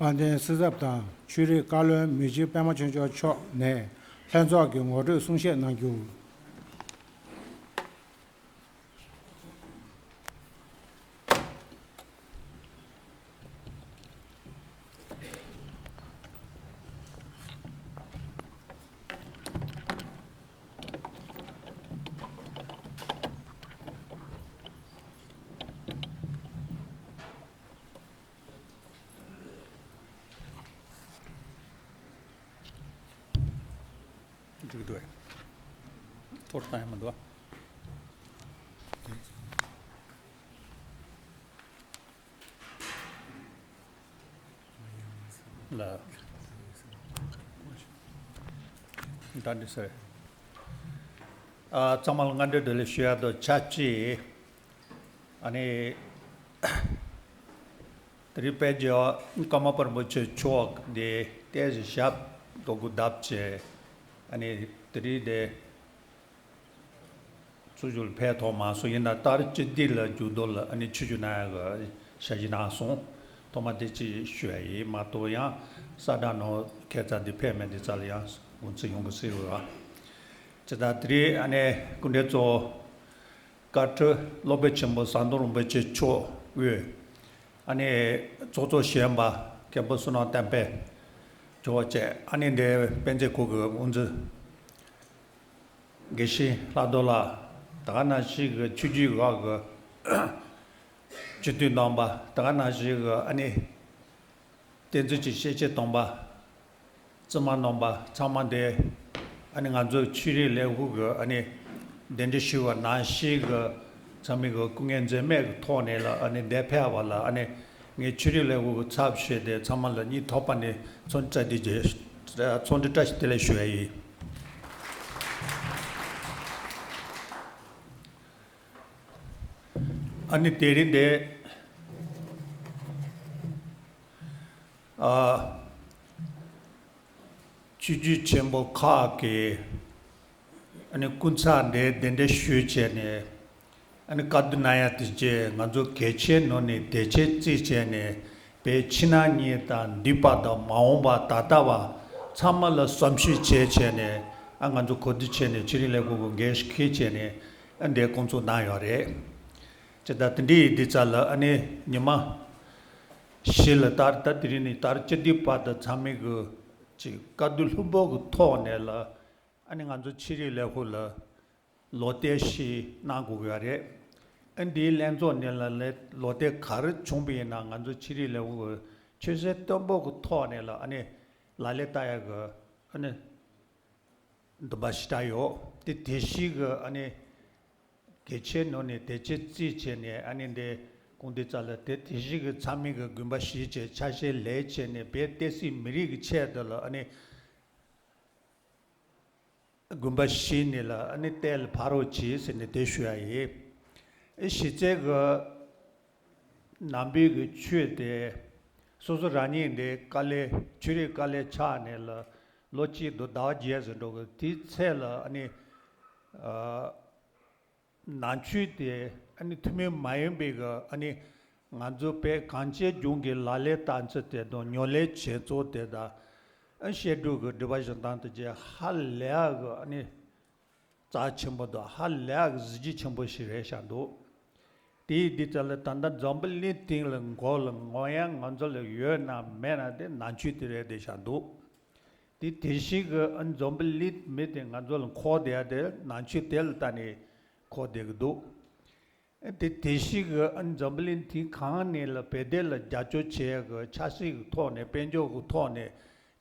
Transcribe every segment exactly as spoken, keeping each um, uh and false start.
དཔལ་ལྡན་སྲིད་ཚབ་དང་ཆོས་རིག་བཀའ་བློན་མི་རྗེ་པད་མ་ཆོས་འབྱོར་མཆོག་ནས་ལྷན་ཚོགས་ཀྱི་ངོ་སྤྲོད་གསུང་བཤད་གནང་རྒྱུ། འགྲིག་འདུག་གས། ཐོག་བཏང་ཡ་མི་འདུག་གས། ལ། ད་འདི་ཟེར། ཨ། ཚང་མ་ལ་སྔ་དྲོ་བདེ་ལེགས་ཞུ་ཡ་དང་ཆབས་ཅིག་ཨ་ནི། དེ་རིང་དཔལ་རྒྱལ་བ་ཀརྨ་པ་རིན་པོ་ཆེ་མཆོག་འདི་ཏོག་ཙམ་ཞབས་ཏོག་གུ་བརྡབས་བྱས། ཨ་ནི་དེ་རིང་འདི་གཙོ་བཞུགས་ལ་ཕེབས་ཐུབ་མ་སོང་། ཡིན་ན་ཏ་རིག་བཅུ་བདུན་ལ་རྒྱུགས་རྡོ་ལ་ཨ་ནི་ཆིབས་བསྒྱུར་གནང་ཡག་གི་ཞལ་བཞེས་གནང་སོང་། ཐོག་མ་དེ་ཅིག་ཞུ་ཡ་ཡིན། མ་གཏོགས་ཡང་གསལ་བསྒྲགས་ནང་ཁྱད་མཚར་འདི་ཕེབས་མེད་འདི་རྩ་ལ་ཡང་དགོངས་ཚུལ་ཡོང་གི་སྲིད་རེད་བ། ཇི་ལྟར་དེ་རིང་ཨ་ནི་སྐུ་མགྲོན་གཙོ་བོ་བཀའ་ཁྲི་སློབ་དཔོན་ཆེན་པོ་ཟམ་གདོང་རིན་པོ་ཆེ་མཆོག་དབུས། ཨ་ནི་ཚོགས་གཙོ་གཞོན་པ་མཁན་པོ་བསོད་ནམས་བསྟན་འཕེལ་མཆོག་བཅས། ཨ་ནི་འདིར་དཔལ་འབྱོར་སྐོར་གྱི་དབུ་འཛིན་དགེ་བཤེས་ལྷག་རྡོར་ལགས། ད་ག་ནང་བཞིན་གྱི་ཆོས་བརྒྱུད་འོག་གི་སྤྱི་འཐུས་རྣམ་པ། ད་ག་ནང་བཞིན་གྱི་ཨ་ནི་བསྟན་འཛིན་གྱི་སྐྱེས་ཆེན་དམ་པ། བཙུན་མ་རྣམ་པ་ཚང་མ་འདིར་ཨ་ནི་ང་ཚོའི་ཆོས་རིག་ལས་ཁུངས་ཀྱི་ཨ་ནི་གདན་འདྲེན་ཞུས་པ་ནང་བཞིན་གྱི་ཚང་མས་ཀྱི་སྐུ་ངལ་འཛེམས་མེད་ཀྱི་ཐོག་ནས་ལ་ཨ་ནི་འདིར་ཕེབས་པ་ལ་ཨ་ནི་ངས་ཆོས་རིག་ལས་ཁུངས་ཀྱི་ཚབ་བྱས་ཏེ་ཚང་མ་ལ་སྙིང་ཐག་པ་ནས་འཚམས་འདྲི་བཀྲ་ཤིས་བདེ་ལེགས་ཞུ་ཡ་ཡིན། ཨ་ནི་དེ་རིང་འདིར་ཨ། ཆོས་བརྒྱུད་ཆེན་པོ་ཁག་གི་ཨ་ནི་སྐུ་ཚབ་འདིར་གདན་འདྲེན་ཞུས་བྱས་ནས་ཨ་ནི་བཀའ་བསྡུར་གནང་ཡ་དེ་རྗེས་ང་ཚོ་གལ་ཆེན་ནང་ནས་དེ་ཆེད་རྩིས་བྱས་ནས་བོད་ཕྱི་ནང་གཉིས་དང་འདས་པ་དང་མ་འོངས་པ་ད་ལྟ་བ་ཚང་མ་ལ་བསམ་ཞིབ་བྱས་བྱས་ནས་ཨ་ང་ཚོ་གོ་བསྡུར་བྱས་ནས་ཆོས་རིག་ལས་ཁུངས་ཀྱི་འགན་ཞིག་འཁྱེར་བྱས་ནས་ཨ་འདིར་བསྐོང་ཚོགས་གནང་ཡོད་རེད། ཇི་ལྟར་དེ་འདྲའི་ཡིན་དུས་ཙ་ལ་ཨ་ནི་ཉི་མ་བཞི་ལ་ལྟར་ད་དེ་རིང་ནས་ལྟར་སྤྱི་འཐུས་བར་དུ་ཚང་མས་གི་ཅིག་བཀའ་བསྡུར་ལྷུག་པོ་གི་ཐོག་ནས་ལ་ཨ་ནི་ང་ཚོ་ཆོས་རིག་ལས་ཁུངས་ལ་ལོ་བསྟར་ཞིག་གནང་དགོས་ཀྱི་ཡོད་རེད། ཨ་འདིའི་ལྷན་ཚོགས་ནས་ལ་ལས་ལོ་བསྟར་ག་རེ་བྱུང་བ་ཡིན་ན་ང་ཚོ་ཆོས་རིག་ལས་ཁུངས་ཀྱི་ཆོད་སེམས་བརྟན་པོ་གི་ཐོག་ནས་ལ་ཨ་ནི་ལག་ལེན་བསྟར་ཡག་གི་ཨ་ནི་འདུན་པ་ཞེ་དྲག་ཡོད། དེ་དེ་བཞིན་གི་ཨ་ནི་གལ་ཆེན་ནང་ནས་དེ་ཆེད་རྩིས་བྱས་ནས་ཨ་ནི་འདི་དགོངས་དུས་ཙ་ལ་དེ་དེ་བཞིན་གི་ཚང་མས་གི་དགོངས་པ་བཞེས་བྱས་ཆ་ཤས་ལས་བྱས་ནས་བོད་བསྟན་སྲིད་མི་རིགས་ཀྱི་ཆེད་དུ་ལ་ཨ་ནི་དགོངས་པ་བཞེས་ནས་ལ་ཨ་ནི་གཏན་ལ་ཕབ་རོགས་བྱེད་ཟེར་ནས་དེ་ཞུ་ཡ་ཡིན། ཨེ་གཞི་རྩའི་གི་ནང་པའི་གི་ཆོས་དེ་སོ་སོ་རང་ཉིད་འདི་དཀའ་ལས་ཆོས་རིག་དཀའ་ལས་ཆགས་ནས་ལ་ལོ་གཅིག་དང་ཟླ་བ་བརྒྱད་ཟིན་འགྲོ་གི་དེའི་ཚེ་ལ་ཨ་ནི་ཨ། ནང་ཆོས་དེ་ཨ་ནི་ཐུན་མོང་མ་ཡིན་པའི་གི་ཨ་ནི་ང་ཚོ་བོད་གངས་ཅན་ལྗོངས་ཀྱི་ལག་ལེན་བསྟར་ཚུལ་དེ་དང་ཉམས་ལེན་བྱེད་ཚུལ་དེ་དང་ཨ་བཤད་སྒྲུབ་ཀྱི་སྒྲུབ་པ་གཞི་བདག་དེ་བཅས་ཧ་ལས་གི་ཨ་ནི་རྩ་ཆེན་པོ་དང་ཧ་ལས་གི་གཟི་བརྗིད་ཆེན་པོ་ཞིག་རེད་བཞག་འདུག་དེ་ཡིན་དུས་ཙ་ལ་ད་ལྟ་འཛམ་བུ་གླིང་སྟེང་ལ་མགོ་ལ་ངོ་ཡང་ང་ཚོ་ལ་ཡོད་ན་མེད་ན་དེ་ནང་ཆོས་དེ་རེད་བསྡད་བཞག་འདུག་དེ་དེ་བཞིན་གི་ཨ་འཛམ་བུ་གླིང་མི་དེ་ང་ཚོ་ལ་འཁོར་བསྡད་ཡ་དེ་ནང་ཆོས་དེ་ལ་ལྟ་ནས་འཁོར་བསྡད་གི་འདུག་དེ་དེ་བཞིན་གི་ཨ་འཛམ་བུ་གླིང་དེ་གང་ནས་ལ་བོད་དོན་ལ་རྒྱབ་སྐྱོར་བྱེད་ཡ་གི་ཆབ་སྲིད་ཀྱི་ཐོག་ནས་དཔལ་འབྱོར་གྱི་ཐོག་ནས་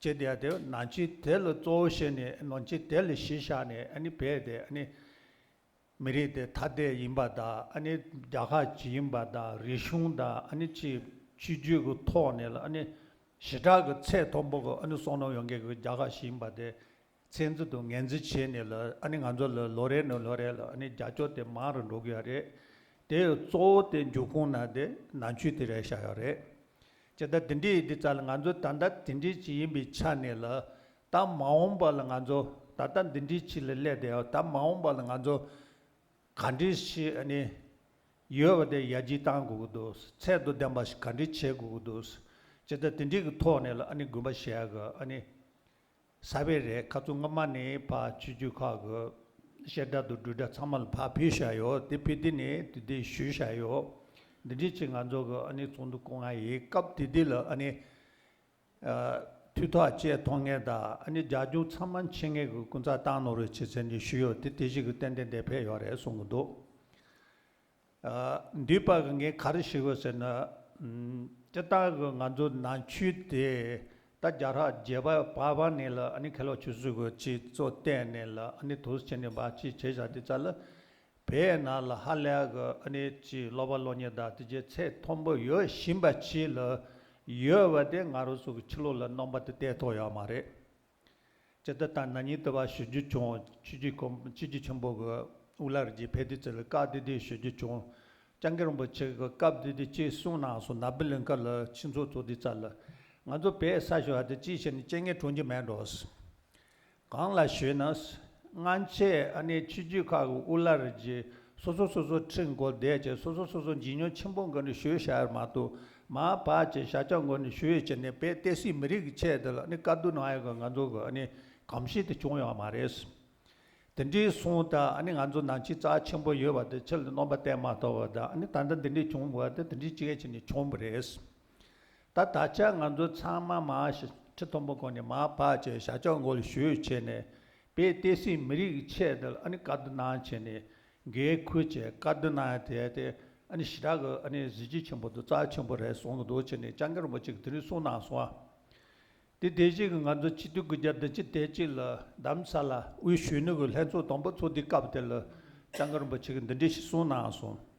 བྱེད་བསྡད་ཡ་དེ་ནང་ཆོས་དེ་ལ་གཙོ་བོ་བྱས་ནས་ནང་ཆོས་དེ་ལ་གཞི་བཞག་ནས་ཨ་ནི་བོད་དེ་ཨ་ནི་མི་རིགས་དེ་ཐ་དད་ཡིན་པ་དང་ཨ་ནི་རྒྱལ་ཁབ་ཅིག་ཡིན་པ་དང་རིག་གཞུང་དང་ཨ་ནི་ཅིག་ཆོས་བརྒྱུད་ཀྱི་ཐོག་ནས་ལ་ཨ་ནི་ཞེ་དྲག་གི་ཚད་མཐོན་པོ་གི་ཨ་ནི་བསམ་བློ་ཡོང་མཁན་གྱི་རྒྱལ་ཁབ་ཞིག་ཡིན་པ་དེ་ཚད་འཛིན་དང་ངོས་འཛིན་བྱས་ནས་ལ་ཨ་ནི་ང་ཚོ་ལ་ལོ་རེ་ནས་ལོ་རེ་ལ་ཨ་ནི་རྒྱབ་སྐྱོར་དེ་མང་རུ་འགྲོ་གི་ཡོད་རེད། དེ་གཙོ་བོ་དེ་འབྱུང་ཁུངས་ན་དེ་ནང་ཆོས་དེ་རེད་བཞག་ཡོད་རེད། ཇི་ལྟར་འདི་འདྲའི་ཡིན་དུས་ཙ་ལ་ང་ཚོ་ད་ལྟ་དེ་འདྲའི་ཅིག་ཡིན་པའི་ཆ་ནས་ལ་ད་མ་འོངས་པ་ལ་ང་ཚོ་ད་ལྟ་འདི་འདྲའི་ཅིག་ལ་སླེབས་བསྡད་ཡོད། ད་མ་འོངས་པ་ལ་ང་ཚོ་ག་འདྲའི་ཞིག་ཨ་ནི་ཡོད་པ་དེ་ཡར་རྒྱས་གཏང་དགོས་ཀྱི་འདུག་ཚད་དང་ལྡན་པ་ཞིག་ག་འདྲའི་བྱེད་དགོས་ཀྱི་འདུག་ཇི་ལྟར་དེ་འདྲའི་གི་ཐོག་ནས་ལ་ཨ་ནི་དགོན་པ་ཞེ་གི་ཨ་ནི་གསར་པའི་རེད། ཁ་ཚུ་སྔ་མ་ནས་ཕར་ཆོས་བརྒྱུད་ཁག་གི་བཤད་གྲྭ་དང་སྒྲུབ་གྲྭ་ཚང་མ་ལ་ཕར་ཕུལ་བཞག་ཡོད། དེ་ཕུལ་དུས་ནས་དེ་དེ་ཞུས་བཞག་ཡོད། འདི་འདྲའི་ཅིག་ང་ཚོ་གི་ཨ་ནི་ཚོགས་འདུ་བསྐོང་ཡ་ཡིན། སྐབས་དེ་དུས་ལ་ཨ་ནི་ཨ་འཐུས་ཐག་བཅད་ཐུབ་མཁན་དང་ཨ་ནི་རྒྱབ་ལྗོངས་ཚང་མ་མཁྱེན་མཁན་གི་སྐུ་ཚབ་བཏང་གནང་རོགས་བྱེད་ཟེར་ནས་ཞུས་ཡོད། དེ་དེ་བཞིན་གི་ཏན་ཏན་དེ་ཕེབས་ཡོད་རེད་གསུང་གི་འདུག། ཨ་འདུས་པ་གི་ངས་ག་རེ་ཞུ་དགོས་ཟེར་ན། ཨམ་སྤྱིར་བཏང་གི་ང་ཚོ་ནང་ཆོས་དེ་ད་རྒྱལ་རབས་བརྒྱད་པ་བར་པ་ནས་ལ་ཨ་ནི་ཁེ་ལོ་ཆུ་ཚོད་གི་ཅིག་གཙོ་བཏོན་ནས་ལ་ཨ་ནི་དུས་ཕྱིན་ནས་འབའ་ཅིག་བྱས་བཞག་དུས་ཙ་ལ། བོད་ནང་ལ་ཧ་ལས་གི་ཨ་ནི་ཅིག་སློབ་པ་སློབ་གཉེར་དང་དེ་བྱས་ཚད་མཐོན་པོ་ཡོད་བཞིན་པ་ཅིག་ལ་ཡོད་པ་དེ་ང་རང་ཚོ་གི་ཕྱི་ལོགས་ལ་རྣམ་པ་དེ་བསྟན་ཐུབ་ཡོད་མ་རེད། ཇི་ལྟར་ད་ན་ནིང་ལྟ་བུ་ཞུ་རྒྱུ་བྱུང་། ཆོས་རྗེ་ཁོ་ཆོས་རྗེ་ཆེན་པོ་གི་དབུ་བླ་རི་རྗེ་ཕེབས་དུས་ཙམ་ལ་སྐབས་དེ་དུས་ཞུ་རྒྱུ་བྱུང་། སྐྱབས་མགོན་རིན་པོ་ཆེ་གི་སྐབས་དེ་དུས་ཅིག་གསུངས་གནང་སོང་། ནཱ་བི་ལིང་ཀ་ལ་ཆོས་ཚོགས་ཚོགས་དུས་ཙམ་ལ། ང་ཚོ་བོད་ས་ཞོ་བ་དེ་ཅིག་བྱས་ནས་སྐྱེ་ངན་གྲོང་ཁྱེར་མེད་འགྲོ། གང་ལ་ཞུས་ན། སྔ་ཕྱི་ཨ་ནི་ཆོས་བརྒྱུད་ཁག་གི་དབུ་བླ་རི་རྗེ་སོ་སོ་སོ་སོ་ཁྲི་མགོ་བསྡད་བྱས་སོ་སོ་སོ་སོ་ཇེ་ཉུང་ཆེན་པོ་འགོ་ནས་ཞུས་བཞག་མ་གཏོགས། མར་བབས་བྱས་བྱ་སྤྱོད་འགོ་ནས་ཞུས་བྱས་ནས་བོད་བསྟན་སྲིད་མི་རིགས་ཀྱི་ཆེད་དུ་ལ་ཨ་ནི་དཀའ་སྡུག་གནང་ཡག་གི་ང་ཚོ་གི་ཨ་ནི་གོམས་གཤིས་དེ་བྱུང་ཡོད་མ་རེད། དེ་འདྲའི་སོང་ད་ཨ་ནི་ང་ཚོ་ནང་ཆོས་རྩ་ཆེན་པོ་ཡོད་པ་དེ་ཕྱི་ལ་རྣམ་པ་བསྟན་མ་ཐུབ་པ་དང་ཨ་ནི་ད་ལྟ་འདི་འདྲའི་བྱུང་བ་དེ་དེ་འདྲའི་ཅིག་བྱས་ནས་བྱུང་བ་རེད། ད་ད་ཆ་ང་ཚོ་ཚང་མ་མར་ཞི་ཁྲི་མཐོན་པོ་གོང་ནས་མར་བབས་བྱས་བྱ་སྤྱོད་འགོ་ལ་ཞུས་བྱས་ནས་བོད་བསྟན་སྲིད་མི་རིགས་ཀྱི་ཆེད་དུ་ཨ་ནི་དཀའ་སྡུག་གནང་བྱས་ནས་འགན་འཁུར་བྱས་དཀའ་སྡུག་གནང་ཡ་དེ་དེ་ཨ་ནི་ཞེ་དྲག་གི་ཨ་ནི་གཟི་བརྗིད་ཆེན་པོ་དང་རྩ་ཆེན་པོ་རེད་གསུང་གི་འདུག་བྱས་ནས་སྐྱབས་མགོན་རིན་པོ་ཆེ་གིས་དེ་རིང་གསུངས་གནང་སོང་ཨ། དེ་དེ་བཞིན་གྱི་ང་ཚོ་ཆིག་སྟོང་དགུ་བརྒྱ་བདུན་ཅུ་དོན་གཅིག་ལ་རྡ་རམ་ས་ལ་དབུས་གཞོན་ནུ་གི་ལྷན་ཚོགས་དང་པོ་ཚོགས་དུས་སྐབས་དེ་ལ་སྐྱབས་མགོན་རིན་པོ་ཆེ་གིས་འདི་འདྲ་ཞིག་གསུངས་གནང་སོང་།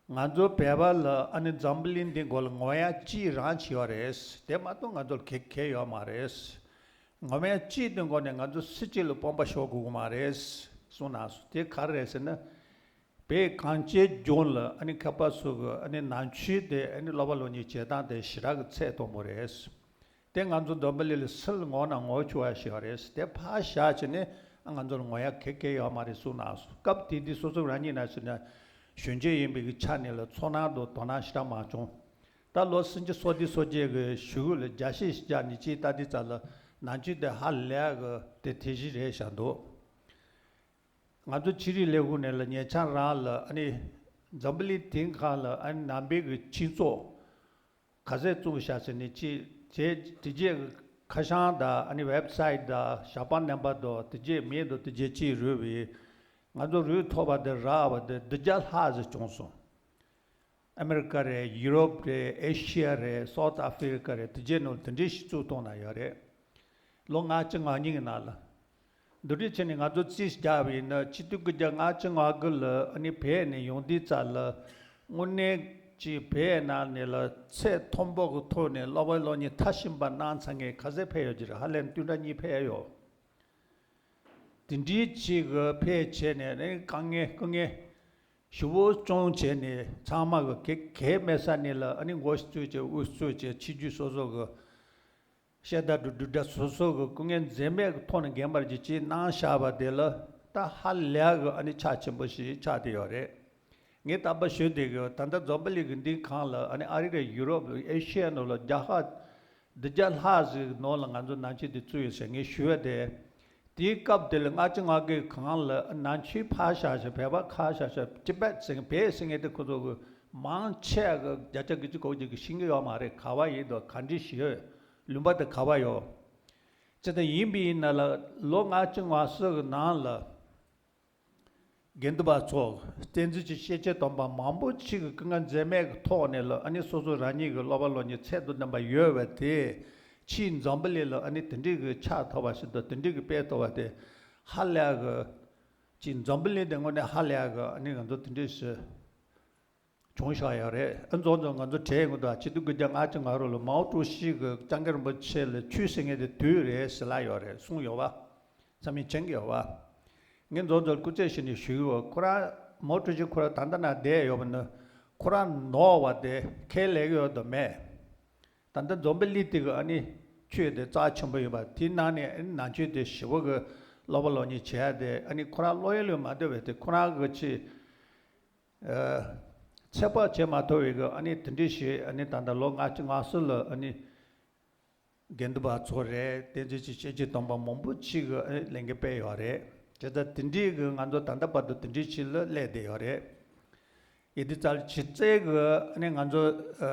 ང་ཚོ་བོད་པ་ལ་ཨ་ནི་འཛམ་བུ་གླིང་འདི་མགོ་ལ་ངོ་ཡ་གཅིག་རང་ཅིག་ཡོད་རེད། དེ་མ་གཏོགས་ང་ཚོ་ལ་གེ་གེ་ཡོད་མ་རེད། ངོ་མ་གཅིག་དེ་མགོ་ནས་ང་ཚོ་སུ་གཅིག་ལ་དཔོན་པོ་ཤོར་དགོས་ཀྱི་མ་རེད་གསུངས་གནང་སོང་། དེ་ག་རེ་རེད་ཟེར་ན། བོད་གངས་ཅན་ལྗོངས་ལ་ཨ་ནི་མཁས་པ་ཚོ་གི་ཨ་ནི་ནང་ཆོས་དེ་ཨ་ནི་སློབ་པ་སློབ་གཉེར་བྱེད་སྟངས་དེ་ཞེ་དྲག་གི་ཚད་མཐོན་པོ་རེད། དེ་ང་ཚོ་འཛམ་བུ་གླིང་ལ་སུ་ལ་ངོ་ན་ངོ་ཆེ་བ་ཞིག་རེད། དེ་ཕར་བཞག་བྱས་ནས་ང་ཚོ་ལ་ངོ་ཡ་གེ་གེ་ཡོད་མ་རེད་གསུངས་གནང་སོང་། སྐབས་དེ་དུས་སོ་སོ་རང་ཉིད་ན་ཟེར་ན་གཞོན་སྐྱེས་ཡིན་པའི་གི་ཆ་ནས་ལ་ཚོར་སྣང་དང་དོ་སྣང་ཞེ་དྲག་མ་བྱུང་། ད་ལོ་སུམ་ཅུ་སོ་བདུན་སོ་བརྒྱད་གི་གཞུག་གུ་ལ་རྒྱ་ཆེ་ཞིག་བརྒྱབ་ནས་ཅིག་ལྟ་དུས་ཙམ་ལ་ནང་ཆོས་དེ་ཧ་ལས་གི་དེ་དེ་བཞིན་རེད་བཞག་འདུག། ང་ཚོ་ཕྱི་རིགས་ལས་ཁུངས་ནས་ལ་ཉེ་ཆར་རང་ལ་ཨ་ནི་འཛམ་བུ་གླིང་དེང་གང་ལ་ཨ་ནི་ནང་པའི་གི་སྤྱི་ཚོགས་ག་ཚད་བཙུགས་བཞག་ཟེར་ནས་ཅིག་བྱས། དེ་རྗེས་ཁ་བྱང་དང་ཨ་ནི་ཝེབ་སའིཊ་དང་ཞལ་པར་རྣམ་པ་དང་དེ་རྗེས་མིང་དང་དེ་རྗེས་ཅིག་རུས་པའི་ང་ཚོ་རུས་ཐོག་པ་དེ་རག་པ་དེ་བདུན་བརྒྱ་ལྷག་ཙམ་བྱུང་སོང་། ཨ་མེ་རི་ཀ་རེད། ཡུ་རོབ་རེད། ཨེ་ཤི་ཡ་རེད། སའུ་ཐི་ཨ་ཧྥི་རི་ཀ་རེད། དེ་རྗེས་ནང་དེ་འདྲའི་ཞིག་བཙུགས་གཏོང་གནང་ཡོད་རེད། ལོ་ལྔ་བཅུ་ང་གཉིས་ཀྱི་ནང་ལ། འདི་འདྲའི་ཆ་ནས་ང་ཚོ་རྩིས་རྒྱག་པ་ཡིན་ན་ཆིག་སྟོང་དགུ་བརྒྱ་ལྔ་བཅུ་ང་དགུ་ལ་ཨ་ནི་བོད་ནས་ཡོང་དུས་ཙམ་ལ་དངོས་གནས་ཀྱི་བོད་ནང་ནས་ལ་ཚད་མཐོན་པོ་གི་ཐོག་ནས་སློབ་པ་སློབ་གཉེར་མཐར་ཕྱིན་པ་གནང་ཚར་མཁན་ག་ཚད་ཕེབས་ཡོད་ཀྱི་རེད། ཧ་ལས་ན་བདུན་ཕྲག་གཉིས་ཕེབས་ཡོད། དེ་འདྲའི་ཅིག་གི་ཕེབས་བྱས་ནས་ཨ་ནི་དཀའ་ངལ་སྐུ་ངལ་ཞེ་པོ་བྱུང་བྱས་ནས་ཚང་མ་གི་གེ་གེ་མེད་ས་ནས་ལ་ཨ་ནི་མགོ་ཞིག་བཙུགས་བྱས་དབུ་བཙུགས་བྱས་ཕྱི་རྒྱུད་སོ་སོ་གི་བཤད་གྲྭ་དང་སྒྲུབ་གྲྭ་སོ་སོ་གི་སྐུ་ངལ་འཛེམས་མེད་ཀྱི་ཐོག་ནས་རྒན་པར་གྱི་ཅིག་གནང་བཞག་པ་དེ་ལ་ད་ཧ་ལས་གི་ཨ་ནི་ཆ་ཆེན་པོ་ཞིག་ཆགས་བསྡད་ཡོད་རེད། ངས་རྟག་པར་ཞུ་བསྡད་ཀྱི་ཡོད། ད་ལྟ་འཛམ་བུ་གླིང་གི་འདི་གང་ལ་ཨ་ནི་ཨ་རི་རེད། ཡུ་རོབ་རེད། ཨེ་ཤི་ཡ་ནང་ལ་རྒྱ་གར་བདུན་བརྒྱ་ལྷག་ཟིག་ནང་ལ་ང་ཚོ་ནང་ཆོས་འདི་བཙུགས་ཡོད་ཟེར་ངས་ཞུ་བ་དེ། དེའི་སྐབས་དེ་ལ་ལྔ་བཅུ་ང་དགུའི་གང་ལ་ནང་ཆོས་ཕར་བཞག་བྱས་བོད་པ་ཁ་བཞག་བྱས་ཅི་པད་ཟེར་བོད་ཟེར་མཁན་དེ་ཁོ་ཚོ་གི་མང་ཆེ་གི་བརྒྱ་ཆ་དགུ་བཅུ་གོ་གཅིག་གི་ཤེས་ཀྱི་ཡོད་མ་རེད། ག་བ་ཡིན་དང་ག་འདྲ་ཞིག་ཡོད། ལུང་པ་དེ་ག་བ་ཡོད། ཅི་ལྟར་ཡིན་པ་ཡིན་ན་ལ་ལོ་ལྔ་བཅུ་ང་གསུམ་གི་ནང་ལ་དགེ་འདུན་པ་ཚོ་བསྟན་འཛིན་གྱི་སྐྱེས་ཆེན་དམ་པ་མང་པོ་ཅིག་གི་སྐུ་ངལ་འཛེམས་མེད་ཀྱི་ཐོག་ནས་ལ་ཨ་ནི་སོ་སོ་རང་ཉིད་ཀྱི་སློབ་པ་སློབ་གཉེར་ཚད་དང་ལྡན་པ་ཡོད་པ་དེ་ཕྱིའི་འཛམ་བུ་གླིང་ལ་ཨ་ནི་དེ་འདྲའི་གི་ཆགས་ཐུབ་པ་ཞིག་དང་དེ་འདྲའི་གི་སྤེལ་ཐུབ་པ་དེ་ཧ་ལས་གི་ཅིག་འཛམ་བུ་གླིང་དེ་དངོས་གནས་ཧ་ལས་གི་ཨ་ནི་ང་ཚོ་དེ་འདྲའི་ཞིག་བྱུང་བཞག་ཡོད་རེད། ཨ་མཚམས་མཚམས་ང་ཚོ་གྲས་ངོ་དང་ཆིག་སྟོང་དགུ་བརྒྱ་ལྔ་བཅུ་ང་དྲུག་ལོ་མའོ་ཀྲུའུ་ཞི་གི་སྐྱབས་མགོན་རིན་པོ་ཆེ་ལ་ཆོས་ཟེར་མཁན་དེ་དུས་རེད་ཟེར་ལབ་ཡོད་རེད་གསུངས་ཡོད་པ། ཚང་མས་མཁྱེན་གྱི་ཡོད་པ། ངས་མཚམས་མཚམས་སྐུ་རྩེད་བྱས་ནས་ཞུ་གི་ཡོད། ཁོ་རང་མའོ་ཀྲུའུ་ཞི་ཁོ་རང་ད་ལྟ་ན་བསྡད་ཡོད་པ་ནི་ཁོ་རང་ནོར་བ་དེ་ཁས་ལེན་གྱི་ཡོད་དམ་མེད། ད་ལྟ་འཛམ་བུ་གླིང་དེ་གི་ཨ་ནི་ཆོས་དེ་རྩ་ཆེན་པོ་ཡོད་པ་དེའི་ནང་ནས་ཨ་ནི་ནང་ཆོས་དེ་ཞེ་པོ་གི་སློབ་པ་སློབ་གཉེར་བྱས་ཏེ་ཨ་ནི་ཁོ་རང་བློ་ཡུལ་ལས་མ་འདོད་པའི་དེ་ཁོ་རང་གི་ཆེས། ཨ། ཚོད་དཔག་བྱེད་མ་ཐུབ་པའི་གི་ཨ་ནི་དེ་འདྲའི་ཞིག་ཨ་ནི་ད་ལྟ་ལོ་ལྔ་བཅུ་ང་གསུམ་ལ་ཨ་ནི་དགེ་འདུན་པ་ཚོ་རེད། བསྟན་འཛིན་གྱི་སྐྱེས་ཆེན་སྟོན་པ་མང་པོ་ཅིག་གི་ཨ་ནི་ལས་འགུལ་སྤེལ་ཡོད་རེད། དེ་ལྟར་དེ་འདྲའི་གི་ང་ཚོ་ད་ལྟ་བར་དུ་དེ་འདྲའི་ཞིག་ལ་སླེབས་བསྡད་ཡོད་རེད། ཡིན་དུས་ཙང་ཕྱི་རྩལ་གི་ཨ་ནི་ང་ཚོ་ཨ་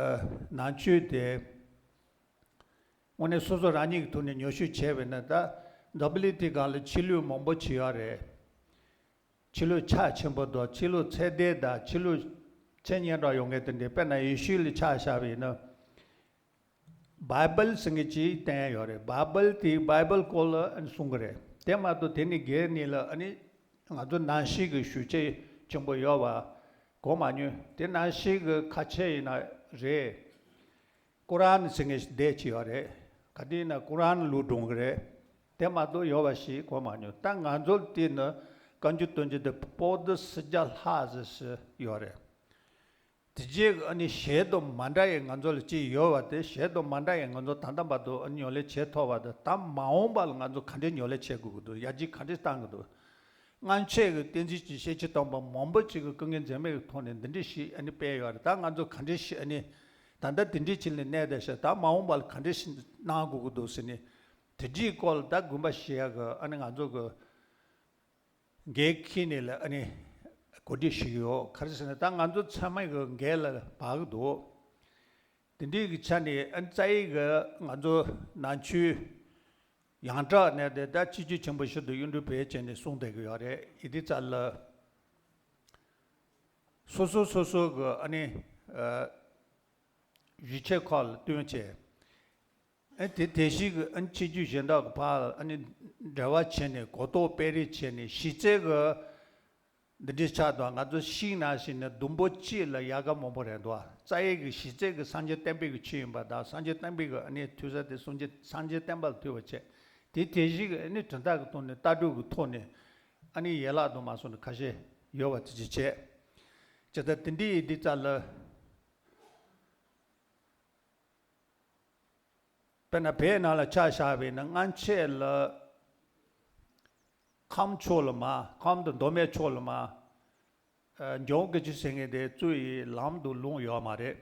ནང་ཆོས་དེ། དངོས་གནས་སོ་སོ་རང་ཉིད་ཀྱི་ཐོག་ནས་ཉམས་ཞིབ་བྱས་པས་ན། ད་འཛམ་བུ་གླིང་འདིའི་སྒང་ལ་ཆོས་ལུགས་མང་པོ་ཅིག་ཡོད་རེད། ཆོས་ལུགས་ཆ་ཆེན་པོ་དང་ཆོས་ལུགས་ཚད་ལྡན་དང་ཆོས་ལུགས་མཚན་སྙན་གྲགས་ཡོད་མཁན་དེ་འདྲ། དཔེར་ན་ཡེ་ཤུ་ལ་ཆ་བཞག་པ་ཡིན་ན། བྷའི་བལ་ཟེར་མཁན་ཅིག་བསྟན་ཡོད་རེད། བྷའི་བལ་དེ་བྷའི་བལ་སྐོར་ལ་གསུང་གི་རེད། དེ་མ་གཏོགས་དེ་ནས་སྒེར་ནས་ལ་ཨ་ནི་ང་ཚོ་ནང་བཞིན་གྱི་ཞུ་ཆེ་ཆེན་པོ་ཡོད་པ་གོ་མ་མྱོང་། དེ་ནང་བཞིན་གྱི་ཁ་ཆེ་ཡིན་ན་རེད། ཀོ་རཱན་ཟེར་མཁན་ཞིག་འདས་ཅིག་ཡོད་རེད། ག་དུས་ཡིན་ན་ཀོ་རཱན་ལུགས་འགྲོ་གི་རེད། དེ་མ་གཏོགས་ཡོད་པ་ཞིག་གོ་མ་མྱོང་། ད་ང་ཚོར་བལྟས་ན་བཀའ་འགྱུར་བསྟན་འགྱུར་དེ་པོ་ཏི་སུམ་བརྒྱ་ལྷག་ཙམ་ཞིག་ཡོད་རེད། དེ་རྗེས་ཨ་ནི་གཞན་དང་མ་འདྲ་བའི་ང་ཚོ་ལ་ཅིག་ཡོད་པ་དེ། གཞན་དང་མ་འདྲ་བའི་ང་ཚོ་ད་ལྟ་བར་དུ་ཨ་ནི་ཉམས་ལེན་བྱེད་ཐུབ་པ་དང་། ད་མ་འོངས་པ་ལ་ང་ཚོ་ག་འདྲས་ཉམས་ལེན་བྱེད་དགོས་ཀྱི་འདུག་ཡར་རྒྱས་ག་འདྲས་གཏང་གི་འདུག་སྔོན་ཆད་ཀྱི་བསྟན་འཛིན་གྱི་སྐྱེས་ཆེན་སྟོན་པ་མང་པོ་ཅིག་གིས་དཀའ་ངལ་འཛེམས་མེད་ཀྱི་ཐོག་ནས་འདི་འདྲས་ཞིག་ཨ་ནི་སྤེལ་ཡོད་རེད། ད་ང་ཚོ་ག་འདྲས་ཞིག་ཨ་ནི་ད་ལྟ་འདི་འདྲས་ཅིག་ལ་གནས་བསྡད་ཤག་ད་མ་འོངས་པ་ལ་ག་འདྲས་ཞིག་གནང་དགོས་ཀྱི་འདུག་ཟེར་ནས། དེ་འདྲའི་སྐོར་ལ་ད་དགོངས་པ་བཞེས་ཡག་གི་ཨ་ནི་ང་ཚོ་གི་འགན་འཁྱེར་ནས་ལ་ཨ་ནི་གོ་སྒྲིག་ཞུས་ཡོད། ག་རེ་ཟེར་ན་ད་ང་ཚོ་ཚང་མ་གི་འགན་ལ་བབས་ཀྱི་འདུག་དེ་འདྲའི་གི་ཆ་ནས་ཨ་ནི་རྩ་ཡི་གི་ང་ཚོ་ནང་ཆོས་ཡོངས་གྲགས་ནས་དེ་ད་ཆེ་རྒྱུ་ཆེན་པོ་ཞིག་ཏུ་གཡུང་དྲུང་བོད་བྱས་ནས་གསུངས་བསྡད་ཀྱི་ཡོད་རེད། ཡིན་དུས་ཙང་ལ་སོ་སོ་སོ་སོ་གི་ཨ་ནི་ཨ་གཞིས་བྱེས་ཁག་ལ་བསྟུན་བྱས། ཨ་དེ་དེ་བཞིན་གྱི་ཨ་ཆེ་རྒྱུ་གཞན་དག་གི་བར་ཨ་ནི་འབྲེལ་བ་བྱས་ནས་གོ་རྟོགས་སྤེལ་རེས་བྱས་ནས། གཞི་རྩའི་གི་འདི་འདྲའི་ཆགས་དང་། ང་ཚོ་ཤིང་ནང་བཞིན་ནས་ཟླུམ་པོ་གཅིག་ལ་ཡལ་ག་མང་པོ་རེད་འདུག་རྩ་བའི་གི་གཞི་རྩའི་གི་སངས་རྒྱས་བསྟན་པའི་གི་ཆོས་ཡིན་པ་དང་། སངས་རྒྱས་བསྟན་པའི་གི་ཨ་ནི་མཐུན་ས་དེ་སངས་རྒྱས་སངས་རྒྱས་བསྟན་པ་ལ་མཐུན་པ་བྱས། དེ་དེ་བཞིན་གྱི་ཨ་ནི་དོན་དག་གི་ཐོག་ནས་ལྟ་གྲུབ་ཀྱི་ཐོག་ནས་ཨ་ནི་ཡན་ལག་དུ་མ་སོང་ནས་ཁ་ཤས་ཡོད་པ་དེ་ཅིག་བྱས། ཇི་ལྟར་དེ་འདྲའི་ཡིན་དུས་ཙང་ལ། དཔེར་ན་བོད་ནང་ལ་ཆ་བཞག་པ་ཡིན་ན། སྔོན་ཆད་ལ་ཁམས་ཕྱོགས་ལ་མ། ཁམས་དང་མདོ་སྨད་ཕྱོགས་ལ་མ། ཨ་རྒྱལ་བ་དགེ་ཆོས་ཟེར་མཁན་དེ་གཙོ་བོའི་ལམ་དུ་ལུང་ཡོད་མ་རེད།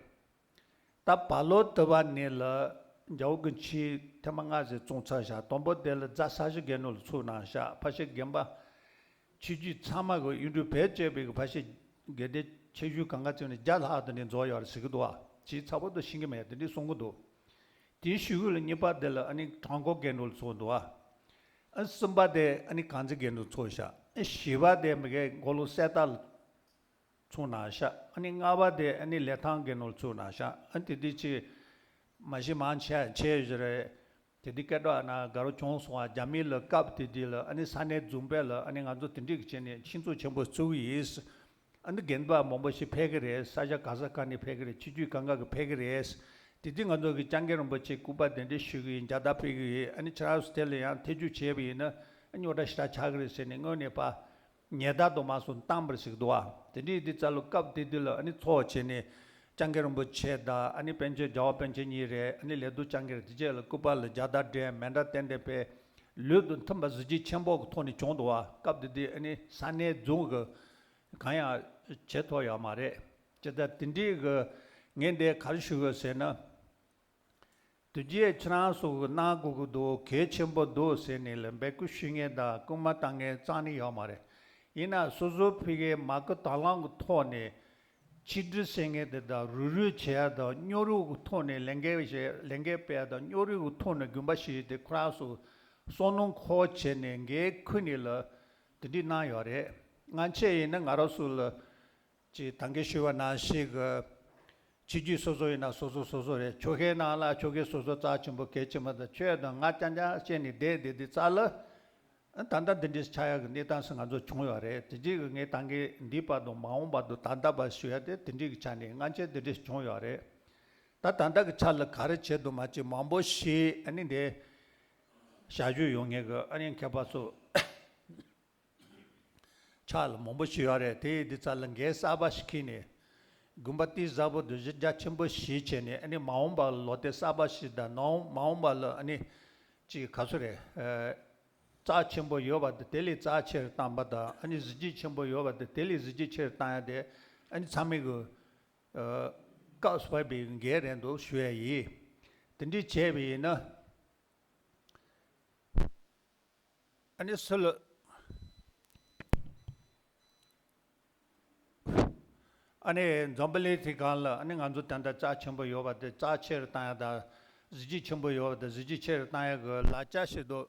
ད་བར་ལོ་དུ་བ་ནས་ལ་རྒྱལ་བ་དགེ་ཆོས་ཐེངས་མ་ལྔ་ཙམ་བཙོང་ཚར་བཞག་དང་པོ་དེ་ལ་རྫ་ས་གཞི་དགེ་འདུན་ལ་ཚུགས་གནང་བཞག་ཕ་ཤི་དགོན་པ། ཆོས་བརྒྱུད་ཚང་མ་གི་གཡུང་དྲུང་བོད་གཅིག་པའི་གི་ཕ་ཤི་དགེ་ལྡན་ཆེ་ཆུང་གང་ག་བརྩིས་ནས་བརྒྱ་ལྷག་དེ་འདྲ་རྫོགས་ཡོད་རེད་ཟེར་གི་འདུག་བ། ཇི་ཚ་པོ་དུ་ཤེས་ཀྱི་མེད། དེ་འདྲ་གསུང་གི་འདུག་དེའི་གཞུག་གུ་ལ་གཉིས་པ་དེ་ལ་ཨ་ནི་བྲག་འགོ་དགེ་འདུན་ལ་ཚུགས་འདུག་བ། ཨ་གསུམ་པ་དེ་ཨ་ནི་དཀར་མཛེས་དགེ་འདུན་ཚུགས་ཤག་ཨ་བཞི་པ་དེ་མི་གའི་མགོ་ལོག་གསེར་རྟ་ལ་ཚུགས་གནང་ཤག་ཨ་ནི་ལྔ་པ་དེ་ཨ་ནི་ལི་ཐང་དགེ་འདུན་ལ་ཚུགས་གནང་ཤག་ཨ་དེ་དུས་ཆེ་མ་གཞི་མང་ཆེ་ཆེ་ཞིག་རེད། དེ་དུས་སྐད་གྲགས་ན་དགའ་རབ་བྱུང་སོང་བ། རྒྱ་མི་ལ་སྐབས་དེ་དུས་ལ་ཨ་ནི་ས་གནས་རྫོང་དཔོན་ལ་ཨ་ནི་ང་ཚོ་དེ་འདྲས་ཀྱི་བྱས་ནས་ཤིང་ཚོགས་ཆེན་པོ་བཙུགས་ཡིན། ཨ་ནི་དགོན་པ་མང་པོ་ཞིག་ཕེབས་ཀྱི་རེད། ས་ཆ་ག་ས་ག་ནས་ཕེབས་ཀྱི་རེད། ཆོས་བརྒྱུད་གང་ག་གི་ཕེབས་ཀྱི་རེད། དེ་དུས་ང་ཚོ་གི་སྐྱབས་མགོན་རིན་པོ་ཆེ་སྐུ་པར་གདན་འདྲེན་ཞུ་གི་ཡིན། མཇལ་དར་ཕུལ་གི་ཡིན། ཨ་ནི་ཁྱེད་རང་ཚོ་དེ་ལ་ཡང་ཐེ་བྱུས་བྱས་པ་ཡིན་ན་ཨ་རྙོག་དྲ་ཞེ་དྲག་ཆགས་ཀྱི་རེད་ཟེར་ནས་སྔོན་ནས་ཕར་ཉེས་རྡུང་དུ་མ་སོང་བཏང་བར་ཞིག་འདུག་བ། དེ་འདྲའི་དུས་ཙ་ལུ་སྐབས་དེ་དུས་ལ་ཨ་ནི་ཚོགས་བྱས་ནས་སྐྱབས་མགོན་རིན་པོ་ཆེ་དང་ཨ་ནི་པཎ་ཆེན་རྒྱལ་བ་པཎ་ཆེན་གཉིས་རེད། ཨ་ནི་ལས་རྡོར་སྐྱབས་མགོན་རེད། དེ་རྗེས་ལ་སྐུ་པར་ལ་མཇལ་དར་སྒྲོན། མཎྜལ་རྟེན་འབྲེལ་ཕུལ། ལུས་དང་མཐུན་པ་གཟི་བརྗིད་ཆེན་པོ་གི་ཐོག་ནས་བྱུང་འདུག་བ། སྐབས་དེ་དུས་ཨ་ནི་ས་གནས་རྫོང་གི་གང་ཡང་བྱེད་ཐུབ་ཡོད་མ་རེད། ཇི་ལྟར་དེ་འདྲའི་གི་ངས་འདི་ག་རེ་ཞུ་དགོས་ཟེར་ན། དུས་རྒྱུན་ཁྱེད་རང་ཚོ་གི་གནང་དགོས་ཀྱི་འདུག་གལ་ཆེན་པོ་འདུག་ཟེར་ནས་ལ་འབོད་སྐུལ་ཞུ་མཁན་དང་སྐུལ་མ་བཏང་མཁན་རྩ་ནས་ཡོད་མ་རེད། ཡིན་ན་སོ་སོ་ཕ་གིའི་མ་སྐུལ་དང་བླངས་ཀྱི་ཐོག་ནས་ཆིག་སྒྲིལ་ཟེར་མཁན་དེ་དང་རུབ་རུབ་བྱེད་ཡ་དང་། སྙོམས་རུབ་ཀྱི་ཐོག་ནས་ལས་འགན་བཞེས། ལས་འགན་སྤེལ་ཡ་དང་། སྙོམས་རུབ་ཀྱི་ཐོག་ནས་དགོན་པ་ཞིག་དེ་ཁོ་རང་ཚོ་བསམ་བློ་འཁོར་བྱས་ནས་འགན་ཁུར་ནས་ལ་དེ་འདྲས་གནང་ཡོད་རེད། སྔ་ཕྱི་ཡིན་ན་ང་རང་ཚོ་ལ་ཅིག་ད་གིན་ཞུས་པ་ནང་བཞིན་གྱི་ཆོས་བརྒྱུད་སོ་སོ་ཡིན་ན་སོ་སོ་སོ་སོ་རེད། ཆོལ་ཁའི་ནང་ལ་ཆོལ་ཁའི་སོ་སོ་རྩ་ཆེན་པོ་གལ་ཆེན་པོ་དང་། ཆོས་དང་ང་རྐྱང་རྐྱང་བཤད་ནས་བསྡད་བསྡད་དུས་ཙ་ལ་ཨ་ད་ལྟ་འདི་འདྲའི་ཆགས་ཡག་གི་གནས་སྟངས་སུ་ང་ཚོ་བྱུང་ཡོད་རེད། དེ་རྗེས་ཀྱི་ངས་ད་གིན་འདིའི་བར་དུ་མ་འོངས་བར་དུ་ད་ལྟ་བར་ཞུ་ཡ་དེ་དེ་འདྲའི་གི་ཆ་ནས་སྔ་ཕྱི་དེ་འདྲའི་བྱུང་ཡོད་རེད། ད་ད་ལྟ་གི་ཆ་ལ་ག་རེ་བྱེད་དུ་མ་བྱེད་མང་པོ་ཞིག་ཨ་ནི་འདི་ཞབས་ཞུ་ཡོད་མཁན་གྱི་ཨ་ནི་མཁས་པ་ཚོ་ཕྱག་ལ་མང་པོ་ཞིག་ཡོད་རེད། དེ་ཡི་འདི་ཙ་ལ་འགན་གསར་པ་ཞིག་འཁྱེར་ནས་དགོན་པ་ཏིག་ཟབ་པོ་འདུ་གཞི་རྒྱ་ཆེན་པོ་ཞིག་བྱས་ནས་ཨ་ནི་མ་འོངས་པ་ལ་ལོ་ཏོག་གསར་པ་ཞིག་དང་། ནང་མ་འོངས་པ་ལ་ཨ་ནི་ཅིག་ག་ཚོད་རེད། ཨ་རྩ་ཆེན་པོ་ཡོད་པ་དེ་དེ་ལས་རྩ་ཆེར་བཏང་པ་དང་། ཨ་ནི་གཟི་བརྗིད་ཆེན་པོ་ཡོད་པ་དེ་དེ་ལས་གཟི་བརྗིད་ཆེར་བཏང་ཡ་དེ་ཨ་ནི་ཚང་མས་གི་ ཨ་སྐབས་སུ་བབས་པའི་འགན་རེད་འདུག་ཞུ་ཡ་ཡིན། དེ་འདྲ་བྱས་པ་ཡིན་ན། ཨ་ནི་སུ་ལ། ཨ་ནི་འཛམ་བུ་གླིང་དེ་སྒང་ལ་ཨ་ནི་ང་ཚོ་ད་ལྟ་རྩ་ཆེན་པོ་ཡོད་པ་དེ་རྩ་ཆེ་རུ་བཏང་ཡ་དང་། གཟི་བརྗིད་ཆེན་པོ་ཡོད་པ་དེ་གཟི་བརྗིད་ཆེ་རུ་བཏང་ཡ་གི་ལག་ཆ་ཞིག་འདུག་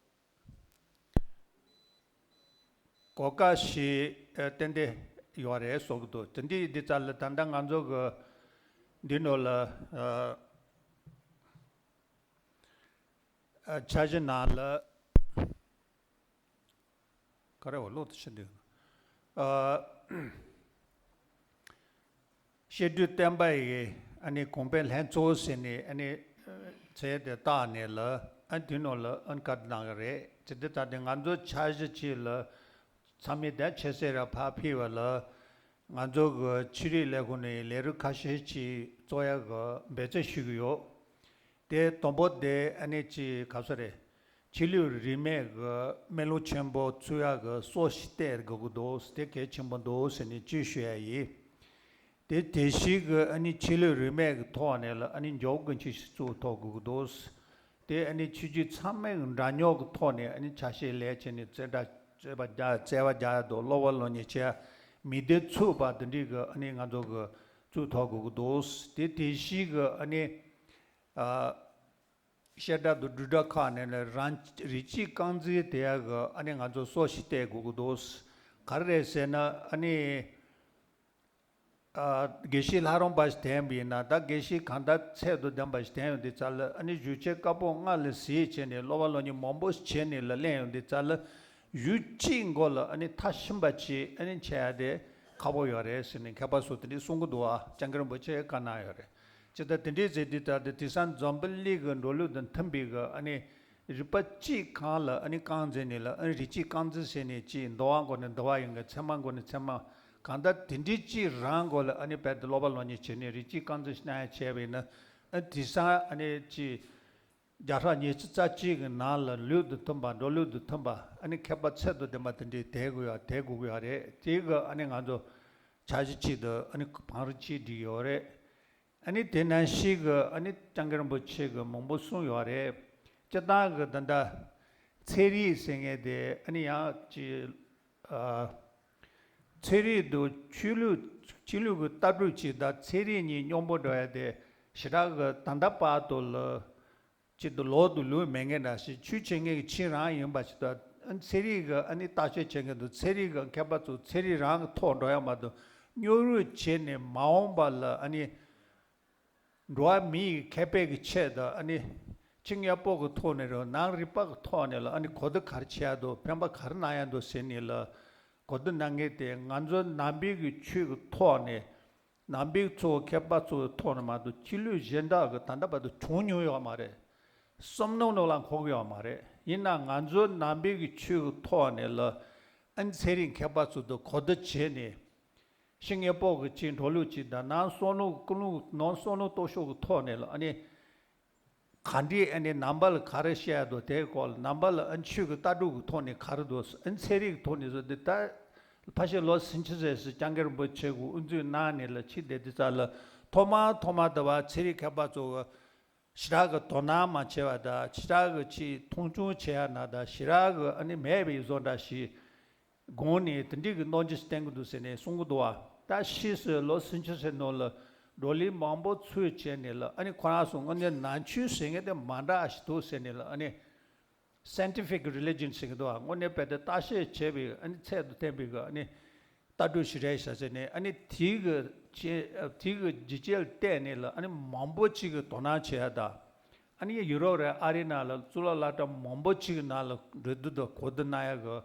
གོ་སྐབས་ཤིག་ཨ་ཏན་ཏན་ཡོད་རེད་བཟོ་གི་འདུག་དེ་འདྲའི་འདི་རྩ་ལ་ད་ལྟ་ང་ཚོ་གི་འདི་ནང་ལ་ཨ་ཨ་འཆར་གཞི་ནང་ལ། ག་རེ་བ་ལོག་ཏུ་ཕྱིན་འདུག་ཨ། བཤད་སྒྲུབ་བསྟན་པ་ཡི་ཨ་ནི་གོང་འཕེལ་ལྷན་ཚོགས་ཟེར་ནས་ཨ་ནི་ཚད་དེ་བཏགས་ནས་ལ། ཨ་དེ་ནང་ལ་ཨ་ནི་བཀའ་འདྲི་གནང་གི་རེད། དེ་འདི་ལྟ་སྟེ་ང་ཚོ་འཆར་གཞི་གཅིག་ལ་ཚང་མས་དེ་ཆེ་སེ་ར་ཕར་ཕུལ་བ་ལ། ང་ཚོ་གི་ཆོས་རིག་ལས་ཁུངས་ནས་ལས་རིམ་ཁ་ཤས་ཅིག་བཙུགས་ཡ་གི་འབད་བརྩོན་ཞུ་གི་ཡོད། དེ་དང་པོ་དེ་ཨ་ནི་ཅིག་ག་ཚོད་རེད། ཆོས་ལུགས་རིས་མེད་ཀྱི་སྨོན་ལམ་ཆེན་པོ་ཚུགས་ཡག་གི་སྲོག་ཤིང་གཏད་དགོས་ཀྱི་འདུག་དེ་གལ་ཆེན་པོ་འདུག་ཟེར་ནས་ཅིག་ཞུ་ཡ་ཡིན། དེ་དེ་བཞིན་གྱི་ཨ་ནི་ཆོས་ལུགས་རིས་མེད་ཀྱི་ཐོག་ནས་ལ་ཨ་ནི་མགྱོགས་ཀུན་གྱིས་ཤིག་བཙུགས་ཐུབ་དགོས་ཀྱི་འདུག་དེ་ཨ་ནི་ཆོས་བརྒྱུད་ཚང་མའི་འདྲ་མཉམ་གྱི་ཐོག་ནས་ཨ་ནི་ཆ་ཤས་ལས་བྱས་ནས་རྩེ་གྲ་རྩོད་པ་རྒྱག་རྩོད་པ་རྒྱག་ཡ་དང་། སློབ་པ་སློབ་གཉེར་བྱེད་ཡ་མི་སྡེ་ཚུགས་པ་དེ་འདྲའི་གི་ཨ་ནི་ང་ཚོ་གི་བཙུགས་ཐུབ་དགོས་ཀྱི་འདུག་དེ་དེ་བཞིན་གྱི་ཨ་ནི། ཨ། བཤད་གྲྭ་དང་འབྲུག་སྒྲ་ཁག་ནས་ནི་རང་རིགས་གཅིག་རྐང་འཛིན་དེ་ཡག་གི་ཨ་ནི་ང་ཚོ་སྲོག་ཤིང་གཏད་དགོས་ཀྱི་འདུག་ག་རེ་རེད་ཟེར་ན་ཨ་ནི། ཨ། དགེ་བཤེས་ལྷ་རམས་པ་ཞིག་འཐེན་པ་ཡིན་ན། ད་དགེ་བཤེས་གང་ལྟར་ཚད་དང་ལྡན་པ་ཞིག་འཐེན་ཡོང་དུས་ཙ་ལ་ཨ་ནི་བཞུགས་ཆས་བཀའ་པོད་ལྔ་ལ་གཟིགས་བྱས་ནས་སློབ་པ་སློབ་གཉེར་མང་པོ་བྱས་ནས་ལ་གླན་ཡོང་དུས་ཙ་ལ། གཞུང་གཅིག་མགོ་ལ་ཨ་ནི་མཐའ་ཕྱིན་པ་ཅིག་ཨ་ནི་བྱེད་ཡ་དེ་ཁག་པོ་ཡོད་རེད་ཟེར་ནས་མཁས་པ་ཚོ་དེ་འདྲས་གསུང་གི་འདུག་ཨ། སྐྱབས་མགོན་རིན་པོ་ཆེས་བཀའ་གནང་ཡོད་རེད། ཇི་ལྟར་དེ་འདྲས་ཟེར་དུས་ད་དེ་དེང་སང་འཛམ་བུ་གླིང་གི་འགྲོ་ལུགས་དང་མཐུན་པའི་གི་ཨ་ནི་རིག་པ་གཅིག་སྒང་ལ་ཨ་ནི་རྐང་འཛིན་ནས་ལ། ཨ་ནི་རིགས་གཅིག་རྐང་འཛིན་ཟེར་ནས་གཅིག་འདུལ་བ་མགོ་ནས་འདུལ་བ་ཡིན་གི། ཚད་མ་མགོ་ནས་ཚད་མ། གང་ལྟར་དེ་འདྲས་གཅིག་རང་མགོ་ལ་ཨ་ནི་རྦད་དེ་སློབ་པ་སློབ་གཉེར་བྱས་ནས་རིགས་གཅིག་རྐང་འཛིན་གནང་ཡ་བྱས་པ་ཡིན་ན། ཨ་དེང་སང་ཨ་ནི་གཅིག་བརྒྱ་ཕྲག་ཉི་ཤུ་རྩ་གཅིག་གི་ནང་ལ་ལུགས་དང་མཐུན་པ། འགྲོ་ལུགས་དང་མཐུན་པ། ཨ་ནི་མཁས་པ་ཚད་དང་ལྡན་པ་དེ་འདྲས་བསྡད་དགོས་ཡ། བསྡད་དགོས་ཀྱི་ཡོད་རེད། དེ་གི་ཨ་ནི་ང་ཚོ་འཆར་གཞི་གཅིག་དང་ཨ་ནི་བང་རིམ་གཅིག་བསྒྲིགས་ཡོད་རེད། ཨ་ནི་དེ་ནང་བཞིན་གི་ཨ་ནི་སྐྱབས་མགོན་རིན་པོ་ཆེ་གིས་མང་པོ་གསུངས་ཡོད་རེད། སྤྱིར་བཏང་གི་ད་ལྟ་ཚན་རིག་ཟེར་མཁན་དེ་ཨ་ནི་ཡང་ཅིག་ཨ། ཚན་རིག་དང་ཆོས་ལུགས། ཆོས་ལུགས་ཀྱི་ལྟ་གྲུབ་ཅིག་དང་ཚན་རིག་གཉིས་མཉམ་པོ་འགྲོ་ཡ་དེ་ཞེ་དྲག་གི་ད་ལྟ་བར་དུ་ལ་ཅིག་ཏུ་ལོག་ཏུ་ལུས་མེད་མཁན་འདྲ་ཞིག་ཆོས་བྱེད་མཁན་གྱི་ཁྱིམ་རང་ཡིན་པ་ཞིག་དང་། ཚན་རིག་གི་ཨ་ནི་བརྟག་དཔྱད་བྱེད་མཁན་དང་ཚན་རིག་གི་མཁས་པ་ཚོ་ཚན་རིག་རང་གི་ཐོག་འགྲོ་ཡ་མ་གཏོགས་སྙོམས་རུབ་བྱས་ནས་མ་འོངས་པ་ལ་ཨ་ནི་འགྲོ་བ་མིའི་ཁེ་ཕན་གྱི་ཆེད་དུ་ཨ་ནི་ཕྱི་དངོས་པོ་གི་ཐོག་ནས་རེད། ནང་རིག་པ་གི་ཐོག་ནས་ལ་ཨ་ནི་གོ་བརྡ་ག་རེ་བྱེད་ཡ་འདུག་ཕན་པ་ག་རེ་གནང་ཡ་འདུག་ཟེར་ནས་ལ་གོ་བརྡ་གནང་མཁན་དེ་ང་ཚོ་ནང་པའི་གི་ཆོས་ཀྱི་ཐོག་ནས། ནང་པའི་ཚོ་མཁས་པ་ཚོའི་ཐོག་ནས་མ་གཏོགས་ཆོས་ལུགས་གཞན་དག་གི་ད་ལྟ་བར་དུ་བྱུང་མྱོང་ཡོད་མ་རེད། བསམ་མནོ་ནང་ལ་འཁོར་གི་ཡོད་མ་རེད། ཡིན་ན་ང་ཚོ་ནང་པའི་གི་ཆོས་ཀྱི་ཐོག་ནས་ལ་ཨ་ནི་ཚན་རིག་མཁས་པ་ཚོ་དང་གོ་བརྡ་བྱས་ནས། ཕྱི་དངོས་པོ་གི་ཅིག་འགྲོ་ལུགས་ཅིག་དང་། ནང་བསམ་བློ་ཀུན་སློང་། ནང་བསམ་བློ་རྟོག་ཞིབ་གི་ཐོག་ནས་ལ་ཨ་ནི་ག་འདྲས་ཨ་ནི་ནང་པ་ལ་ག་རེ་བཤད་ཡ་འདུག་དེའི་སྐོར་ལ་ནང་པ་ལ་ཨ་ནི་ཆོས་ཀྱི་ལྟ་གྲུབ་ཀྱི་ཐོག་ནས་ག་རེ་འདུག་ཨ་ནི་ཚན་རིག་གི་ཐོག་ནས་བཟོ་དེ་ལྟ། ཕལ་ཆེར་ལོ་སུམ་ཅུ་ཙམ་ཞིག་སྐྱབས་མགོན་རིན་པོ་ཆེ་གིས་དབུ་འཛུགས་གནང་ནས་ལ་ཕྱིན་བསྡད་དུས་ཙ་ལ་ཐོག་མར་ཐོག་མར་དུ་བ་ཚན་རིག་མཁས་པ་ཚོ་གི་ཞེ་དྲག་གི་དོ་སྣང་མ་བྱས་པ་དང་། ཞེ་དྲག་གི་ཅིག་མཐོང་ཆུང་བྱེད་ཡ་ན་ད་ཞེ་དྲག་གི་ཨ་ནི་མེད་པའི་བཟོ་འདྲ་ཞིག་དགོངས་ནས་དེ་འདྲའི་གི་རྣམ་འགྱུར་བསྟན་གྱི་འདུག་ཟེར་ནས་གསུང་གི་འདུག་བ། ད་ཕྱིས་སུ་ལོ་སུམ་ཅུ་ཙམ་ནང་ལ་བགྲོ་གླེང་མང་པོ་ཚུགས་བྱས་ནས་ལ་ཨ་ནི་ཁོ་རང་ཚོ་དངོས་གནས་ནང་ཆོས་ཟེར་མཁན་དེ་མ་འདྲ་ཞིག་འདུག་ཟེར་ནས་ལ་ཨ་ནི་scientific religion ཟེར་གྱི་འདུག་བ། དངོས་གནས་རྦད་དེ་བརྟག་དཔྱད་བྱས་པའི་ཨ་ནི་ཚད་དུ་བསྟན་པའི་གི་ཨ་ནི་ལྟ་གྲུབ་ཞིག་རེད་ཤག་ཟེར་ནས། ཨ་ནི་དེའི་གི་ཅེ། དེའི་གི་རྒྱུ་རྐྱེན་བལྟས་ནས་ལ་ཨ་ནི་མང་པོ་ཅིག་གིས་དོ་སྣང་བྱེད་ཡ་དང་། ཨ་ནི་ཡུ་རོབ་རེད། ཨ་རི་ནང་ལ་གཙུག་ལག་སློབ་གྲྭ་མང་པོ་ཅིག་གི་ནང་ལ་འགྲོ་དུས་དང་གོ་བསྡུར་གནང་ཡ་གི་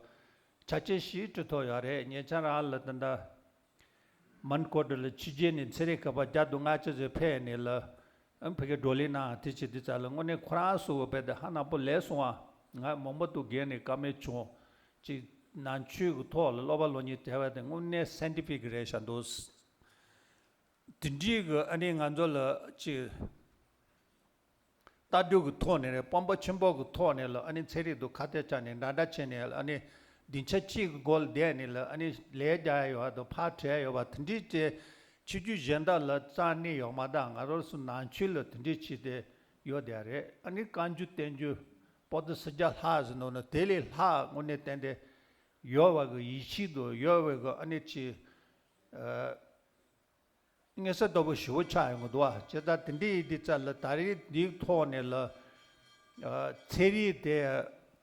ཆ་རྐྱེན་ཞིག་བསྐྲུན་ཐུབ་ཡོད་རེད། ཉེ་ཆར་རང་ལ་ད་ལྟ་མོན་གྷོ་ལ་ཕྱི་རྒྱལ་ནས་ཚན་རིག་མཁས་པ་བརྒྱ་དང་ལྔ་བཅུ་ཙམ་ཕེབས་ནས་ལ་ཨ་ནི་ཕ་གིར་བགྲོ་གླེང་གནང་། དེ་བྱེད་དུས་ཙ་ལ་དངོས་གནས་ཁོ་རང་ཚོ་རྦད་དེ་ཧ་ནག་པོ་ལས་སོང་བ། ང་མང་པོ་འདུག་རྒན་ནས་བཀའ་མོལ་བྱུང་། ཅིག་ནང་ཆོས་ཀྱི་ཐོག་ལ་སློབ་པ་སློབ་གཉེར་བྱས་པ་དེ་དངོས་གནས་scientific རེད་ཤག་འདུག་དེ་འདྲའི་གི་ཨ་ནི་ང་ཚོ་ལ་ཅིག་ལྟ་གྲུབ་ཀྱི་ཐོག་ནས་རེད། དཔོན་པོ་ཆེན་པོ་གི་ཐོག་ནས་ལ་ཨ་ནི་ཚན་རིག་དང་ཁ་གཏད་བཅག་ནས་འདྲ་འདྲ་བྱས་ནས་ཨ་ནི་སྡིངས་ཆ་གཅིག་གི་སྒོ་ལ་བསྡད་ནས་ལ་ཨ་ནི་ལས་རྒྱག་ཡ་ཡོད་པ་དང་ཕར་བྲལ་ཡ་ཡོད་པ་དེ་འདྲའི་ཅིག་ ཆོས་བརྒྱུད་གཞན་དག་ལ་རྩ་གནས་ཡོད་མ་རེད། ང་རང་ཚོ་ནང་ཆོས་ལ་དེ་འདྲས་བྱས་ཏེ་ཡོད་བསྡད་རེད། ཨ་ནི་བཀའ་འགྱུར་བསྟན་འགྱུར་པོ་ཏི་སུམ་བརྒྱ་ལྷག་ཟེར་འདུག་ན། དེ་ལས་ལྷག་དངོས་གནས་བསྟན་ཏེ་ཡོད་པ་གི་ཡིད་ཆེས་དང་ཡོད་པའི་གི་ཨ་ནི་ཅིག་ཨ་མངོན་གསལ་དོད་པོ་ཞེ་པོ་ཆགས་ཡོང་གི་འདུག་བ། བྱས་ཙང་དེ་འདྲའི་ཡིན་དུས་ཙ་ལ་ད་རེས་འདིའི་ཐོག་ནས་ལ་ཨ་ཚན་རིག་དེ་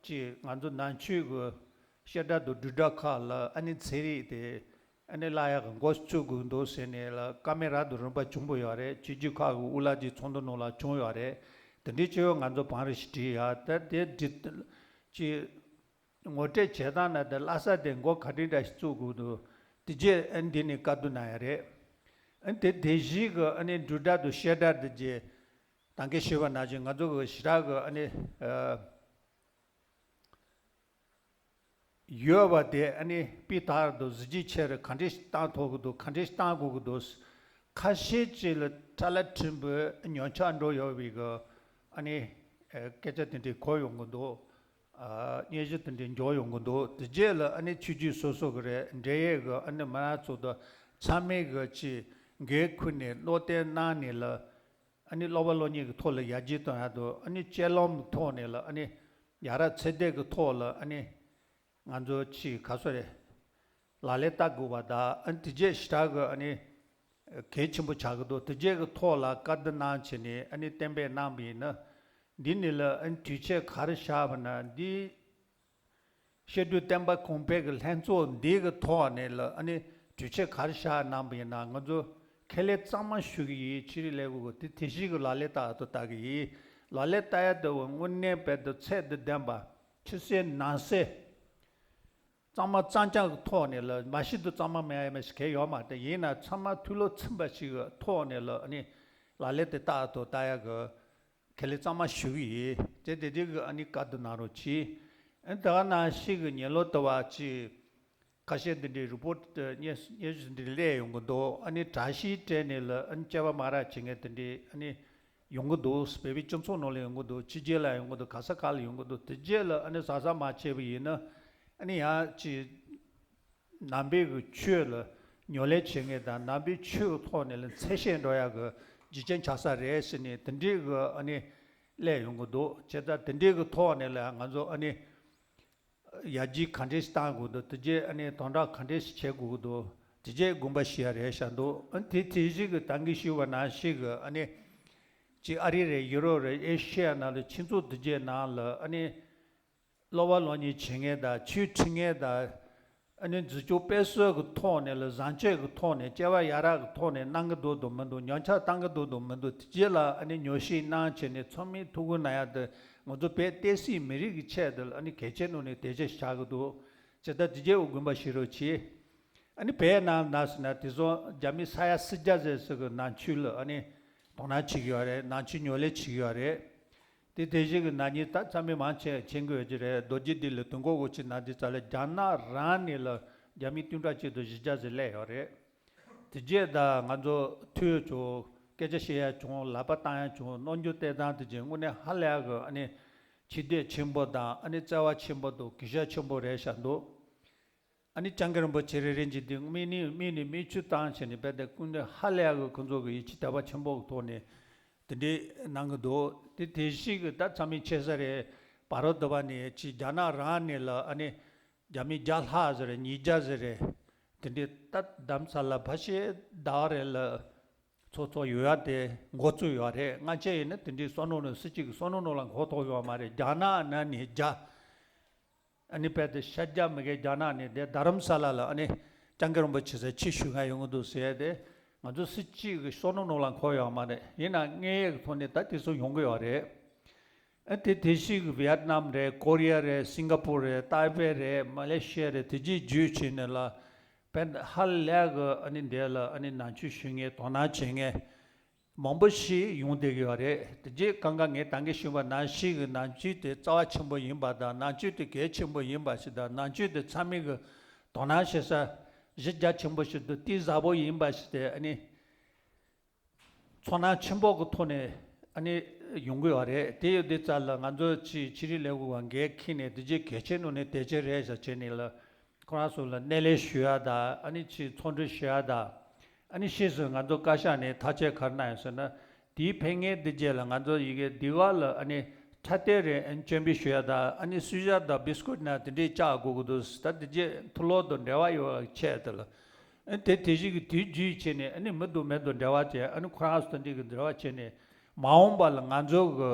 ཅིག་ང་ཚོ་ནང་ཆོས་ཀྱི་བཤད་གྲྭ་དང་སྒྲུབ་གྲྭ་ཁག་ལ་ཨ་ནི་ཚན་རིག་དེ་ཨ་ནི་བསླབ་ཡག་གི་འགོ་བཙུགས་དགོས་འདུག་ཟེར་ནས་ལ་བཀའ་མོལ་རབ་དང་རིམ་པ་བྱུང་བ་ཡོད་རེད། ཆོས་བརྒྱུད་ཁག་གི་དབུ་བླ་གི་ཚོགས་འདུ་ནང་ལ་བྱུང་ཡོད་རེད། དེ་འདྲའི་ཆེ་བ་ང་ཚོ་བང་རིམ་ཞིག་བྲིས་ཡ། ད་དེ་འདྲི་ཅིག་ངོ་སྤྲོད་བྱེད་སྟངས་ན་དེ་བསླབ་ས་དེ་འགོ་ག་འདྲ་འདྲ་ཞིག་བཙུགས་དགོས་འདུག་དེ་རྗེས་ཨ་ནི་འདི་ནས་བཀའ་བསྡུར་གནང་ཡ་རེད། ཨ་ནི་དེ་དེ་བཞིན་གི་ཨ་ནི་སྒྲུབ་གྲྭ་དང་བཤད་གྲྭ་དེ་རྗེས་ད་གིན་ཞུས་པ་ནང་བཞིན་ང་ཚོ་གི་ཞེ་དྲག་གི་ཨ་ནི་ཨ་ཡོད་པ་དེ་ཨ་ནི་སྤུས་དག་དང་གཟི་བརྗིད་ཆེ་རུ་ག་འདྲས་ཤིག་བཏང་ཐུབ་ཀྱི་འདུག་ག་འདྲས་ཤིག་བཏང་དགོས་ཀྱི་འདུག་ཁ་ཤས་ཅིག་ལ་ཁྲ་ལ་ཁྲིམས་པོའི་ཉོ་ཆ་འགྲོ་ཡོད་པའི་གི་ཨ་ནི་ཨ་སྐད་ཆ་དེ་འདྲས་གོ་ཡོང་གི་འདུག་ཨ་སྙན་ཞུ་དེ་འདྲས་འབྱོར་ཡོང་གི་འདུག་དེ་རྗེས་ལ་ཨ་ནི་ཆོས་བརྒྱུད་སོ་སོ་གི་རེད། འབྲེལ་ཡོད་གི་ཨ་ནི་མི་སྣ་ཚོ་དང་ཚང་མས་གི་ཅིག་འགན་ཁུར་ནས་བློ་གཏད་གནང་ནས་ལ་ཨ་ནི་སློབ་པ་སློབ་གཉེར་གྱི་ཐོག་ལ་ཡར་རྒྱས་གཏོང་ཡག་དང་ཨ་ནི་སྤྱོད་ལམ་ཐོག་ནས་ལ་ཨ་ནི་ཡ་རབས་ཚད་ལྡན་གྱི་ཐོག་ལ་ཨ་ནི་ང་ཚོ་ཅིག་ག་ཚོད་རེད། ལག་ལེན་བསྟར་དགོས་པ་དང་ཨ་ནི་དེ་རྗེས་ཞེ་དྲག་གི་ཨ་ནི་གལ་ཆེན་པོ་ཆགས་ཀྱི་འདུག་དེ་རྗེས་ཀྱི་ཐོག་ལ་བཀའ་བསྡུར་གནང་བྱས་ནས་ཨ་ནི་གཏན་འབེབས་གནང་བ་ཡིན་ན། འདི་ནི་ལ་ཨ་ནི་དུས་ཚོད་ག་རེ་བཞག་པ་ན་འདི། བཤད་སྒྲུབ་བསྟན་པ་གོང་འཕེལ་གྱི་ལྷན་ཚོགས་འདི་གི་ཐོག་ནས་ལ་ཨ་ནི་དུས་ཚོད་ག་རེ་བཞག་གནང་བ་ཡིན་ན་ང་ཚོ་ཁས་ལེན་གཙང་མ་ཞུ་གི་ཡིན། ཕྱི་རིགས་ལས་ཁུངས་ཀྱི་དེ་དེ་བཞིན་གྱི་ལག་ལེན་བསྟར་དུ་བསྟར་གི་ཡིན། ལག་ལེན་བསྟར་ཡ་དེ་བ་དངོས་གནས་དཔེ་དེ་ཚད་དང་ལྡན་པ་ཕྱི་གསལ་ནང་གསལ། གཙང་མ་གཙང་རྐྱང་གི་ཐོག་ནས་ལ་མ་གཞི་དུ་གཙང་མ་མེད་ཡ་མེད་ཞིག་གལ་ཡོད་མ་རེད། ཡིན་ན་ཚང་མ་ཐུགས་བློ་ཚིམ་པ་ཞིག་གི་ཐོག་ནས་ལ་ཨ་ནི་ལག་ལེན་དེ་བསྟར་དུ་བསྟར་ཡ་གི་ཁས་ལེན་གཙང་མ་ཞུ་གི་ཡིན། དེ་དེ་དེ་གི་ཨ་ནི་བཀའ་བསྡུར་གནང་རོགས་གྱིས། ཨ་ནི་ད་ག་ནང་བཞིན་གི་ཉེ་ལོ་དུ་བ་ཅི་ཁ་ཤས་འདི་འདྲའི་རི་པོར་ཊི་སྙན་སྙན་ཞུ་འདི་སླེབས་ཡོང་གི་འདུག་ཨ་ནི་དྲ་ཞིག་སྤྲད་ནས་ལ་ཨ་ནི་སྐྱེ་བ་མ་རག་བྱེད་མཁན་དེ་འདྲའི་ཨ་ནི་ཡོང་གི་འདུག་བོད་པའི་སྤྱི་ཚོགས་ནང་ལ་ཡོང་གི་འདུག་ཕྱི་རྒྱལ་ལ་ཡོང་གི་འདུག་ག་ས་ག་ལ་ཡོང་གི་འདུག་དེ་རྗེས་ལ་ཨ་ནི་གཟབ་གཟབ་མ་བྱས་པ་ཡིན་ན་ཨ་ནི་ཡང་ཅི་ནང་པའི་གི་ཆོས་ལ་ཉམས་ལེན་བྱེད་མཁན་དང་ནང་པའི་ཆོས་ཀྱི་ཐོག་ནས་ལ་འཚེ་བཤད་འགྲོ་ཡག་གི་རྒྱུ་རྐྱེན་ཆགས་ས་རེད་ཟེར་ནས་དེ་འདྲའི་གི་ཨ་ནི་སླེབས་ཡོང་གི་འདུག་བྱས་ཙང་དེ་འདྲའི་གི་ཐོག་ནས་ལ་ང་ཚོ་ཨ་ནི་ཡར་རྒྱས་ག་འདྲས་ཤིག་གཏང་དགོས་འདུག་དེ་རྗེས་ཨ་ནི་དོན་དག་ག་འདྲས་ཤིག་བྱེད་དགོས་ཀྱི་འདུག་དེ་རྗེས་དགོངས་པ་ཞུ་ཡ་རེད་བཞག་འདུག་ཨ་ནི་དེ་དེ་བཞིན་གི་ད་གིན་ཞུས་པ་ནང་བཞིན་གི་ཨ་ནི་ཅིག་ཨ་རི་རེད། ཡུ་རོབ་རེད། ཨེ་ཤི་ཡ་ནང་ལ་ཆོས་ཚོགས་དེ་རྗེས་ནང་ལ་ཨ་ནི་སློབ་པ་སློབ་གཉེར་བྱེད་མཁན་དང་ཆོས་ཁྲིད་མཁན་དང་། ཨ་ནི་འཛིན་སྐྱོང་སྤེལ་གསུམ་གྱི་ཐོག་ནས་ལ་བཟང་སྤྱོད་ཀྱི་ཐོག་ནས་སྐྱེ་བ་ཡ་རབས་ཀྱི་ཐོག་ནས་གནང་གི་འདུག་དང་མི་འདུག་ཉམས་ཆག་བཏང་གི་འདུག་དང་མི་འདུག་དེ་རྗེས་ལ་ཨ་ནི་ཉོ་ཤེས་གནང་བྱས་ནས་ཚང་མས་ཐུགས་ཁུར་གནང་ཡ་དེ་ང་ཚོ་བོད་བསྟན་སྲིད་མི་རིགས་ཀྱི་ཆེད་དུ་ལ་ཨ་ནི་གལ་ཆེ་ནོ་ནས་གལ་ཆེ་ཆགས་ཀྱི་འདུག་བྱས་ཙང་དེ་རྗེས་འོ་དགོངས་པ་བཞེས་རོགས་གྱིས། ཨ་ནི་བོད་ནང་ན་ཟེར་ན་དེ་ཚོ་རྒྱ་མི་ས་ཡ་སུམ་བརྒྱ་ཟེར་ཟེར་གི་ནང་ཆོས་ལ་ཨ་ནི་དོ་སྣང་བྱེད་ཀྱི་ཡོད་རེད། ནང་ཆོས་ཉམས་ལེན་བྱེད་ཀྱི་ཡོད་རེད། དེ་དེ་བཞིན་གྱི་ནག་ཉེས་ད་ཚང་མས་མང་ཆེ་མཁྱེན་གྱི་ཡོད་ཀྱི་རེད། རྡོ་རྗེ་གདན་ལ་དུས་འཁོར་དབུ་ཅན་ནང་དེ་ཙ་ལ་རྒྱ་ནག་རང་ནས་ལ་རྒྱ་མི་སྟོང་ཕྲག་གཅིག་དང་བཞི་བརྒྱ་ཟིག་སླེབས་ཡོད་རེད། དེ་རྗེས་ད་ང་ཚོ་ཐོས་བྱུང་། སྐད་ཆ་བཤད་ཡ་བྱུང་། ལག་པ་བཏང་ཡ་བྱུང་། རྣམ་འགྱུར་བསྟན་སྟངས་དེ་ཅིག་དངོས་གནས་ཧ་ལས་གི་ཨ་ནི་ཆེ་བསྟོད་ཆེན་པོ་དང་ཨ་ནི་བརྩེ་བ་ཆེན་པོ་དང་གུས་ཞབས་ཆེན་པོ་རེད་བཞག་འདུག་ཨ་ནི་སྐྱབས་མགོན་རིན་པོ་ཆེ་རེ་རེ་གཉིས་དེ་མིག་ནི་མིག་ནས་མིག་ཆུ་བཏང་བྱས་ནས་རྦད་དེ་སྐུ་མདུན་ཧ་ལས་གི་ཁོང་ཚོ་གི་ཡིད་ཆེས་དད་པ་ཆེན་པོ་གི་ཐོག་ནས་དེ་འདྲའི་གནང་གི་འདུག་དེ་དེ་བཞིན་གི་ད་ཚང་མས་མཁྱེན་གསལ་རེད། བར་རོ་དུ་བ་ནས་ཅིག་རྒྱ་ནག་རང་ནས་ལ་ཨ་ནི་རྒྱ་མི་བརྒྱ་ལྷག་ཟེར་རེད། ཉིས་བརྒྱ་ཟེར་རེད། དེ་འདྲའི་ད་རྡ་རམ་ས་ལ་ཕལ་ཆེར་ཟླ་བ་རེ་ལ་ཚོགས་ཚོགས་ཡོད་ཡ་དེ་འགོ་བཙུགས་ཡོད་རེད། སྔ་ཆད་ཡིན་ན་དེ་འདྲའི་བསམ་བློ་ནང་སྲིད་སྤྱི་གི་བསམ་བློ་ནང་ལ་འཁོར་ཐུབ་ཡོད་མ་རེད། རྒྱ་ནག་ནང་ནས་བརྒྱ། ཨ་ནི་དཔེ་དེ་ཤར་རྒྱག་མི་དགོས། རྒྱ་ནག་ནས་དེ་རྡ་རམ་ས་ལ་ལ་ཨ་ནི་སྐྱབས་མགོན་རིན་པོ་ཆེ་ས་ཆེད་ཞུ་མཁན་ཡོང་གི་འདུག་ཟེར་ཏེ་ང་ཚོ་སྲིད་སྤྱི་གི་བསམ་བློ་ནང་ལ་འཁོར་ཡོད་མ་རེད། ཡིན་ན་དངོས་ཡོད་ཀྱི་ཐོག་ནས་ད་དེ་ཚོ་ཡོང་གི་ཡོད་རེད། ཨ་དེ་དེ་བཞིན་གི་ཝི་ཡེད་ནམ་རེད། ཀོ་རི་ཡ་རེད། སིང་ག་པུར་རེད། ཏཱའེ་པེ་རེད། མ་ལེ་ཤི་ཡ་རེད། དེ་རྗེས་བརྒྱུད་བྱས་ནས་ལ་དཔེ་ཧ་ལས་གི་ཨ་ནི་འདི་ལ་ཨ་ནི་ནང་ཆོས་ཞུ་མཁན་དོ་སྣང་བྱེད་མཁན་མང་པོ་ཞིག་ཡོང་བསྡད་ཀྱི་ཡོད་རེད། དེ་རྗེས་གང་ག་ངས་ད་གིན་ཞུས་པ་ནང་བཞིན་གྱི་ནང་ཆོས་དེ་རྩ་བ་ཆེན་པོ་ཡིན་པ་དང་། ནང་ཆོས་དེ་གལ་ཆེན་པོ་ཡིན་པ་ཞིག་དང་། ནང་ཆོས་དེ་ཚང་མས་གི་དོ་སྣང་བྱེད་ས་གཞི་རྒྱ་ཆེན་པོ་ཞིག་དང་གཏིང་ཟབ་པོ་ཡིན་པ་ཞིག་དེ་ཨ་ནི་ཚོར་སྣང་ཆེན་པོ་གི་ཐོག་ནས་ཨ་ནི་ཡོང་གི་ཡོད་རེད། དེ་ཡོད་དུས་ཙ་ལ་ང་ཚོ་ཕྱི་ཕྱི་རིགས་ལས་ཁུངས་པ་འགན་འཁྱེར་ནས་དེ་རྗེས་གལ་ཆེ་ནོ་ནས་དེ་ཆེ་རེད་ཟེར་བྱས་ནས་ལ་ཁོ་རང་ཚོ་ལ་སྣེ་ལེན་ཞུ་ཡ་དང་། ཨ་ནི་ཕྱི་ཚོགས་འདུ་ཞུ་ཡ་དང་། ཨ་ནི་ཕྱིས་སུ་ང་ཚོ་བཀའ་ཤག་ནས་ཐག་གཅོད་ག་རེ་གནང་ཡོད་ཟེར་ན། དེའི་ཕན་ངེས་འདི་རྗེས་ལ་ང་ཚོ་ཡི་གེ་འདི་ག་ལ་ཨ་ནི་ཁྲ་ཏེ་རེ་ཨ་ནི་སྤྱན་འབུལ་ཞུ་ཡ་དང་། ཨ་ནི་སུ་ཞག་དང་བི་སི་ཀུད་ན་དེ་འདྲས་བཅག་དགོས་ཀྱི་འདུག་ད་དེ་རྗེས་མཐོ་སློབ་དང་འབྲེལ་བ་ཡོད་པའི་ཆེད་དུ་ལ། ཨ་ནི་དེ་དེ་བཞིན་གྱི་དུས་རྒྱུན་བྱས་ནས་ཨ་ནི་མི་དང་མི་དང་འབྲེལ་བ་བྱས། ཨ་ནི་ཁོ་རང་ཚོ་དེ་འདྲས་ཀྱི་འབྲེལ་བ་བྱས་ནས་མ་འོངས་པ་ལ་ང་ཚོ་གི་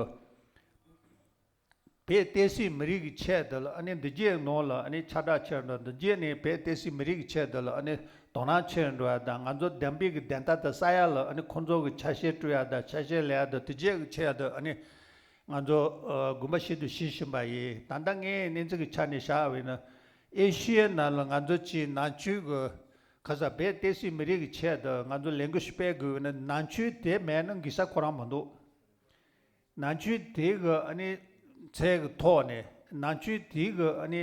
བོད་བསྟན་སྲིད་མི་རིགས་ཀྱི་ཆེད་དུ་ལ། ཨ་ནི་འདི་རྗེས་ནང་ལ་ཨ་ནི་ཁྱབ་བསྒྲགས་ཆེར་འགྲོ། འདི་རྗེས་ནས་བོད་བསྟན་སྲིད་མི་རིགས་ཀྱི་ཆེད་དུ་ལ་ཨ་ནི་དོ་སྣང་ཆེར་འགྲོ་ཡ་དང་། ང་ཚོ་བདེན་པའི་གི་བདེན་མཐའ་དེ་གསལ་ཡ་ལ་ཨ་ནི་ཁོང་ཚོ་གི་ཆ་ཤས་སྤྲོད་ཡ་དང་། ཆ་ཤས་ལེན་ཡ་དང་། དེ་རྗེས་ཀྱི་ཆེད་དུ་ཨ་ནི་ང་ཚོ་ཨ་དགོངས་པ་བཞེས་དང་བཞེས་བཞིན་པ་ཡིན། ད་ལྟ་ངའི་གནས་ཚུལ་གྱི་ཆ་ནས་བཞག་པ་ཡིན་ན། ཨེ་ཤི་ཡའི་ནང་ལ་ང་ཚོ་ཅིག་ནང་ཆོས་ཀྱི་ག་ས་བོད་བསྟན་སྲིད་མི་རིགས་ཀྱི་ཆེད་དུ་ང་ཚོ་ལས་འགུལ་ཞིག་སྤེལ་དགོས་ན། ནང་ཆོས་དེ་མེད་ན་འགྱོ་ས་ཁོ་རང་མི་འདུག་ནང་ཆོས་དེ་གི་ཨ་ནི་ཚད་ཀྱི་ཐོག་ནས། ནང་ཆོས་དེ་གི་ཨ་ནི་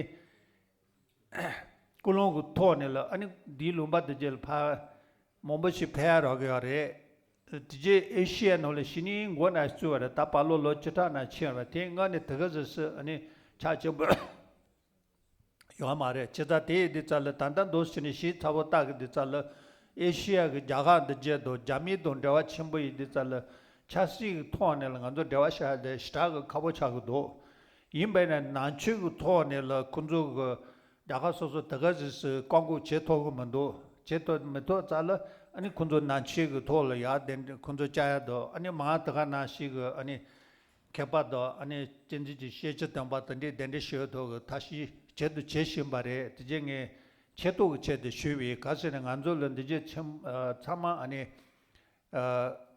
ཀུན་སློང་གི་ཐོག་ནས་ལ་ཨ་ནི་འདིའི་ལུང་པ་དེ་རྗེས་ལ་ཕར་མང་པོ་ཞིག་ཕེབས་ཡ་རག་གི་ཡོད་རེད། དེ་རྗེས་ཨེ་ཤི་ཡའི་ནང་ལ་གཞི་ནས་མགོ་ནས་བཙུགས་པ་རེད། ད་བར་ལོ་ལོ་བཅུ་ཕྲག་ནང་ཕྱིན་པ་དེ་སྔ་ནས་དེ་ག་ཟེར་སྲིད་ཨ་ནི་ཆ་ཆེན་པོ་ཡོད་མ་རེད། བྱས་ཙང་དེ་ཡི་དེ་རྩ་ལ་ད་ལྟ་འདུག་ཟེར་ནས་ཞིབ་ཚགས་པོ་བལྟ་གི་དེ་རྩ་ལ། ཨེ་ཤི་ཡ་གི་རྒྱ་གར་འདི་རྗེས་དང་རྒྱ་མི་དང་འབྲེལ་བ་ཆེན་པོ་ཡི་དེ་རྩ་ལ། ཆབ་སྲིད་ཀྱི་ཐོག་ནས་ལ་ང་ཚོ་འབྲེལ་བ་བྱ་ཡ་དེ་ཞེ་དྲག་གི་ཁག་པོ་ཆགས་ཀྱི་འདུག་ཡིན་པས་ན་ནང་ཆོས་ཀྱི་ཐོག་ནས་ལ་ཁོང་ཚོ་གི་རྒྱ་གར་སོ་སོ་དེ་ག་ཟེར་སྲིད་བཀག་འགོག་བྱེད་ཐུབ་ཀྱི་མི་འདུག་བྱེད་ཐུབ་མི་ཐུབ་རྩ་ལ་ཨ་ནི་ཁོང་ཚོ་ནང་ཆོས་ཀྱི་ཐོག་ལ་ཡར་དེ་འདྲ་ཁོང་ཚོ་བཅར་ཡ་དང་། ཨ་ནི་མང་དེ་ག་ནང་བཞིན་གི་ཨ་ནི་མཁས་པ་དང་ཨ་ནི་གཅེས་འཛིན་གྱི་ཤེས་བྱ་ལྡན་པ་དེ་འདྲས་གདན་འདྲེན་ཞུ་ཐུབ་ཀྱི་ཐབས་ཤེས་བྱེད་དུ་བྱེད་བཞིན་པ་རེད། དེ་རྗེས་ངས་ཆེ་མཐོང་གི་ཆེད་དུ་ཞུས་པའི། ག་ཟེར་ན་ང་ཚོ་ལ་འདི་རྗེས་ཆེན་ཨ་ཚང་མ་ཨ་ནི་ཨ་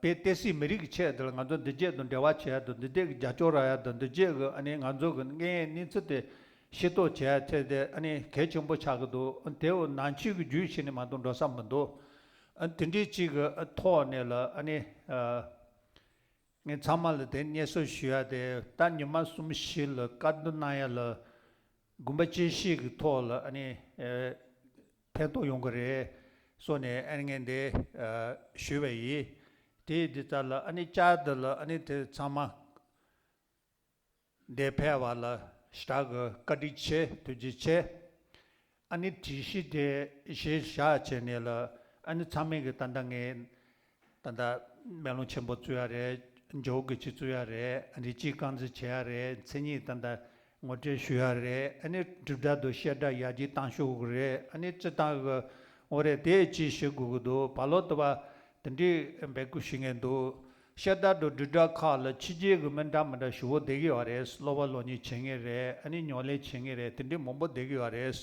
བོད་བསྟན་སྲིད་མི་རིགས་ཀྱི་ཆེད་དུ་ལ་ང་ཚོ་འདི་རྗེས་དང་འབྲེལ་བ་བྱེད་ཡ་དང་། འདི་རྗེས་ཀྱི་རྒྱབ་སྐྱོར་རག་ཡ་དང་། འདི་རྗེས་ཀྱི་ཨ་ནི་ང་ཚོ་གི་དངོས་ཡོད་གནས་ཚུལ་དེ་ཤེས་རྟོགས་བྱེད་ཡ་ཐད་དེ་ཨ་ནི་གལ་ཆེན་པོ་ཆགས་ཀྱི་འདུག་དེ་འོ་ནང་ཆོས་ཀྱི་བརྒྱུད་བྱས་ནས་མ་གཏོགས་འགྲོ་ས་མི་འདུག་ཨ་དེ་འདྲའི་ཅིག་གི་ཐོག་ནས་ལ་ཨ་ནི་ཨ། ངས་ཚང་མ་ལ་དེ་སྙན་སེང་ཞུ་ཡ་དེ། ད་ཉི་མ་གསུམ་བཞི་ལ་བཀའ་བསྡུར་གནང་ཡ་ལ་དགོངས་པ་བཞེས་ཤིག་གི་ཐོག་ལ་ཨ་ནི་ཨེ་ཕན་ཐོགས་ཡོང་གི་རེད་གསུངས་ནས་ཨ་ནི་ངས་འདི་ཨ་ཞུས་པ་ཡིན། དེ་ཡི་དེ་རྩ་ལ་ཨ་ནི་བཅར་འདི་ལ་ཨ་ནི་དེ་ཚང་མ་འདིར་ཕེབས་པ་ལ་ཞེ་དྲག་གི་བཀའ་དྲིན་ཆེ། ཐུགས་རྗེ་ཆེ། ཨ་ནི་སྒྲིག་གཞི་དེ་གཞི་བཞག་བྱས་ནས་ལ་ཨ་ནི་ཚང་མས་གི་ད་ལྟ་ངས་ད་ལྟ་མེ་ལོང་ཆེན་པོ་བཙུགས་ཡ་རེད། ཇོ་བོ་གི་ཆུ་བཙུགས་ཡ་རེད། རི་སྐྱེས་རྐང་འཛིན་བྱེད་ཡ་རེད། མཚན་ཉིད་ད་ལྟ་ངོ་སྤྲོད་ཞུ་ཡ་རེད། ཨ་ནི་སྒྲུབ་གྲྭ་དང་བཤད་གྲྭ་ཡར་རྒྱས་བཏང་ཤོག་གི་རེད། ཨ་ནི་སྤྱི་བཏང་གི་འོ་རེད། དེ་ཅིག་ཞུ་དགོས་ཀྱི་འདུག་བར་ལོ་དུ་བ་དེ་འདྲའི་འབོད་སྐུལ་ཞུ་མཁན་འདུག་བཤད་གྲྭ་དང་སྒྲུབ་གྲྭ་ཁག་ལ་ཕྱི་རྒྱལ་གྱི་མི་འདྲ་མི་འདྲ་ཞེ་པོ་བསྡད་ཀྱི་ཡོད་རེད། སློབ་པ་སློབ་གཉེར་བྱེད་མཁན་རེད། ཨ་ནི་ཉམས་ལེན་བྱེད་མཁན་རེད། དེ་འདྲའི་མང་པོ་བསྡད་ཀྱི་ཡོད་རེད།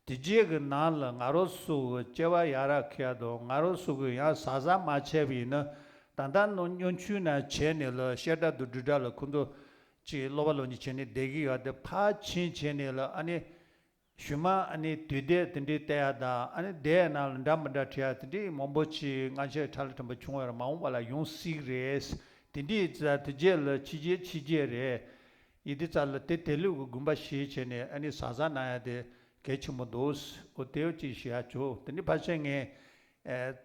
དེ་རྗེས་ཀྱི་ནང་ལ་ང་རང་ཚོ་གི་སྐྱེ་བ་ཡར་ར་འཁྱེར་ཡ་དང་། ང་རང་ཚོ་གི་ཡང་གཟབ་གཟབ་མ་བྱས་པ་ཡིན་ན་ད་ལྟ་ནང་སྔོན་ཆད་ནས་བྱས་ནས་ལ་བཤད་གྲྭ་དང་སྒྲུབ་གྲྭ་ལ་ཁོང་ཚོ་ཅིག་སློབ་པ་སློབ་གཉེར་བྱས་ནས་བསྡད་ཀྱི་ཡོད་དེ། ཕར་ཕྱིན་བྱས་ནས་ལ་ཨ་ནི་གཞུག་མ་ཨ་ནི་དུས་དེབ་དེ་འདྲའི་བལྟ་ཡ་དང་། ཨ་ནི་དེབ་ནང་ལ་འདྲ་མི་འདྲ་བྲིས་ཡ་དེ་འདྲའི་མང་པོ་ཅིག་སྔ་ཕྱིར་ཁྲ་ལ་ཁྲིམས་པ་བྱུང་བ་རེད། མ་འོངས་པ་ལ་ཡོང་སྲིད་རེད། དེ་འདྲའི་རྩ་དེ་རྗེས་ལ་ཕྱི་རྒྱལ་ཕྱི་རྒྱལ་རེད། ཡིན་དེ་རྩ་ལ་དེ་དེ་ལུགས་ཀྱི་དགོངས་པ་བཞེས་བྱས་ནས་ཨ་ནི་གཟབ་གཟབ་གནང་ཡ་དེ་གལ་ཆེན་པོ་འདུག་འོ་དེ་ཅིག་ཞུ་ཡ་བྱུང་། དེ་འདྲའི་ཕལ་ཆེར་ངས་ཨ།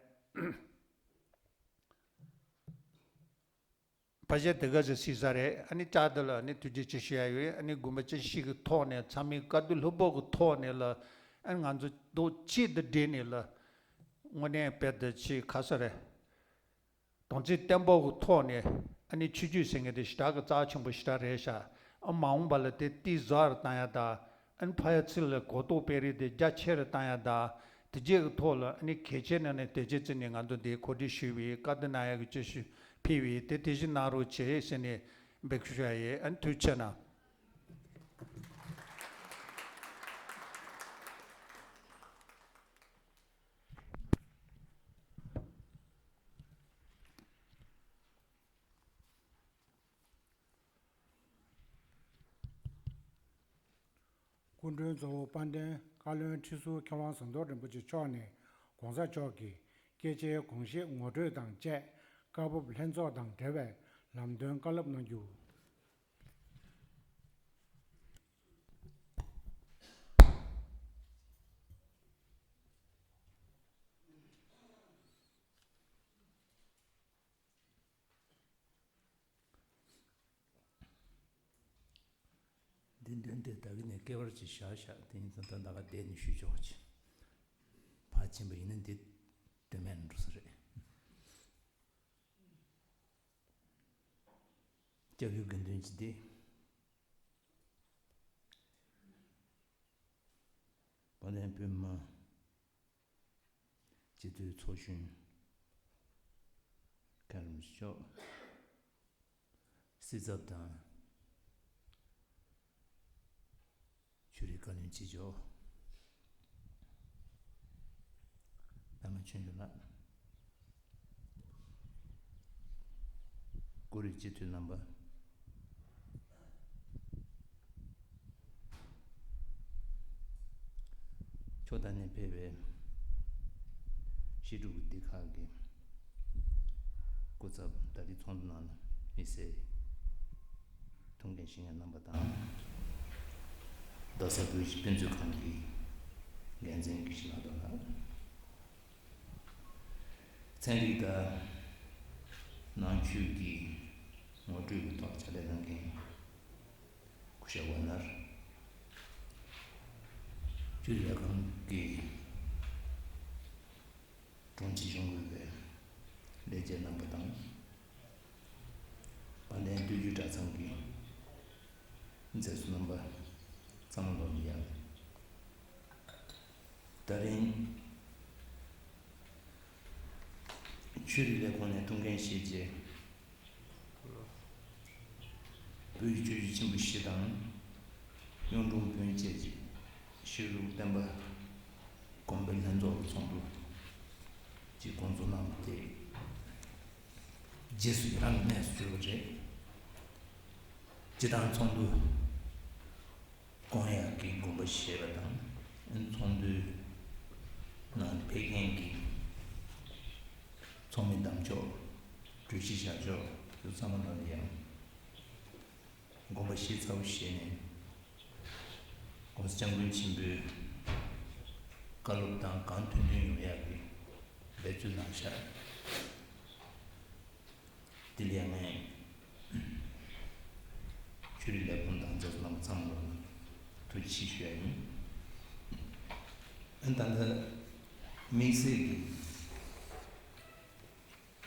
ཕལ་ཆེར་དེ་ག་ཚོད་སྲིད་ས་རེད། ཨ་ནི་བཅར་འདི་ལ་ཨ་ནི་ཐུགས་རྗེ་ཆེ་ཞུ་ཡ་ཡོད། ཨ་ནི་དགོངས་པ་ཆེ་བཞེས་ཀྱི་ཐོག་ནས་ཚང་མས་བཀའ་བསྡུར་ལྷུག་པོ་གི་ཐོག་ནས་ལ་ཨ་ནི་ང་ཚོ་རྡོག་གཅིག་ཏུ་སྒྲིལ་ནས་ལ་དངོས་གནས་དཔེ་འདི་ཆེས་ཁ་ས་རེད། དམ་ཚིག་བརྟན་པོ་གི་ཐོག་ནས་ཨ་ནི་ཆོས་བརྒྱུད་ཟེར་མཁན་དེ་ཞེ་དྲག་གི་རྩ་ཆེན་པོ་ཞེ་དྲག་རེད་ཤག་ཨ་མ་འོངས་པ་ལ་དེ་ཏིག་ཟ་རུ་བཏང་ཡ་དང་། ཨ་ནི་ཕ་ཡ་ཚི་ལ་གོ་རྟོགས་སྤེལ་རེས་དེ་རྒྱ་ཆེ་རུ་བཏང་ཡ་དང་། དེ་རྗེས་ཀྱི་ཐོག་ལ་ཨ་ནི་གལ་ཆེ་ན་ནས་དེ་རྗེས་བརྩིས་ནས་ང་ཚོ་འདི་གོ་སྒྲིག་ཞུས་པའི་བཀའ་བསྡུར་གནང་ཡ་གི་བཅུ་བཞི་ཕེབས་པའི་དེ་དེ་བཞིན་གནང་རོགས་བྱེད་ཟེར་ནས་འབོད་སྐུལ་ཞུ་ཡ་ཡིན། ཨ་ནི་ཐུགས་རྗེ་གནང་། སྐུ་མགྲོན་གཙོ་བོ་དཔལ་ལྡན་བཀའ་བློན་ཁྲི་ཟུར་མཁས་དབང་ཟམ་གདོང་རིན་པོ་ཆེ་མཆོག་ནས་༸གོང་ས་མཆོག་གི་སྐྱེས་ཆེན་དགོངས་བཞེད་ངོ་སྤྲོད་དང་བཅས་བཀའ་བབས་ལྷན་ཚོགས་དང་འབྲེལ་བའི་ལམ་སྟོན་བཀའ་སློབ་གནང་རྒྱུ། འདི་འདོན་ཏེ་ད་གིན་ནས་སྐད་བར་གྱིས་བཞག་བཞག་དེ་ཡིན་ཙང་ད་ད་ག་བསྡད་ནས་ཞུས་ཆོག་ཅིག་ཕར་ཕྱིན་པ་ཡིན་ན་འདི་ དེ་མེད་འགྲོ་ས་རེད། སྐྱབས་ཡུལ་དགེ་འདུན་གྱི་སྡེ། དཔལ་ལྡན་པདྨ་སྤྱི་འཐུས་ཚོགས་གཞོན་མཁན་རིན་པོ་ཆེ་མཆོག་སྲིད་ཚབ་དང་། ཆོས་རིག་བཀའ་བློན་གཅིག་ལྕོགས། པདྨ་ཆོས་འབྱོར་ལགས། བཀུར་འོས་སྤྱི་འཐུས་རྣམ་པ། ཕྱོགས་མཐའ་ནས་ཕེབས་པའི་སྤྱི་འཐུས་སྡེ་ཁག་གི་སྐུ་ཚབ། ད་རེས་ཚོགས་འདུ་ནང་ལ་དམིགས་བསལ་ཐུགས་འགན་བཞེས་མཁན་རྣམ་པ་དང་། རྡ་ས་བོད་ཀྱི་དཔེ་མཛོད་ཁང་གི་འགན་འཛིན་དགེ་བཤེས་ལྷག་རྡོར་ལགས། ཚན་རིག་དང་ནང་ཆོས་ཀྱི་ངོ་སྤྲོད་ཀྱི་ཐོག་ཕྱག་ལས་གནང་མཁན་སྐུ་ཞབས་ཝ་ནར། ཆོས་རིག་ལས་ཁང་གི་དྲུང་ཆེ་གཞུང་གི་ལས་བྱེད་རྣམ་པ་དང་། དཔལ་ལྡན་སྟོད་རྒྱུད་གྲྭ་ཚང་གི་མཛད་གཙོ་རྣམ་པ་ཚང་མ་ལོ་ཡག་ད་རིང་ཆོས་རིག་ལས་ཁུངས་ནས་ཐུགས་འགན་བཞེས་རྗེས། བོད་ཀྱི་ཆོས་བརྒྱུད་ཆེན་པོ་བཞི་དང་། གཡུང་དྲུང་བོན་བཅས་ཀྱི་ཤེས་རིག་བསྟན་པ་དགོན་པའི་ལྷན་ཚོགས་ཀྱི་ཚོགས་འདུ་ཅིག་འགོ་འཛུགས་གནང་བ་དེ་རྗེས་སུ་ཡི་རང་གི་གནས་སུ་གྱུར་པ་རེད། སྤྱི་བཏང་ཚོགས་འདུ་སྐོང་ཡག་གི་དགོངས་པ་བཞེས་པ་དང་། ཚོགས་འདུའི་ནང་ཕེབས་མཁན་གྱི་ཚོགས་མི་དམ་ཆོས། གྲོས་གཞི་བཞག་ཕྱོགས་དེ་ཚང་མ་ནང་ལ་ཡང་དགོངས་པ་བཞེས་ཚར་བ་བཞེས་ནས། ༸གོང་ས་སྐྱབས་མགོན་ཆེན་པོའི་བཀའ་སློབ་དང་གང་ཐུབ་ཐུབ་ཡོང་ཡག་གི་འབད་བརྩོན་གནང་ཤག་དེ་ལ་ཡང་ངས་ཆོས་རིག་ལས་ཁུངས་དང་མཛད་གཙོ་རྣམ་པ་ཚང་མ་ལ་ཐུགས་རྗེ་ཆེ་ཞུ་ཡ་ཡིན། ཨ་ད་ལྟ་དམིགས་བསལ་གྱི་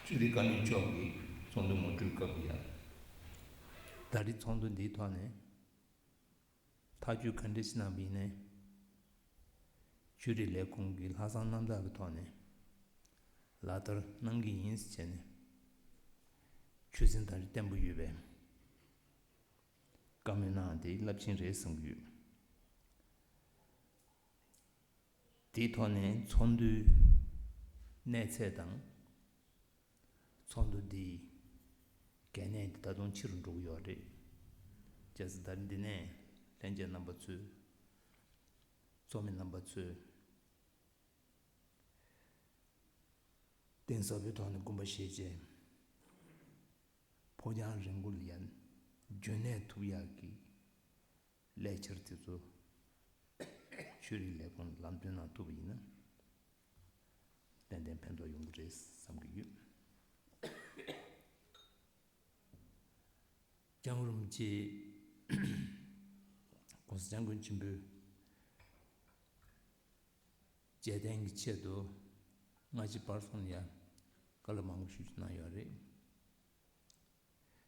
ཆོས་རིག་བཀའ་བློན་མཆོག་གིས་ཚོགས་འདུ་ངོ་སྤྲོད་སྐབས་ཡ། ད་རེས་ཚོགས་འདུ་འདིའི་ཐོག་ནས་ཐག་གཅོད་ག་འདྲ་ཞིག་གནང་བ་ཡིན་ནའི། ཆོས་རིག་ལས་ཁུངས་ཀྱི་ལྷག་བསམ་རྣམ་དག་གི་ཐོག་ནས་ལག་བསྟར་གནང་གི་ཡིན་ཟེར་བྱས་ནས། ཆོས་སེམས་དང་བརྟན་པོ་ཡོད་པའི་བཀའ་མོལ་གནང་བ་དེ་རླབས་ཆེན་རེད་བསམ་གྱི་ཡོད། དེའི་ཐོག་ནས་ཚོགས་འདུའི་གནས་ཚད་དང་། ཚོགས་འདུ་འདིའི་གལ་གནད་འདི་ད་དུང་ཆེ་རུ་འགྲོ་གི་ཡོད་རེད། བྱས་ཙང་ད་རེས་འདི་ནས་ལྷན་རྒྱས་རྣམ་པ་ཚོས། ཚོགས་མི་རྣམ་པ་ཚོས་གཏིང་ཟབ་པོའི་ཐོག་ནས་དགོངས་པ་བཞེས་རྗེས། ཕོ་རྒྱང་རིང་པོ་ལ་ཡང་རྒྱུན་གནས་ཐུབ་ཡག་གི་ལས་འཆར་དེ་ཚོ་ཆོས་རིག་ལས་ཁུངས་ལམ་སྟོན་གནང་ཐུབ་པ་ཡིན་ན། ཏན་ཏན་ཕན་ཐོགས་ཡོང་གི་རེད་བསམ་གྱི་ཡོད། སྐྱབས་མགོན་རིན་པོ་ཆེ། ༸གོང་ས་༸སྐྱབས་མགོན་ཆེན་པོས་རྒྱལ་བསྟན་གྱི་ཆེད་དུ་སྔ་ཕྱི་བར་གསུམ་ལ་ཡང་བཀའ་སློབ་མང་པོ་ཞིག་གནང་ཡོད་རེད།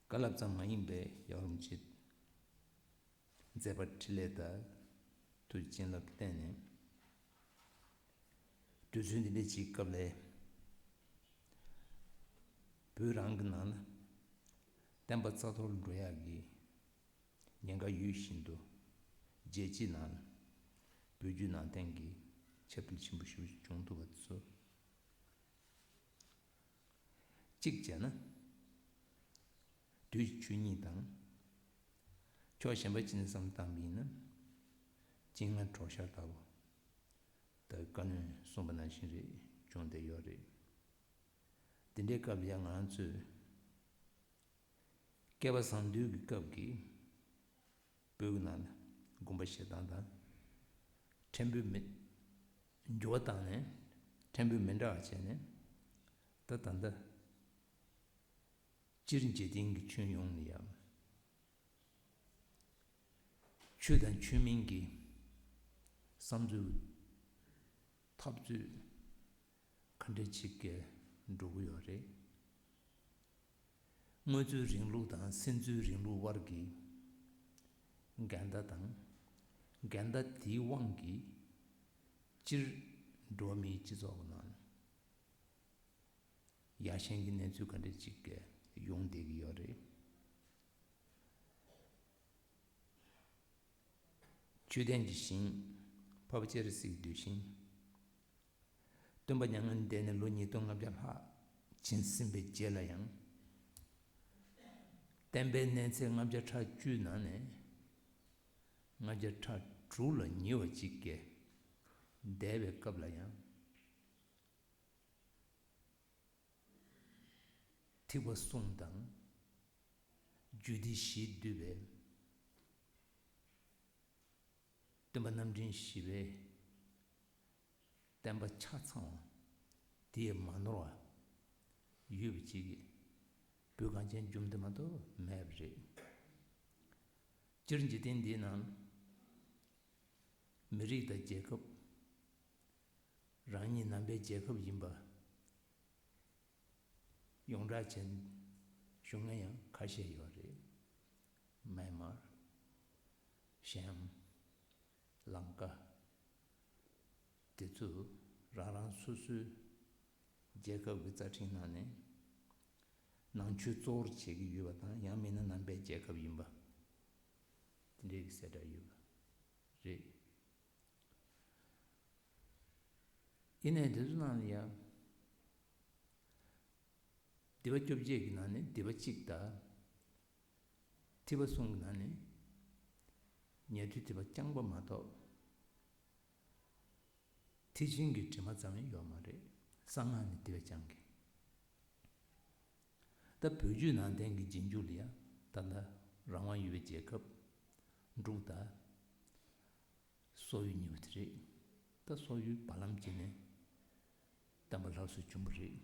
བཀའ་སློབ་ཙམ་མ་ཡིན་པའི་ཡབ་རིན་པོ་ཆེ་མཛད་པ་འཕྲིན་ལས་དང་ཐུགས་ཀྱི་བྱིན་རླབས་བརྟེན་ནས། དུས་ཚོད་འདི་འདྲ་ཅིག་སྐབས་ལ་བོད་རང་གི་ནང་ལ་བསྟན་པ་རྩ་གཏོར་འགྲོ་ཡག་གི་ཉེན་ཁ་ཡོད་བཞིན་དུ། རྒྱལ་སྤྱིའི་ནང་ལ་བོད་བརྒྱུད་ནང་བསྟན་གྱི་ཁྱབ་སྤེལ་ཆེན་པོ་ཞིག་བྱུང་ཐུབ་པ་དེ་ཚོ། གཅིག་བྱས་ན། དུས་ཀྱི་ཆོས་ཉིད་དང་། ཕྱོགས་གཞན་པ་ཅིག་ནས་བསམ་བློ་བཏང་བ་ཡིན་ན། སྤྱན་སྔ་གྲོགས་ཤར་ལྟ་བུ། ད་བཀའ་བློན་གསུངས་པ་ནང་བཞིན་རེད། བྱུང་བསྡད་ཡོད་རེད། དེ་འདྲའི་སྐབས་ལ་ཡང་ང་རང་ཚོས། བསྐལ་པ་བཟང་དུས་ཀྱི་སྐབས་ཀྱི་བོད་ཀྱི་ནང་ལ་དགོངས་པ་བཞེས་སྟངས་དང་། ཕྲན་བུ་མི། འགྱུར་བ་བཏང་ནས་ཕྲན་བུ་མི་འདྲ་བ་བྱས་ནས། ད་ད་ལྟ་སྤྱིར་འཇིག་རྟེན་གྱི་ཁྱོན་ཡོངས་ལ་ཡང་། ཆོས་དང་ཆོས་མིན་གྱི་བསམ་ཚུལ། འཐབ་རྩོད། ག་འདྲ་ཅིག་གི་འགྲོ་གི་ཡོད་རེད། དངོས་གཙོའི་རིང་ལུགས་དང་སེམས་གཙོའི་རིང་ལུགས་དབར་གྱི་འགལ་ཟླ་དང་། འགལ་ཟླ་དེའི་དབང་གིས་སྤྱིར་འགྲོ་བ་མིའི་སྤྱི་ཚོགས་ཀྱི་ནང་ཡ་ཞན་གྱི་གནས་ཚུལ་ག་འདྲ་ཅིག་ཡོང་བསྡད་ཀྱི་ཡོད་རེད། ཆོས་ལྡན་གྱི་ཞིང་། འཕགས་པ་སྤྱན་རས་གཟིགས་གདུལ་ཞིང་། སྟོན་པ་མྱ་ངན་འདས་ནས་ལོ་ཉིས་སྟོང་ལྔ་བརྒྱ་ལྷག་ཕྱིན་ཟིན་པའི་རྗེས་ལ་ཡང་། བསྟན་པའི་གནས་ཚད་ལྔ་བརྒྱ་ཕྲག་བཅུའི་ནང་ནས་ལྔ་བརྒྱ་ཕྲག་དྲུག་ལ་ཉེ་བ་ཅིག་གིས་འདས་པའི་སྐབས་ལ་ཡང་། ཐེག་པ་གསུམ་དང་རྒྱུད་སྡེ་བཞིས་བསྡུས་པའི་སྟོན་པ་རྣམ་འདྲེན་བཞི་པའི་བསྟན་པ་ཆ་ཚང་བ་དེས་མ་ནོར་བ་ཡོད་པ་ཅིག་བོད་གངས་ཅན་ལྗོངས་འདི་མ་གཏོགས་མེད་པ་རེད། སྤྱིར་འཇིག་རྟེན་འདིའི་ནང་མི་རིགས་དང་རྒྱལ་ཁབ། རང་ཉིད་ནང་པའི་རྒྱལ་ཁབ་ཡིན་པ་ཡོངས་གྲགས་ཅན་ཞུ་མཁན་ཡང་ཁ་ཤས་ཡོད་རེད། མེན་མར། ཤམ། ལང་ཀ། དེ་ཚོ་རང་རང་སོ་སོའི་རྒྱལ་ཁབ་ཀྱི་རྩ་ཁྲིམས་ནང་ནས་ནང་ཆོས་གཙོ་བོར་བྱེད་ཀྱི་ཡོད་པ་དང་། ཡང་མིན་ན་ནང་པའི་རྒྱལ་ཁབ་ཡིན་པ་དེ་འདྲའི་གི་གསལ་བསྒྲགས་ཡོད་པ་རེད། ཡིན་ནའི་དེ་ཚོ་ནང་ལ་ཡང་སྡེ་པ་བཅོ་བརྒྱད་ཀྱི་ནང་ནས་སྡེ་པ་གཅིག་དང་། ཐེག་པ་གསུམ་གྱི་ནང་ནས་ཉན་ཐོས་སྡེ་པ་རྐྱང་པ་མ་གཏོགས། ཐེག་ཆེན་གྱི་དྲི་མ་ཙམ་ཡང་ཡོད་མ་རེད། གསང་སྔགས་ནི་དེ་བས་ཀྱང་གི། ད་བོད་བརྒྱུད་ནང་བསྟན་གྱི་རྗེས་འཇུག་ལ་ཡང་ད་ལྟ་རང་དབང་ཡོད་པའི་རྒྱལ་ཁབ་འབྲུག་དང་སོག་ཡུལ་གཉིས་པོ་དེ་རེད། ད་སོག་ཡུལ་བར་ལམ་བརྒྱུད་ནས་བསྟན་པ་སླར་གསོ་བྱུང་བ་རེད།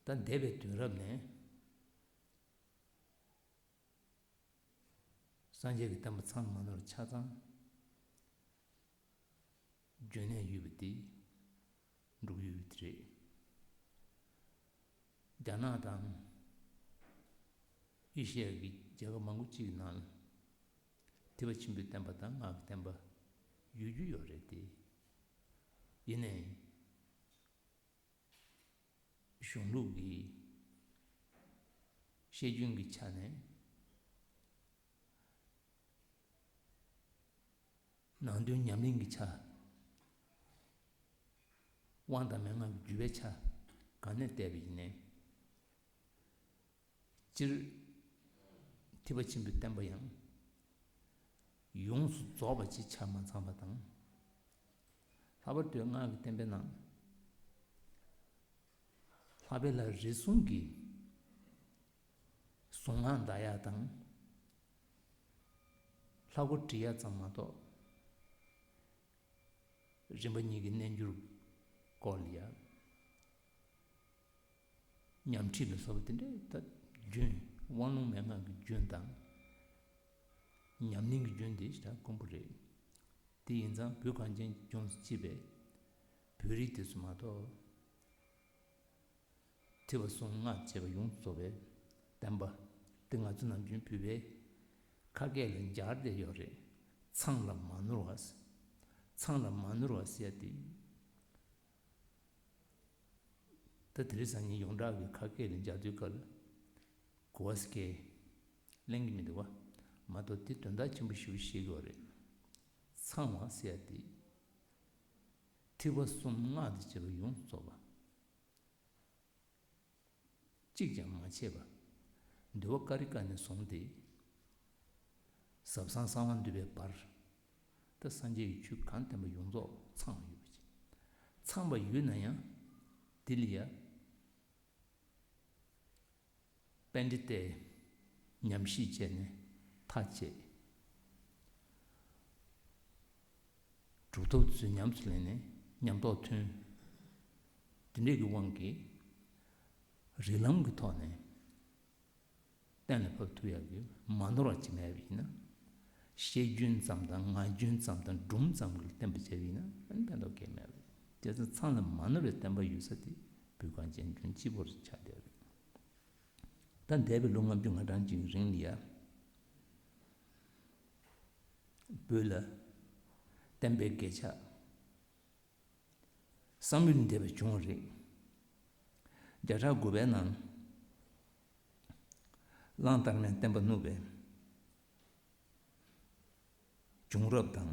ད་འདས་པའི་དུས་རབས་ནས་སངས་རྒྱས་ཀྱི་བསྟན་པ་ཚང་མ་ནོར་ཆ་ཚང་རྒྱུན་གནས་ཡོད་པ་དེ་འབྲུག་ཡུལ་དེ་རེད། རྒྱ་ནག་དང་ཨེ་ཤི་ཡ་གི་རྒྱལ་ཁབ་མང་པོ་ཅིག་གི་ནང་ལ་ཐེག་པ་ཆེན་པོའི་བསྟན་པ་དང་སྔགས་ཀྱི་བསྟན་པ་ཡོད་རྒྱུ་ཡོད་རེད་དེ། ཡིན་ནའི་གཞུང་ལུགས་ཀྱི་བཤད་རྒྱུན་གྱི་ཆ་ནས། ནང་དོན་ཉམས་ལེན་གྱི་ཆ། དབང་དང་མན་ངག་གི་བརྒྱུད་པའི་ཆ་གང་ནས་བལྟས་པ་ཡིན་ནའི། སྤྱིར་ཐེག་པ་ཆེན་པོའི་བསྟན་པ་ཡང་ཡོངས་སུ་རྫོགས་པ་ཅིག་ཆ་མ་ཚང་བ་དང་། ལྷག་པར་དུ་སྔགས་ཀྱི་བསྟན་པའི་ནང་ལྷག་པའི་ལྷ་རིགས་གསུམ་གྱི་གཟུངས་སྔགས་བཟླ་ཡག་དང་། ལྷ་སྐོར་བྲི་ཡག་ཙམ་མ་གཏོགས། རིམ་པ་གཉིས་ཀྱི་རྣལ་འབྱོར་སྐོར་ལ་ཡང་ཉམས་ཁྲིད་ལ་སོགས་པ་དེ་འདྲའི་ད་རྒྱུན། དབང་ལུང་མན་ངག་གི་རྒྱུན་དང་ཉམས་ལེན་གྱི་རྒྱུན་དེ་ཞེ་དྲག་དཀོན་པོ་རེད། དེ་ཡིན་ཙང་བོད་གངས་ཅན་ལྗོངས་སུ་སྐྱེས་པའི་བོད་རིགས་དེ་ཚོ་མ་གཏོགས། ཐེག་པ་གསུམ་སྔགས་བཅས་པ་ཡོངས་སུ་རྫོགས་པའི་བསྟན་པ་དེ་ང་ཚོ་ནམ་རྒྱུན་བོད་པའི་ཁ་སྐད་ལ་སྦྱར་བསྡད་ཡོད་རེད། ཚང་ལ་མ་ནོར་བ། ཚང་ལ་མ་ནོར་བ་ཟེར་ཡ་དེ། ད་དེ་རིང་སང་ཉིན་ཡོངས་གྲགས་ཀྱི་ཁ་སྐད་ལ་སྦྱར་དུས་སྐབས་ལ་གོ་བ་སྐད་གླེང་གི་མི་འདུག་བ། མ་གཏོགས་དེ་དོན་དག་ཆེན་པོ་ཞེ་པོ་ཤེས་ཀྱི་ཡོད་རེད། ཚང་བ་ཟེར་ཡ་དེ། ཐེག་པ་གསུམ་སྔགས་དང་བཅས་པ་ཡོངས་སུ་རྫོགས་པ། གཅིག་ཀྱང་མ་ཆད་པ། འདུལ་བ་ཀ་རི་ཀ་ནས་བཟུང་སྟེ། ཟབ་གསང་གསང་བ་འདུས་པའི་བར། ད་སངས་རྒྱས་ཀྱི་ཆོས་གང་བསྟན་པ་ཡོངས་རྫོགས་ཚང་བ་ཡོད་པ་ཅིག། ཚང་བ་ཡོད་ན་ཡང་དེ་ལ་ཡ། པཎྜི་ཏས་ཉམས་ཞིབ་བྱས་ནས་ཐག་བཅད། གྲུབ་ཐོབ་ཚོས་ཉམས་སུ་ལེན་ནས་ཉམས་རྟོགས་ཐོན། དེ་འདྲས་ཀྱི་དབང་གིས་རིགས་ལམ་གྱི་ཐོག་ནས་གཏན་ལ་ཕབ་ཐུབ་ཡག་གི་མ་ནོར་བ་ཅིག་མེད་པ་ཡིན་ན། བཤད་རྒྱུན་ཙམ་དང་ངག་རྒྱུན་ཙམ་དང་སྒྲུང་ཙམ་གྱི་བསྟན་པ་བྱས་པ་ཡིན་ན་ཕན་ཐོགས་གང་ཡང་མེད་པ་རེད། དེ་ཚོ་ཚང་ལ་མ་ནོར་བའི་བསྟན་པ་ཡོད་ས་དེ་བོད་གངས་ཅན་ལྗོངས་སྤྱི་བོར་ཆགས་བསྡད་རེད། ད་འདས་པའི་ལོ་ལྔ་བཅུ་ང་གྲངས་ཅིག་རིང་ལ་ཡ། བོད་ལ་བསྟན་པའི་གོད་ཆག་བསམ་ཡུལ་འདས་པ་བྱུང་བ་རེད། བརྒྱ་ཕྲག་དགུ་པའི་ནང་གླང་དར་མས་བསྟན་པ་བསྣུབས་པའི་བྱུང་རབས་དང་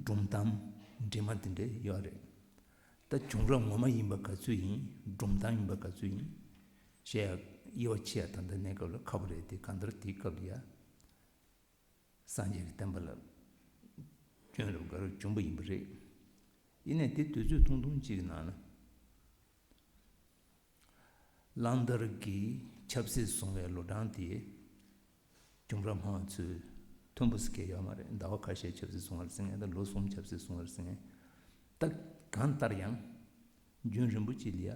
སྒྲུང་གཏམ་འདྲེས་མ་དེ་འདྲ་ཡོད་རེད། ད་བྱུང་རབས་ངོ་མ་ཡིན་པ་ག་ཚོད་ཡིན། སྒྲུང་གཏམ་ཡིན་པ་ག་ཚོད་ཡིན་བཤད་ཡ་དབྱེ་བ་ཕྱེ་ཡ་ད་ལྟ་གནས་སྐབས་ལ་ཁག་པོ་རེད། དེ་གང་ལྟར་དེའི་སྐབས་ལ་ཡ། སངས་རྒྱས་ཀྱི་བསྟན་པ་ལ་སྐྱོན་རབ་དགའ་རབ་བྱུང་བ་ཡིན་པ་རེད། ཡིན་ནའི་དེ་དུས་ཚོད་ཐུང་ཐུང་གཅིག་གི་ནང་ལ། གླང་དར་གྱིས་ཆབ་སྲིད་བཟུང་བའི་ལོ་གྲངས་དེ་བྱུང་རབས་སྨྲ་བ་ཚོས་མཐུན་པོ་ཟེར་མཁན་ཡོད་མ་རེད། ཟླ་བ་ཁ་ཤས་ཆབ་སྲིད་བཟུང་བ་རེད་ཟེར་མཁན་དང་ལོ་གསུམ་ཆབ་སྲིད་བཟུང་བ་རེད་ཟེར་མཁན། ད་གང་ལྟར་ཡང་རྒྱུན་རིང་པོ་ཅིག་ལ་ཡ་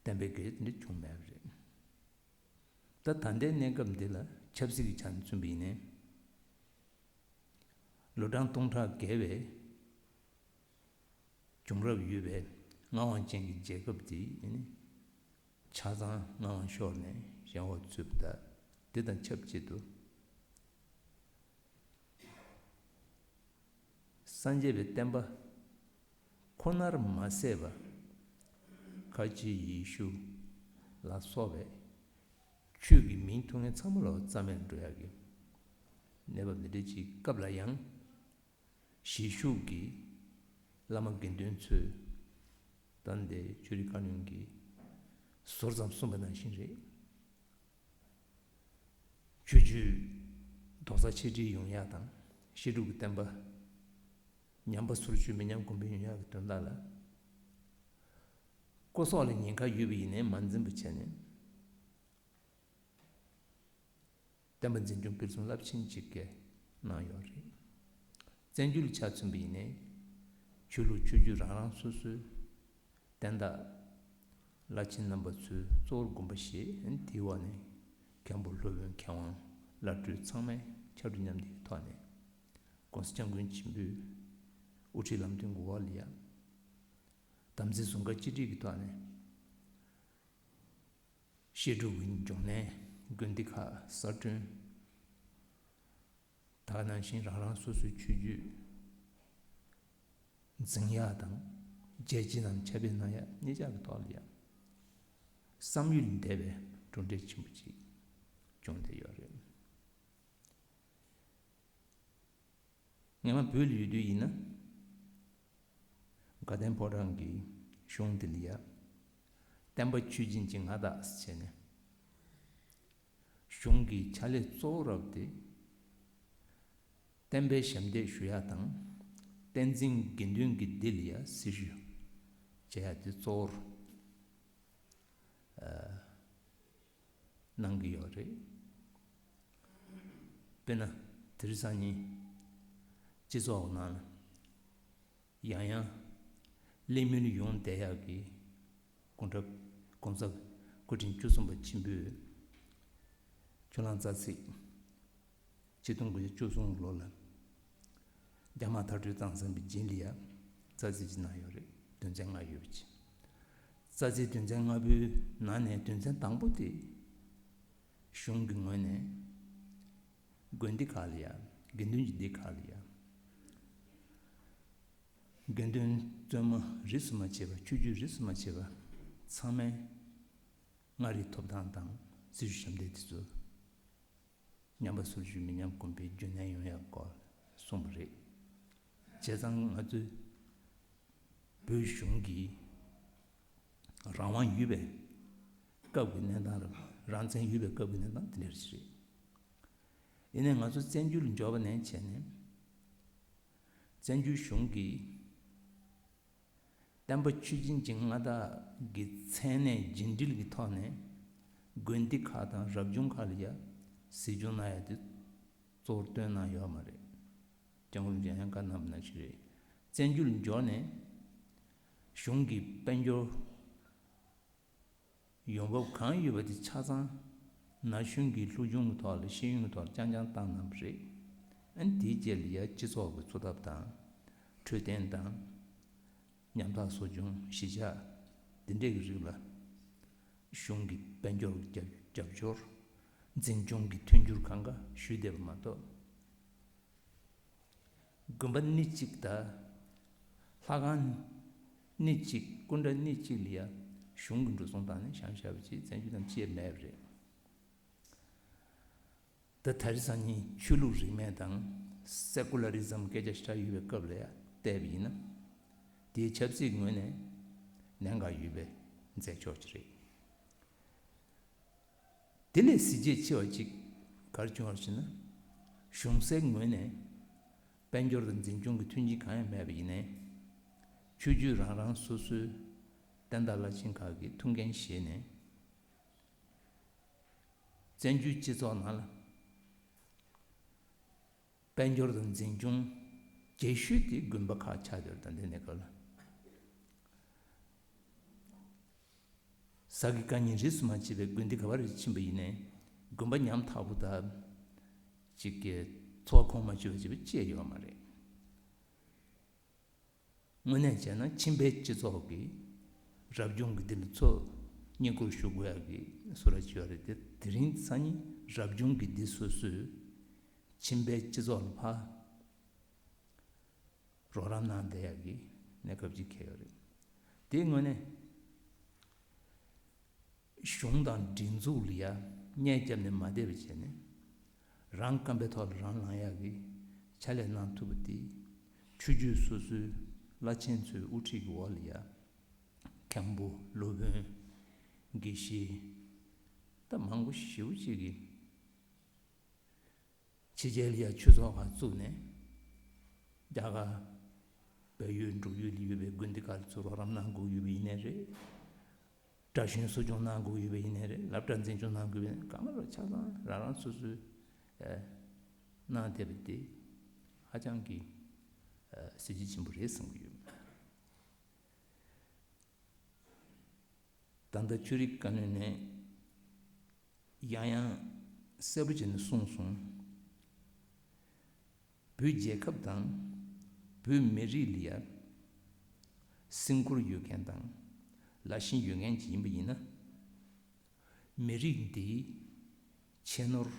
བསྟན་པའི་གོད་དེ་འདྲ་བྱུང་མེད་པ་རེད། ད་ད་ལྟའི་གནས་སྐབས་འདི་ལ་ཆབ་སྲིད་ཀྱི་ཆ་ནས་མཚོན་པ་ཡིན་ནའི། ལོ་གྲངས་སྟོང་ཕྲག་བརྒལ་བའི་བྱུང་རབས་ཡོད་པའི་མངའ་དབང་ཅན་གྱི་རྒྱལ་ཁབ་འདི་ནི་ཆ་ཚང་མངའ་དབང་ཤོར་ནས་ཞེན་འོག་ཚུད་པ་དང་། དེ་དང་ཆབས་ཅིག་ཏུ་སངས་རྒྱས་པའི་བསྟན་པ་ཁོ་ནར་མ་ཟད་པ། ཁ་ཆེ་ཡེ་ཤུ་ལ་སོགས་པའི་ཆོས་ཀྱི་མིང་ཐོགས་མཁན་ཚང་མ་ལ་རྩ་མེད་འགྲོ་ཡག་གི་གནས་བབ་འདི་འདྲ་ཅིག་སྐབས་ལ་ཡང་། གཞིས་བཞུགས་ཀྱི་བླ་མ་དགེ་འདུན་ཚོས་ད་ལྟའི་ཆོས་རིག་བཀའ་བློན་གྱིས་ཟུར་ཙམ་གསུངས་པ་ནང་བཞིན་རེད། ཆོས་བརྒྱུད་རྡོག་རྩ་ཆིག་སྒྲིལ་ཡོང་ཡག་དང་། བཤད་སྒྲུབ་ཀྱི་བསྟན་པ་ཉམས་པ་སོར་ཆུད་མི་ཉམས་གོང་འཕེལ་ཡོང་ཡག་གི་དོན་དག་ལ། སྐུ་སྲོག་ལ་ཉེན་ཁ་ཡོད་པ་ཡིན་ནའི་མ་འཛེམས་པ་བྱས་ནས། བསྟན་པ་འཛིན་སྐྱོང་སྤེལ་གསུམ་རླབས་ཆེན་གཅིག་གི་གནང་ཡོད་རེད། བཙན་བྱོལ་ཆ་མཚོན་པ་ཡིན་ནའི། ཆོས་ལུགས་ཆོས་བརྒྱུད་རང་རང་སོ་སོའི་བསྟན་བདག་བླ་ཆེན་རྣམ་པ་ཚོས་གཙོ་བོར་དགོངས་པ་བཞེས། དེའི་འོག་ནས་མཁན་པོ་སློབ་དཔོན་མཁས་དབང་བླ་སྤྲུལ་ཚང་མས་ཕྱར་གྲུ་མཉམ་འདེགས་ཀྱི་ཐོག་ནས་༸གོང་ས་༸སྐྱབས་མགོན་ཆེན་པོའི་དབུ་ཁྲིད་ལམ་སྟོན་གྱི་འོག་ལ་ཡ། དམ་ཚིག་ཟུང་འབྲེལ་གཅིག་སྒྲིལ་གྱི་ཐོག་ནས། བཤད་སྒྲུབ་ཀྱི་འབྱུང་གནས་དགོན་སྡེ་ཁག་གསར་སྐྲུན། ད་ག་ནང་བཞིན་རང་རང་སོ་སོའི་ཆོས་བརྒྱུད་འཛིན་ཡག་དང་། རྒྱལ་སྤྱི་ནང་ཁྱབ་སྤེལ་གནང་ཡག་གཉིས་ཆ་གི་ཐོག་ལ་ཡང་བསམ་ཡུལ་འདས་པའི་གྲུབ་འབྲས་ཆེན་པོ་ཅིག་བྱུང་བསྡད་ཡོད་རེད། སྔན་མ་བོད་ལ་ཡོད་དུས་ཡིན་ན། དགའ་ལྡན་ཕོ་བྲང་གི་གཞུང་འདི་ལ་ཡ། བསྟན་པ་ཆོས་སྦྱིན་གྱི་མངའ་བདག་ཟེར་ནས། གཞུང་གི་ཕྱག་ལས་གཙོ་བོ་རབ་དེ། བསྟན་པའི་ཞབས་འདེགས་ཞུ་ཡ་དང་། བསྟན་འཛིན་དགེ་འདུན་གྱི་སྡེ་ལ་ཡ་སྲི་ཞུ་བྱེད་ཡ་དེ་གཙོ་བོར། ཨ། གནང་གི་ཡོད་རེད། དཔེར་ན་དེ་རིང་སང་ཉིན་སྤྱི་ཚོགས་ནང་ལ་ཡང་ཡང་གླེང་མོལ་ཡོང་བསྡད་ཡག་གི་གོང་ས་གོང་ས་སྐུ་ཕྲེང་བཅུ་གསུམ་པ་ཆེན་པོས་ཆུ་གླང་རྩ་ཚིག་ཆིག་སྟོང་དགུ་བརྒྱ་བཅུ་གསུམ་ལོ་ལ་རྒྱ་དམག་མཐར་སྐྲོད་བཏང་ཟིན་པའི་རྗེས་ལ་ཡ་རྩ་ཚིག་ཅིག་གནང་ཡོད་རེད། དོན་ཚན་ལྔ་ཡོད་པ་ཅིག་རྩ་ཚིག་དོན་ཚན་ལྔ་པོའི་ནང་ནས་དོན་ཚན་དང་པོ་དེ། གཞུང་གི་ངོས་ནས་དགོན་སྡེ་ཁག་ལ་ཡ། དགེ་འདུན་གྱི་སྡེ་ཁག་ལ་ཡ། དགེ་འདུན་བཙུན་མ་རིས་སུ་མ་ཆད་པ། ཆོས་བརྒྱུད་རིས་སུ་མ་ཆད་པ་ཚང་མས་མངའ་རིས་ཐོབ་ཐང་དང་སྲི་ཞུ་ཞབས་འདེགས་དེ་ཚོ་ཉམས་པ་སོར་ཆུད་མི་ཉམས་གོང་འཕེལ་རྒྱུན་གནས་ཡོང་ཡག་སྐོར་གསུངས་པ་རེད། བྱས་ཙང་ང་ཚོས་བོད་གཞུང་གི་རང་དབང་ཡོད་པའི་སྐབས་ཀྱི་གནས་སྟངས་རེད། རང་བཙན་ཡོད་པའི་སྐབས་ཀྱི་གནས་སྟངས་དེ་འདྲ་ཞིག་རེད། ཡིན་ནའི་ང་ཚོ་བཙན་བྱོལ་འབྱོར་བ་ནས་བྱས་ནས་བཙན་བྱོལ་གཞུང་གིས་བསྟན་པ་ཆོས་སྦྱིན་གྱི་མངའ་བདག་གི་མཚན་གནས་རྒྱུན་འགྲིལ་གྱི་ཐོག་ནས་དགོན་སྡེ་ཁག་དང་རབ་བྱུང་ཁག་ལ་ཡ་སྲིད་སྐྱོང་གནང་ཡ་དེ་གཙོ་བོར་བཏོན་གནང་ཡོད་མ་རེད། སྐྱབས་མགོན་རིན་པོ་ཆེ་ཡང་བཀའ་གནང་བ་ནང་བཞིན་རེད། བཙན་བྱོལ་འབྱོར་ནས་གཞུང་གི་དཔལ་འབྱོར་ཡོང་འབབ་གང་ཡོད་པ་དེ་ཆ་ཚང་ ན་གཞོན་གྱི་སློབ་སྦྱོང་གི་ཐོག་ལ་ཤེས་ཡོན་གྱི་ཐོག་ལ་རྐྱང་རྐྱང་བཏང་གནང་བ་རེད། ཨ་ནི་དེའི་རྗེས་ལ་ཡ་སྤྱི་ཚོགས་ཀྱི་འཚོ་ཐབས་དང་། འཕྲོད་བསྟེན་དང་། ཉམ་ཐག་གསོ་སྐྱོང་གཞིས་ཆགས་འདི་འདྲས་ཀྱི་རིགས་ལ་གཞུང་གི་དཔལ་འབྱོར་རྒྱབ་རྒྱབ་སྐྱོར། འཛིན་སྐྱོང་གི་མཐུན་འགྱུར་གང་ག་ཞུས་བསྡད་པ་མ་གཏོགས། དགོན་པ་སྣེ་གཅིག་དང་། ལྷ་ཁང་སྣེ་གཅིག་སྐུ་འདྲ་སྣེ་གཅིག་ལ་ཡ་གཞུང་གི་འགྲོ་སོང་བཏང་ནས་བཞེངས་བཞག་པ་ཅིག་བཙན་བྱོལ་ནང་ཅིག་མེད་པ་རེད། ད་དེང་སང་ནི་ཆོས་ལུགས་རིས་མེད་དང་སེ་ཀུ་ལ་རི་ཛམ་སྐད་ཆ་ཞེ་དྲག་ཡོད་པའི་སྐབས་ལ་ཡ་བལྟས་པ་ཡིན་ན། དེའི་ཆབ་སྲིད་ངོས་ནས་གནད་འགག་ཡོད་པའི་མཛད་ཕྱོགས་ཅིག་རེད། དེ་ལས་གཟི་བརྗིད་ཆེ་བ་ཅིག་ག་རེ་བྱུང་བ་ཞེ་ན། གཞུང་སའི་ངོས་ནས་དཔལ་འབྱོར་དང་འཛིན་སྐྱོང་གི་མཐུན་རྐྱེན་གང་ཡང་མེད་པ་ཡིན་ནའི། ཆོས་བརྒྱུད་རང་རང་སོ་སོའི་བསྟན་བདག་བླ་ཆེན་ཁག་གིས་ཐུགས་འགན་བཞེས་ནས། བཙན་བྱོལ་སྤྱི་ཚོགས་ནང་ལ་དཔལ་འབྱོར་དང་འཛིན་སྐྱོང་རྒྱས་ཤོས་དེ་དགོན་པ་ཁག་ཆགས་བསྡད་ཡོད་རེད། ད་ལྟའི་གནས་སྐབས་ལ། ཟ་གི་དཀའ་ཉེན་རིས་སུ་མ་ཆད་པའི་དགོན་སྡེ་ག་བ་རེ་ཕྱིན་པ་ཡིན་ནའི། དགོན་པ་ཉམ་ཐག་པོ་དང་། ཅིག་གི་འཚོ་བ་ཁོམ་མ་བྱུང་བ་ཅིག་བཅས་ཡོད་མ་རེད། དངོས་གནས་བྱས་ན་ཁྱིམ་པའི་སྤྱི་ཚོགས་ཀྱི་རབ་བྱུང་གི་འདི་ལ་ཚོ་བསྙེན་བཀུར་ཞུ་དགོས་ཡག་གི་བཟོ་འདྲ་ཅིག་ཡོད་རེད་དེ། དེ་རིང་སང་ཉིན་རབ་བྱུང་གི་འདི་སོ་སོའི་ཁྱིམ་པའི་སྤྱི་ཚོགས་ལ་ཕར་རོགས་རམ་གནང་བསྡད་ཡག་གི་གནས་སྐབས་ཅིག་འཁེལ་ཡོད་རེད། དེའི་ངོས་ནས། གཞུང་དང་སྒྲིག་འཛུགས་ལ་ཡ་བརྙས་བརྒྱབ་ནས་མ་བསྡད་པ་བྱས་ནས། རང་སྐམ་པའི་ཐོག་ལ་རང་ལངས་ཡག་གི་ཕྱག་ལས་གནང་ཐུབ་པ་དེ། ཆོས་བརྒྱུད་སོ་སོའི་བླ་ཆེན་ཚོའི་དབུ་ཁྲིད་ཀྱི་འོག་ལ་ཡ། མཁན་པོ་སློབ་དཔོན། དགེ་བཤེས། ད་མང་པོ་ཞེ་པོ་ཅིག་གིས། ཕྱི་རྒྱལ་ལ་ཡ་ཆོས་ཚོགས་ཁག་བཙུགས་ནས། རྒྱ་གར་བལ་ཡུལ་འབྲུག་ཡུལ་ལ་ཡོད་པའི་དགོན་སྡེ་ཁག་ཚོར་རོགས་རམ་གནང་དགོས་ཡོད་པ་ཡིན་ནའི་རེད། གྲྭ་གཞོན་གསོ་སྐྱོང་གནང་དགོས་ཡོད་པ་ཡིན་ནའི་རེད། སློབ་གྲྭ་འཛིན་སྐྱོང་གནང་དགོས་པ་ཡིན་ནའི་རེད། གང་ལ་ཆ་ཚང་རང་རང་སོ་སོའི་ཨེ་གནང་བསྡད་པ་དེ་ཧ་ཅང་གི་ཨེ་གཟི་བརྗིད་ཆེན་པོ་རེད་བསམ་གྱི་ཡོད། ད་ལྟ་ཆོས་རིག་བཀའ་བློན་ནས་ཡང་ཡང་གསལ་པོ་བྱས་ནས་གསུངས་སོང་། བོད་རྒྱལ་ཁབ་དང་བོད་མི་རིགས་ལ་ཡ་སེམས་ཁུར་ཡོད་མཁན་དང་ལ་ཞེན་ཡོད་མཁན་ཅིག་ཡིན་པ་ཡིན་ན། མི་རིགས་འདིའི་ཁྱད་ནོར།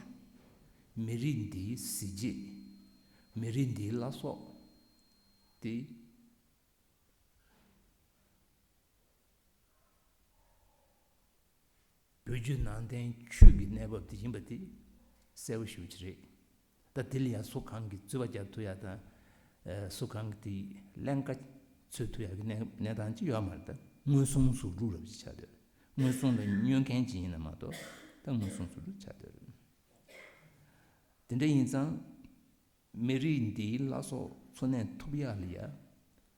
མི་རིགས་འདིའི་གཟི་བརྗིད། མི་རིགས་འདིའི་བླ་སྲོག་དེ། བོད་བརྒྱུད་ནང་བསྟན་ཆོས་ཀྱི་གནས་བབ་དེ་ཡིན་པ་དེ་གསལ་པོ་ཞེ་པོ་ཅིག་རེད། ད་དེ་ལ་ཡང་སུ་གང་གིས་རྩོད་པ་རྒྱག་ཐུབ་ཡག་དང་། ཨ་སུ་གང་གིས་དེ་ཀླན་ཀ་འཚོལ་ཐུབ་ཡག་གི་གནས་གནས་སྟངས་ཅིག་ཡོད་མ་རེད། ད་མངོན་སུམ་ཟུང་འཇུག་འདྲ་པོ་ཅིག་ཆགས་བསྡད་རེད། མངོན་སུམ་ལ་བསྙོན་མཁན་ཅིག་ཡིན་ན་མ་གཏོགས་ད་མངོན་སུམ་ཟུང་འཇུག་ཆགས་བསྡད་རེད། དེ་འདྲ་ཡིན་ཙང་། མི་རིགས་འདིའི་བླ་སྲོག་འཚོ་གནས་ཐུབ་ཡག་ལ་ཡ་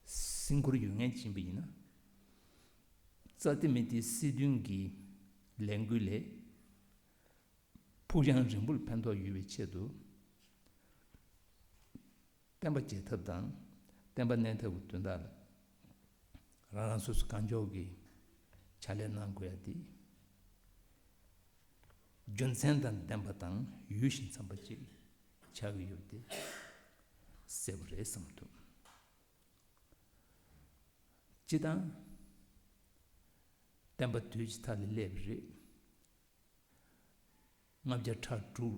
སེམས་ཁུར་ཡོད་མཁན་ཅིག་ཡིན་པ་ཡིན་ན། རྩ་དེ་མི་དེ་སྲིད་དོན་གྱི་ལས་འགུལ་ལས་ཕུགས་རྒྱང་རིང་པོར་ཕན་ཐོགས་ཡོད་པའི་ཆེད་དུ། བསྟན་པ་བརྗེ་ཐབས་དང་བསྟན་པ་གནས་ཐབས་ཀྱི་དོན་དག་ལ་རང་རང་སོ་སོ་གང་མགྱོགས་ཀྱིས་ཕྱག་ལས་གནང་དགོས་ཡ་དེ། རྒྱུ་མཚན་དང་ལྡན་པ་དང་ཡུལ་ཞིང་འཚམ་པ་ཅིག་ཆགས་ཀྱི་ཡོད་དེ་གསལ་པོ་རེད་བསམ་གྱི་འདུག་སྤྱིར་བཏང་བསྟན་པ་དུས་ཀྱི་མཐའ་ལ་སླེབས་པ་རེད། ལྔ་བརྒྱ་ཕྲག་དྲུག་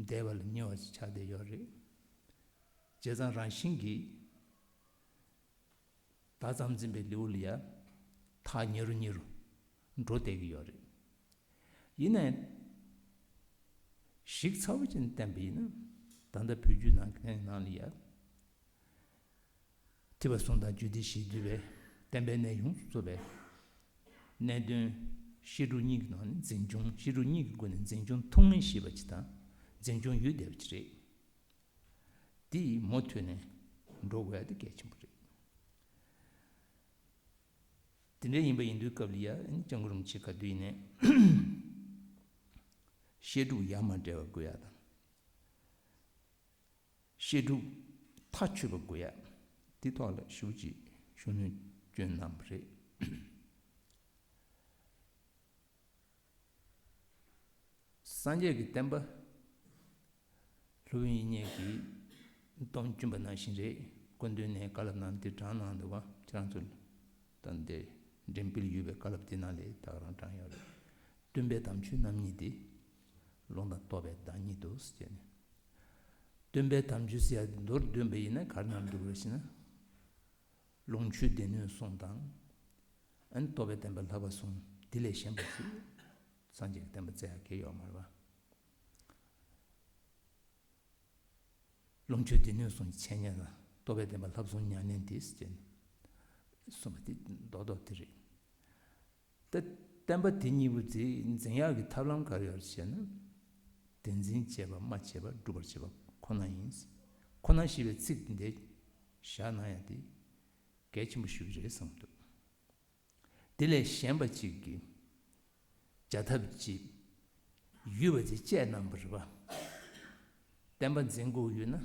འདས་པ་ལ་ཉེ་བ་ཞིག་ཆགས་བསྡད་ཡོད་རེད། བྱས་ཙང་རང་བཞིན་གྱིས། ད་མཚམས་འཛིན་པའི་ལེའུ་ལ་ཡ་ཐག་ཉེ་རུ་ཉེ་རུ་འགྲོ་བསྡད་ཀྱི་ཡོད་རེད། ཡིན་ནའི་ཞིབ་ཚགས་པོ་ཅིག་བསྟན་པ་ཡིན་ན། ད་ལྟ་བོད་བརྒྱུད་ནང་གི་ནང་ལ་ཡ་ཐོས་པ་གསུམ་དང་རྒྱུད་སྡེ་བཞིས་བསྡུས་པའི་བསྟན་པའི་གནས་ཡོངས་སུ་རྫོགས་པའི་གནད་དོན་བཤད་སྒྲུབ་གཉིས་ཀྱི་ནང་ནས་འཛིན་སྐྱོང་། བཤད་སྒྲུབ་གཉིས་ཀྱི་སྒོ་ནས་འཛིན་སྐྱོང་ཐུབ་ངེས་ཤེས་པ་ཅིག་དང་འཛིན་སྐྱོང་ཡུལ་བསྡད་པ་ཅིག་རེད། དེ་ཡིས་མུ་མཐུད་ནས་འགྲོ་དགོས་ཡ་དེ་གལ་ཆེན་པོ་རེད། དེ་འདྲ་ཡིན་པ་ཡིན་དུས་སྐབས་ལ་ཡ་ཨ་ནི་སྐྱབས་མགོན་རིན་པོ་ཆེ་ག་དུས་ཡིན་ནའི་བཤད་སྒྲུབ་ཡ་མ་བྲལ་བ་དགོས་ཡ་དང་། བཤད་སྒྲུབ་མཐའ་ཆོད་པ་དགོས་ཡ་དེ་ཐོག་ལ་ཞེ་པོ་ཅིག་ཤུགས་སྣོན་བསྐྱོན་གནང་བ་རེད། སངས་རྒྱས་ཀྱི་བསྟན་པ། སློབ་དཔོན་དབྱིག་གཉེན་གྱིས་སྟོང་བསྐྱུན་པ་ནང་བཞིན་རེད། སྐུ་མདུན་ནས་བཀའ་སློབ་གནང་དེ་དྲངས་གནང་འདུག་བ། ཁྱེད་རང་ཚོ་ད་འདི་འགྲེམས་སྤེལ་ཡོད་པའི་བཀའ་སློབ་དེ་ནང་ལས་ད་ག་རང་དྲངས་ཡོད་རེད། སྟོན་པའི་དམ་ཆོས་རྣམ་གཉིས་ཏེ། ལུང་དང་རྟོགས་པའི་བདག་ཉིད་དུ་ཟེར་ནས། སྟོན་པའི་དམ་ཆོས་ཟེར་ཡ་མདོར་བསྡུས་པ་ཡིན་ན་ག་རེ་ནང་འདུག་རེད་ཟེར་ན། ལོངས་སྤྱོད་སྡེ་སྣོད་གསུམ་དང་། ཨ་ནི་རྟོགས་པའི་བསྟན་པ་བསླབ་པ་གསུམ། དེ་ལས་གཞན་པ་ཅིག་སངས་རྒྱས་ཀྱི་བསྟན་པ་བཙལ་ཡ་གལ་ཡོད་མ་རེད་བ། ལོངས་སྤྱོད་སྡེ་སྣོད་གསུམ་གྱི་འཆད་ཉན་དང་རྟོགས་པའི་བསྟན་པ་བསླབ་གསུམ་ཉམས་ལེན་དེ་ཟེར་ནས་གསུངས་པ་དེ་རྡོག་རྡོག་དེ་རེད། ད་བསྟན་པ་དེ་གཉིས་པོ་དེ་འཛིན་ཡག་གི་ཐབས་ལམ་ག་རེ་ཡོད་ཟེར་ན། དེ་འཛིན་བྱེད་པ་སྨྲ་བྱེད་པ་སྒྲུབ་པར་བྱེད་པ་ཁོ་ན་ཡིན། ཁོ་ན་ཞེས་པའི་ཚིག་འདི་བཞག་གནང་ཡ་དེ་གལ་ཆེན་པོ་ཞིག་རེད་བསམ་འདུག་དེ་ལས་གཞན་པ་ཅིག་གིས་བྱ་ཐབས་ཅིག་ཡོད་པ་ཅིག་བཅས་གནང་བ་རེད་བ། བསྟན་པ་འཛིན་དགོས་ཡོད་ན་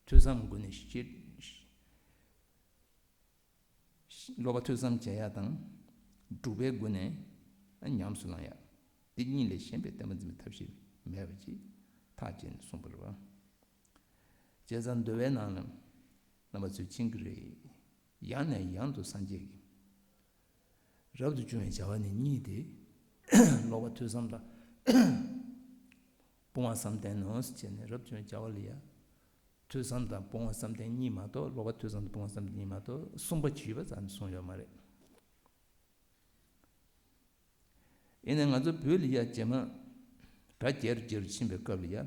ཐོས་བསམ་སྒོ་ནས་ཤེས། སློབ་པ་ཐོས་བསམ་བྱེད་ཡ་དང་། སྒྲུབ་པའི་སྒོ་ནས་ཉམས་སུ་བླང་ཡ། འདི་གཉིས་ལས་གཞན་པའི་བསྟན་པ་འཛིན་པའི་ཐབས་ཤེས་མེད་པ་ཅིག་ཐག་བཅད་ནས་གསུངས་པ་རེད་བ། བྱས་ཙང་འདུལ་བའི་ནང་ལ་རྣམ་པ་ཚོས་མཁྱེན་གྱི་རེད། ཡང་ནས་ཡང་དུ་སངས་རྒྱས་ཀྱིས་རབ་ཏུ་བྱུང་བའི་བྱ་བ་ནི་གཉིས་ཏེ། སློབ་པ་ཐོས་བསམ་དང་སྤོང་བ་བསམ་གཏན་ནོ་ཟེར་བྱས་ནས་རབ་ཏུ་བྱུང་བའི་བྱ་བ་ལ་ཡ། ཐོས་བསམ་དང་སྤོང་བ་བསམ་གཏན་གཉིས་མ་གཏོགས། སློབ་པ་ཐོས་བསམ་དང་སྤོང་བ་བསམ་གཏན་གཉིས་མ་གཏོགས་གསུམ་པ་ཅིག་ཡོད་པ་ཙམ་གསུངས་ཡོད་མ་རེད། ཡིན་ནའི་ང་ཚོ་བོད་ལ་ཡ་རྗེས་མ་གྲྭ་རྒྱས་རུ་རྒྱས་རུ་ཕྱིན་པའི་སྐབས་ལ་ཡ།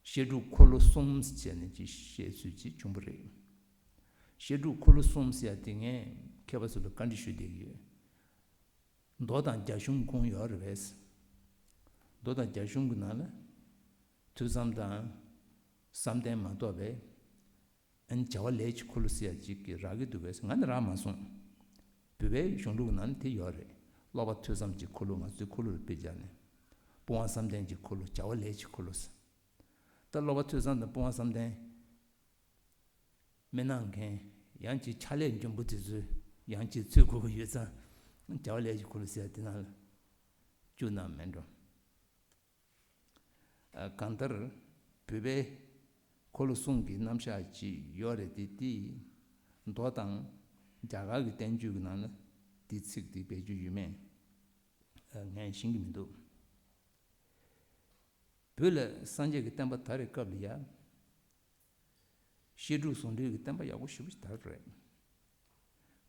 བཤད་སྒྲུབ་འཁོར་ལོ་གསུམ་ཟེར་བྱས་ནས་ཅིག་བཤད་ཚུལ་ཅིག་བྱུང་བ་རེད། བཤད་སྒྲུབ་འཁོར་ལོ་གསུམ་ཟེར་ཡ་དེ་ངས་མཁས་པ་ཚོ་ལ་བཀའ་འདྲི་ཞུ་བསྡད་ཀྱི་ཡོད། མདོ་དང་རྒྱ་གཞུང་ཁུངས་ཡོད་རེད་པས། མདོ་དང་རྒྱ་གཞུང་གི་ནང་ལ་ཐོས་བསམ་དང་བསམ་གཏན་མ་གཏོགས་པའི་ཨ་ནི་བྱ་བ་ལས་ཀྱི་འཁོར་ལོ་ཟེར་ཡ་ཅིག་གི་རག་གི་འདུག་པས། ང་ནི་རག་མ་སོང་། བོད་པའི་གཞུང་ལུགས་ནང་ལ་དེ་ཡོད་རེད། སློབ་པ་ཐོས་བསམ་གྱི་འཁོར་ལོ། ང་ཚོའི་འཁོར་ལོ་ལ་དཔེ་བྱས་ནས། སྤོང་བ་བསམ་གཏན་གྱི་འཁོར་ལོ། བྱ་བ་ལས་ཀྱི་འཁོར་ལོ་ཟེར། ད་སློབ་པ་ཐོས་བསམ་དང་སྤོང་བ་བསམ་གཏན། མི་གནང་མཁན་ཡང་ཅིག་ཕྱག་ལས་འཇོན་པོ་དེ་ཚོས་ཡང་ཅིག་འཚོལ་དགོས་ཀྱི་ཡོད་ཙང་། བྱ་བ་ལས་ཀྱི་འཁོར་ལོ་ཟེར་དེ་ནང་ལ་བཅུག་གནང་མེད་འགྲོ། ཨ། གང་ལྟར་བོད་པའི་འཁོར་ལོ་གསུམ་གྱི་རྣམ་གཞག་ཅིག་ཡོད་རེད་དེ། དེ་མདོ་དང་རྒྱ་གར་གྱི་བསྟན་བཅོས་ཀྱི་ནང་ལ་དེ་ཚིག་དེ་བེད་སྤྱོད་ཡོད་མེད་ངས་ཤེས་ཀྱི་མི་འདུག་བོད་ལ་སངས་རྒྱས་ཀྱི་བསྟན་པ་དར་བའི་སྐབས་ལ་ཡ། བཤད་སྒྲུབ་ཟུང་འབྲེལ་གྱི་བསྟན་པ་ཡག་པོ་ཞེ་པོ་ཅིག་དར་བ་རེད།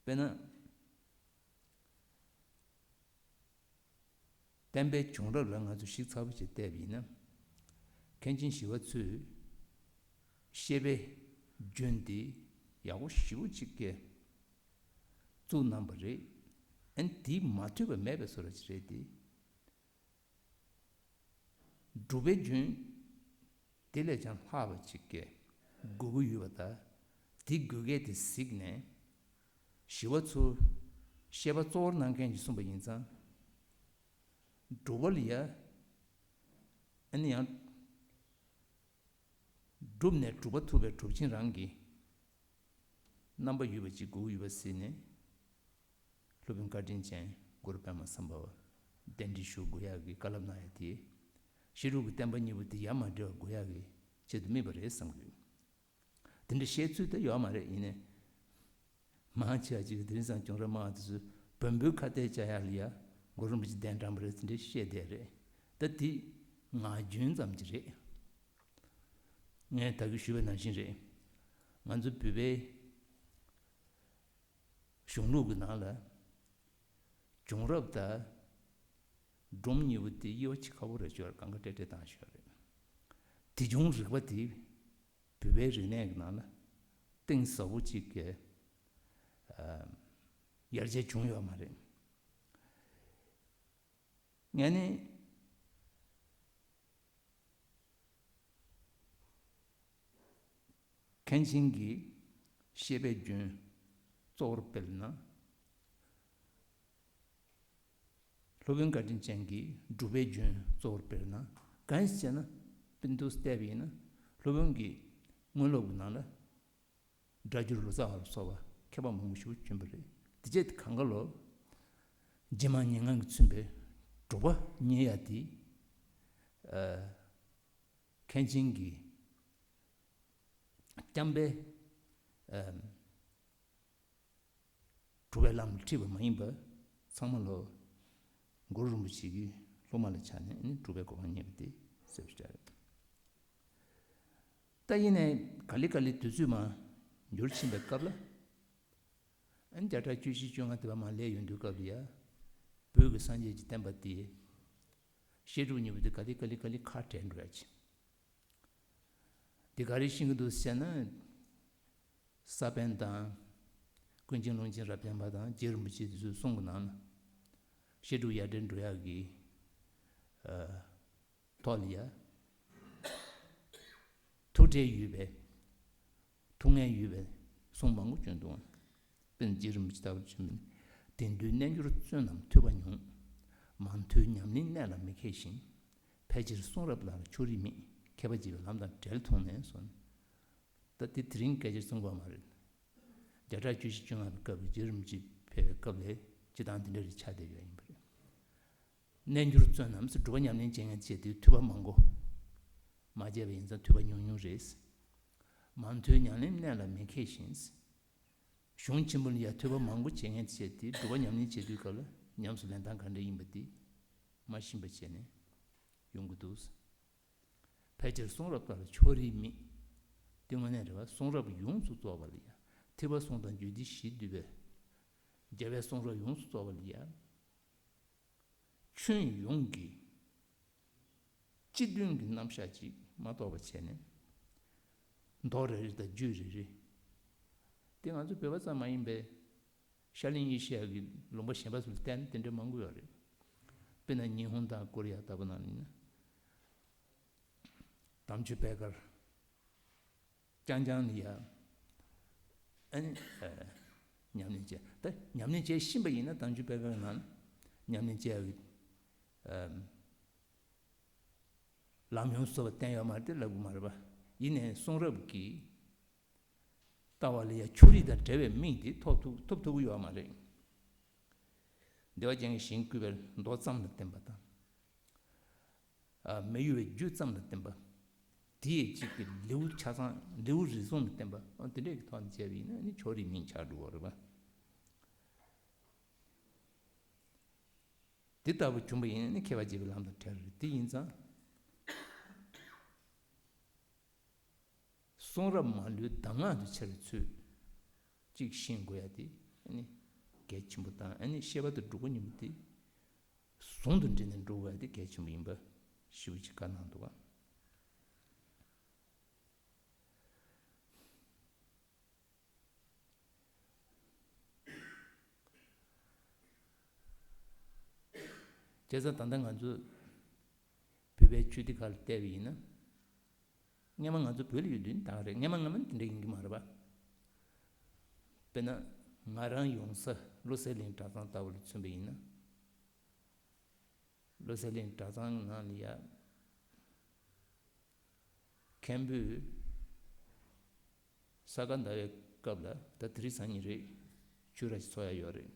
དཔེར་ན། བསྟན་པའི་བྱུང་རབས་ལ་ང་ཚོས་ཞིབ་ཚགས་པོ་ཅིག་བལྟས་པ་ཡིན་ན། མཁན་ཆེན་ཞི་བ་འཚོས་བཤད་པའི་རྒྱུན་དེ་ཡག་པོ་ཞེ་པོ་ཅིག་གིས་བཙུགས་གནང་བ་རེད། ཨ་ནི་དེ་མ་ཐུབ་པ་མེད་པའི་བཟོ་འདྲ་ཅིག་རེད་དེ། སྒྲུབ་པའི་རྒྱུན་དེ་ལས་ཀྱང་ལྷག་པ་ཅིག་གི་དགོས་ཀྱི་ཡོད་པ་དང་། དེ་དགོས་གལ་དེ་གཟིགས་ནས་ཞི་བ་འཚོ་བཤད་པ་གཙོ་བོར་གནང་མཁན་གྱིས་གསུངས་པ་ཡིན་ཙང་། སྒྲུབ་པ་ལ་ཡ། ཨ་ནི་ཡང་སྒྲུབ་ནས་གྲུབ་པ་ཐོབ་པའི་གྲུབ་ཆེན་རང་གི་རྣམ་པ་ཡོད་པ་ཅིག་དགོས་ཀྱི་ཡོད་པ་གཟིགས་ནས། སློབ་དཔོན་བཀའ་དྲིན་ཅན་གུ་རུ་པདྨ་སམྦྷ་ཝ་གདན་འདྲེན་ཞུ་དགོས་ཡག་གི་བཀའ་སློབ་གནང་ཡ་དེ། བཤད་སྒྲུབ་ཀྱི་བསྟན་པ་གཉིས་པོ་དེ་ཡ་མ་བྲལ་བ་དགོས་ཡག་གི་ཆེད་དུ་དམིགས་པ་རེད་བསམ་གྱི་ཡོད། དེ་འདྲ་བཤད་ཚུལ་དེ་ཡོད་མ་རེད། ཡིན་ནའི་མང་ཆེ་བ་ཅིག་དེ་རིང་སང་བྱུང་རབས་མང་བ་དེ་ཚོས་བོན་པོའི་ཁ་གཏད་བཅག་ཡག་ལ་ཡ་གུ་རུ་རིན་པོ་ཆེ་གདན་དྲངས་པ་རེད་ཟེར་འདྲ་བཤད་བསྡད་རེད། ད་དེ་ངག་རྒྱུན་ཙམ་གྱི་རེད། ངས་ད་གིན་ཞུས་པ་ནང་བཞིན་རེད། ང་ཚོ་བོད་པའི་གཞུང་ལུགས་ཀྱི་ནང་ལ་བྱུང་རབས་དང་སྒྲུང་གཉིས་པོ་དེ་དབྱེ་བ་ཕྱེ་ཁག་པོ་རེད་ཤག་གང་ག་ཏྲེ་ཏྲེ་བཏང་ཤག་རེད། དེ་བྱུང་རིག་པ་དེ་བོད་པའི་རིག་གནས་ཀྱི་ནང་ལ་གཏིང་ཟབ་པོ་ཅིག་གི་ཨ་ཡར་རྒྱས་བྱུང་ཡོད་མ་རེད། ངས་ནི་མཁན་ཆེན་གྱིས་བཤད་པའི་རྒྱུན་གཙོ་བོར་སྤེལ་ན། སློབ་དཔོན་བཀའ་དྲིན་ཅན་གྱིས་སྒྲུབ་པའི་རྒྱུན་གཙོ་བོར་སྤེལ་ན། གང་ཡིན་ཟེར་ན། སྤྱི་འདུག་བལྟས་པ་ཡིན་ན། སློབ་དཔོན་གྱི་དངོས་སློབ་ཀྱི་ནང་ལ། སྒྲ་སྒྱུར་ལོ་ཙཱ་བ་ལ་སོགས་པ་མཁས་པ་མང་པོ་ཞིག་བྱོན་པ་རེད། དེ་བྱས་ཏེ་གང་ག་ལོ། རྗེ་འབངས་ཉེར་ལྔ་གིས་མཚོན་པའི་དྲུག་པ་བརྙེས་ཡ་དེ། ཨ། མཁན་ཆེན་གྱི་བསྐྱངས་པས། ཨ། གྲུབ་པའི་ལམ་ལ་ཁྲིད་པ་མ་ཡིན་པ། ཚང་མ་ལོ་གུ་རུ་རིན་པོ་ཆེ་གི་སློབ་མ་ལ་ཆགས་ནས་ནི་གྲུབ་པའི་གོ་འཕང་བརྙེས་པ་དེ་གསལ་པོ་ཆགས་ཡོད། ད་ཡིན་ནའི་ག་ལེ་ག་ལེ་དུས་ཚོད་མར་འགྱུར་ཕྱིན་པའི་སྐབས་ལ། ཨ་ནི་བརྒྱ་ཕྲག་བཅུ་བཞི་བཅོ་ལྔ་དེ་བ་མར་སླེབས་ཡོང་དུས་སྐབས་ལ་ཡ། བོད་ཀྱི་སངས་རྒྱས་ཀྱི་བསྟན་པ་དེ། བཤད་སྒྲུབ་གཉིས་པོ་དེ་ག་ལེ་ག་ལེ་ག་ལེ་ཁ་བྲལ་འགྲོ་ཡ་ཅིག་དེ་ག་རེ་ཤེས་ཀྱི་འདུག་ཟེར་ན། ས་པཎ་དང་། ཀུན་མཁྱེན་ཀློང་ཆེན་རབ་འབྱམས་པ་དང་རྗེ་རིན་པོ་ཆེ་དེ་ཚོས་གསུང་གི་ནང་ལ། བཤད་སྒྲུབ་ཡར་འདྲེན་འགྲོ་ཡག་གི། ཨ། ཐོག་ལ་ཡ། ཐུགས་ཁྲལ་ཡོད་པའི། ཐུགས་ངལ་ཡོད་པའི་གསུང་མང་པོ་བྱོན་འདུག་དཔེར་ན་རྗེ་རིན་པོ་ཆེ་ལྟ་བུར་བྱོན་པ་ནི། དེང་དུས་རྣལ་འབྱོར་བཙོན་རྣམས་ཐོས་པ་ཉུང་། མང་ཐོས་ཉམས་ལེན་གནད་ལ་མི་མཁས་ཤིང་། ཕལ་ཆེར་གསུང་རབ་ལ་ལ་ཕྱོགས་རིས་མེད། མཁས་པ་བྱེད་པའི་ལམ་དང་བྲལ་མཐོང་ནས་སོ། ད་དེ་དེ་རིང་སྐད་ཆ་གསུང་དགོས་མ་རེད། བརྒྱ་ཕྲག་བཅུ་བཞི་བཅོ་ལྔ་པའི་སྐབས་ཀྱི་རྗེ་རིན་པོ་ཆེ་ཕེབས་པའི་སྐབས་ལས་སྤྱིར་བཏང་དེ་འདྲ་རེ་ཆགས་བསྡད་ཡོད་ཡིན་པ་རེད། རྣལ་འབྱོར་བཙོན་རྣམས་སྒྲུབ་པ་ཉམས་ལེན་བྱེད་མཁན་བྱས་ཏེ་ཐོས་པ་མང་པོ། མ་བྱས་པ་ཡིན་ཙང་ཐོས་པ་ཉུང་ཉུང་རེད། མང་ཐོས་ཉམས་ལེན་གནད་ལ་མི་མཁས་ཤིང་། གཞུང་ཆེན་པོ་ལ་ཡ་ཐོས་པ་མང་པོ་བྱེད་མཁན་བྱས་ཏེ་སྒྲུབ་པ་ཉམས་ལེན་བྱེད་དུས་སྐབས་ལ་ཉམས་སུ་ལེན་སྟངས་ག་འདྲ་ཡིན་པ་དེ་མ་ཤེས་པ་བྱས་ནས་ཡོང་གི་འདུག་ཕལ་ཆེར་གསུང་རབ་ལ་ལ་ཕྱོགས་རིས་མེད། དེ་དངོས་གནས་རེད་བ། གསུང་རབ་ཡོངས་སུ་རྫོགས་པ་ལ་ཡ། ཐེག་པ་གསུམ་དང་རྒྱུད་སྡེ་བཞི་འདུས་པའི། རྒྱལ་བའི་གསུང་རབ་ཡོངས་སུ་རྫོགས་པ་ལ་ཡ། ཁྱོན་ཡོངས་ཀྱི་སྤྱི་དོན་གྱི་རྣམ་གཞག་ཅིག་མ་རྟོགས་པ་བྱས་ནས། མདོ་རེ་རེ་དང་རྒྱུད་རེ་རེ། དེ་ང་ཚོ་བོད་པ་ཙམ་མ་ཡིན་པའི་ཤར་གླིང་ཨེ་ཤི་ཡ་གི་ལུང་པ་གཞན་པ་ཚོ་ལ་བལྟས་ན་དེ་འདྲ་མང་པོ་ཡོད་རེད། དཔེར་ན་ཉི་ཧོང་དང་ཀོ་རི་ཡ་ལྟ་བུ་ནང་ལ་ཡིན་ན། དམ་ཆོས་པད་དཀར། རྐྱང་རྐྱང་ལ་ཡ། ཨ་ནི། ཨ། ཉམས་ལེན་བྱས། ད་ཉམས་ལེན་བྱས་ཤེས་པ་ཡིན་ན་དམ་ཆོས་པད་དཀར་ནང་ལ་ཉམས་ལེན་བྱས་ཡོད། ཨ། ལམ་ཡོངས་སུ་རྫོགས་པ་བསྟན་ཡོད་མ་རེད་དེ་ལབ་གི་མ་རེད་པ། ཡིན་ནའི་གསུང་རབ་ཀྱི་ལྟ་བ་ལ་ཡ་ཕྱོགས་རིས་དང་བྲལ་བའི་མིང་དེ་ཐོབ་ཐུབ་ཐོབ་ཐུབ་ཀྱི་ཡོད་མ་རེད། བདེ་བ་ཅན་གྱི་ཞིང་བཀོད་པའི་མདོ་ཙམ་ལ་བརྟེན་པ་དང་། ཨ། མི་གཡོ་བའི་རྒྱུད་ཙམ་ལ་བརྟེན་པ། དེའི་གཅིག་གི་ལེའུ་ཆ་ཚང་ལེའུ་རེ་ཟུང་ལ་བརྟེན་པ། ཨ། དེ་འདྲའི་གི་ཐོག་ནས་བྱས་པ་ཡིན་ན་ནི་ཕྱོགས་རིས་མིང་ཆགས་འགྲོ་བ་རེད་པ། དེ་ལྟ་བུ་བྱུང་བ་ཡིན་ན་ནི་མཁས་པ་བྱེད་པའི་ལམ་དང་བྲལ་རེད། དེ་ཡིན་ཙང་། གསུང་རབ་མ་ལུས་གདམས་ངག་ཏུ་འཆར་བའི་ཚུལ་གཅིག་ཤེས་དགོས་ཡ་དེ་ཨ་ནི་གལ་ཆེན་པོ་དང་། ཨ་ནི་བཤད་པ་དང་སྒྲུབ་པ་གཉིས་པོ་དེ་ཟུང་དུ་འབྲེལ་ནས་འགྲོ་དགོས་ཡ་དེ་གལ་ཆེན་པོ་ཡིན་པ་ཞེ་པོ་ཅིག་བཀའ་གནང་འདུག་ག། བྱས་ཙང་ད་ལྟ་ང་ཚོ་བོད་པའི་ཆོས་སྡེ་ཁག་ལ་བལྟས་པ་ཡིན་ན། སྔན་མ་ང་ཚོ་བོད་ལ་ཡོད་དུས་ད་ག་རེད། སྔན་མ་སྔན་མ་དེ་འདྲ་ཡིན་གྱི་མ་རེད་པ། དཔེར་ན་ང་རང་ཡོང་ས་བློ་གསལ་གླིང་གྲྭ་ཚང་ལྟ་བུ་ལ་མཚོན་པ་ཡིན་ན། བློ་གསལ་གླིང་གྲྭ་ཚང་ནང་ལ་ཡ། མཁན་པོས་ས་ག་ཟླ་བའི་སྐབས་ལ་ད་དེ་རིང་སང་ཉིན་རེད། ཆོས་ར་ཞིག་འཚོགས་ཡ་ཡོད་རེད།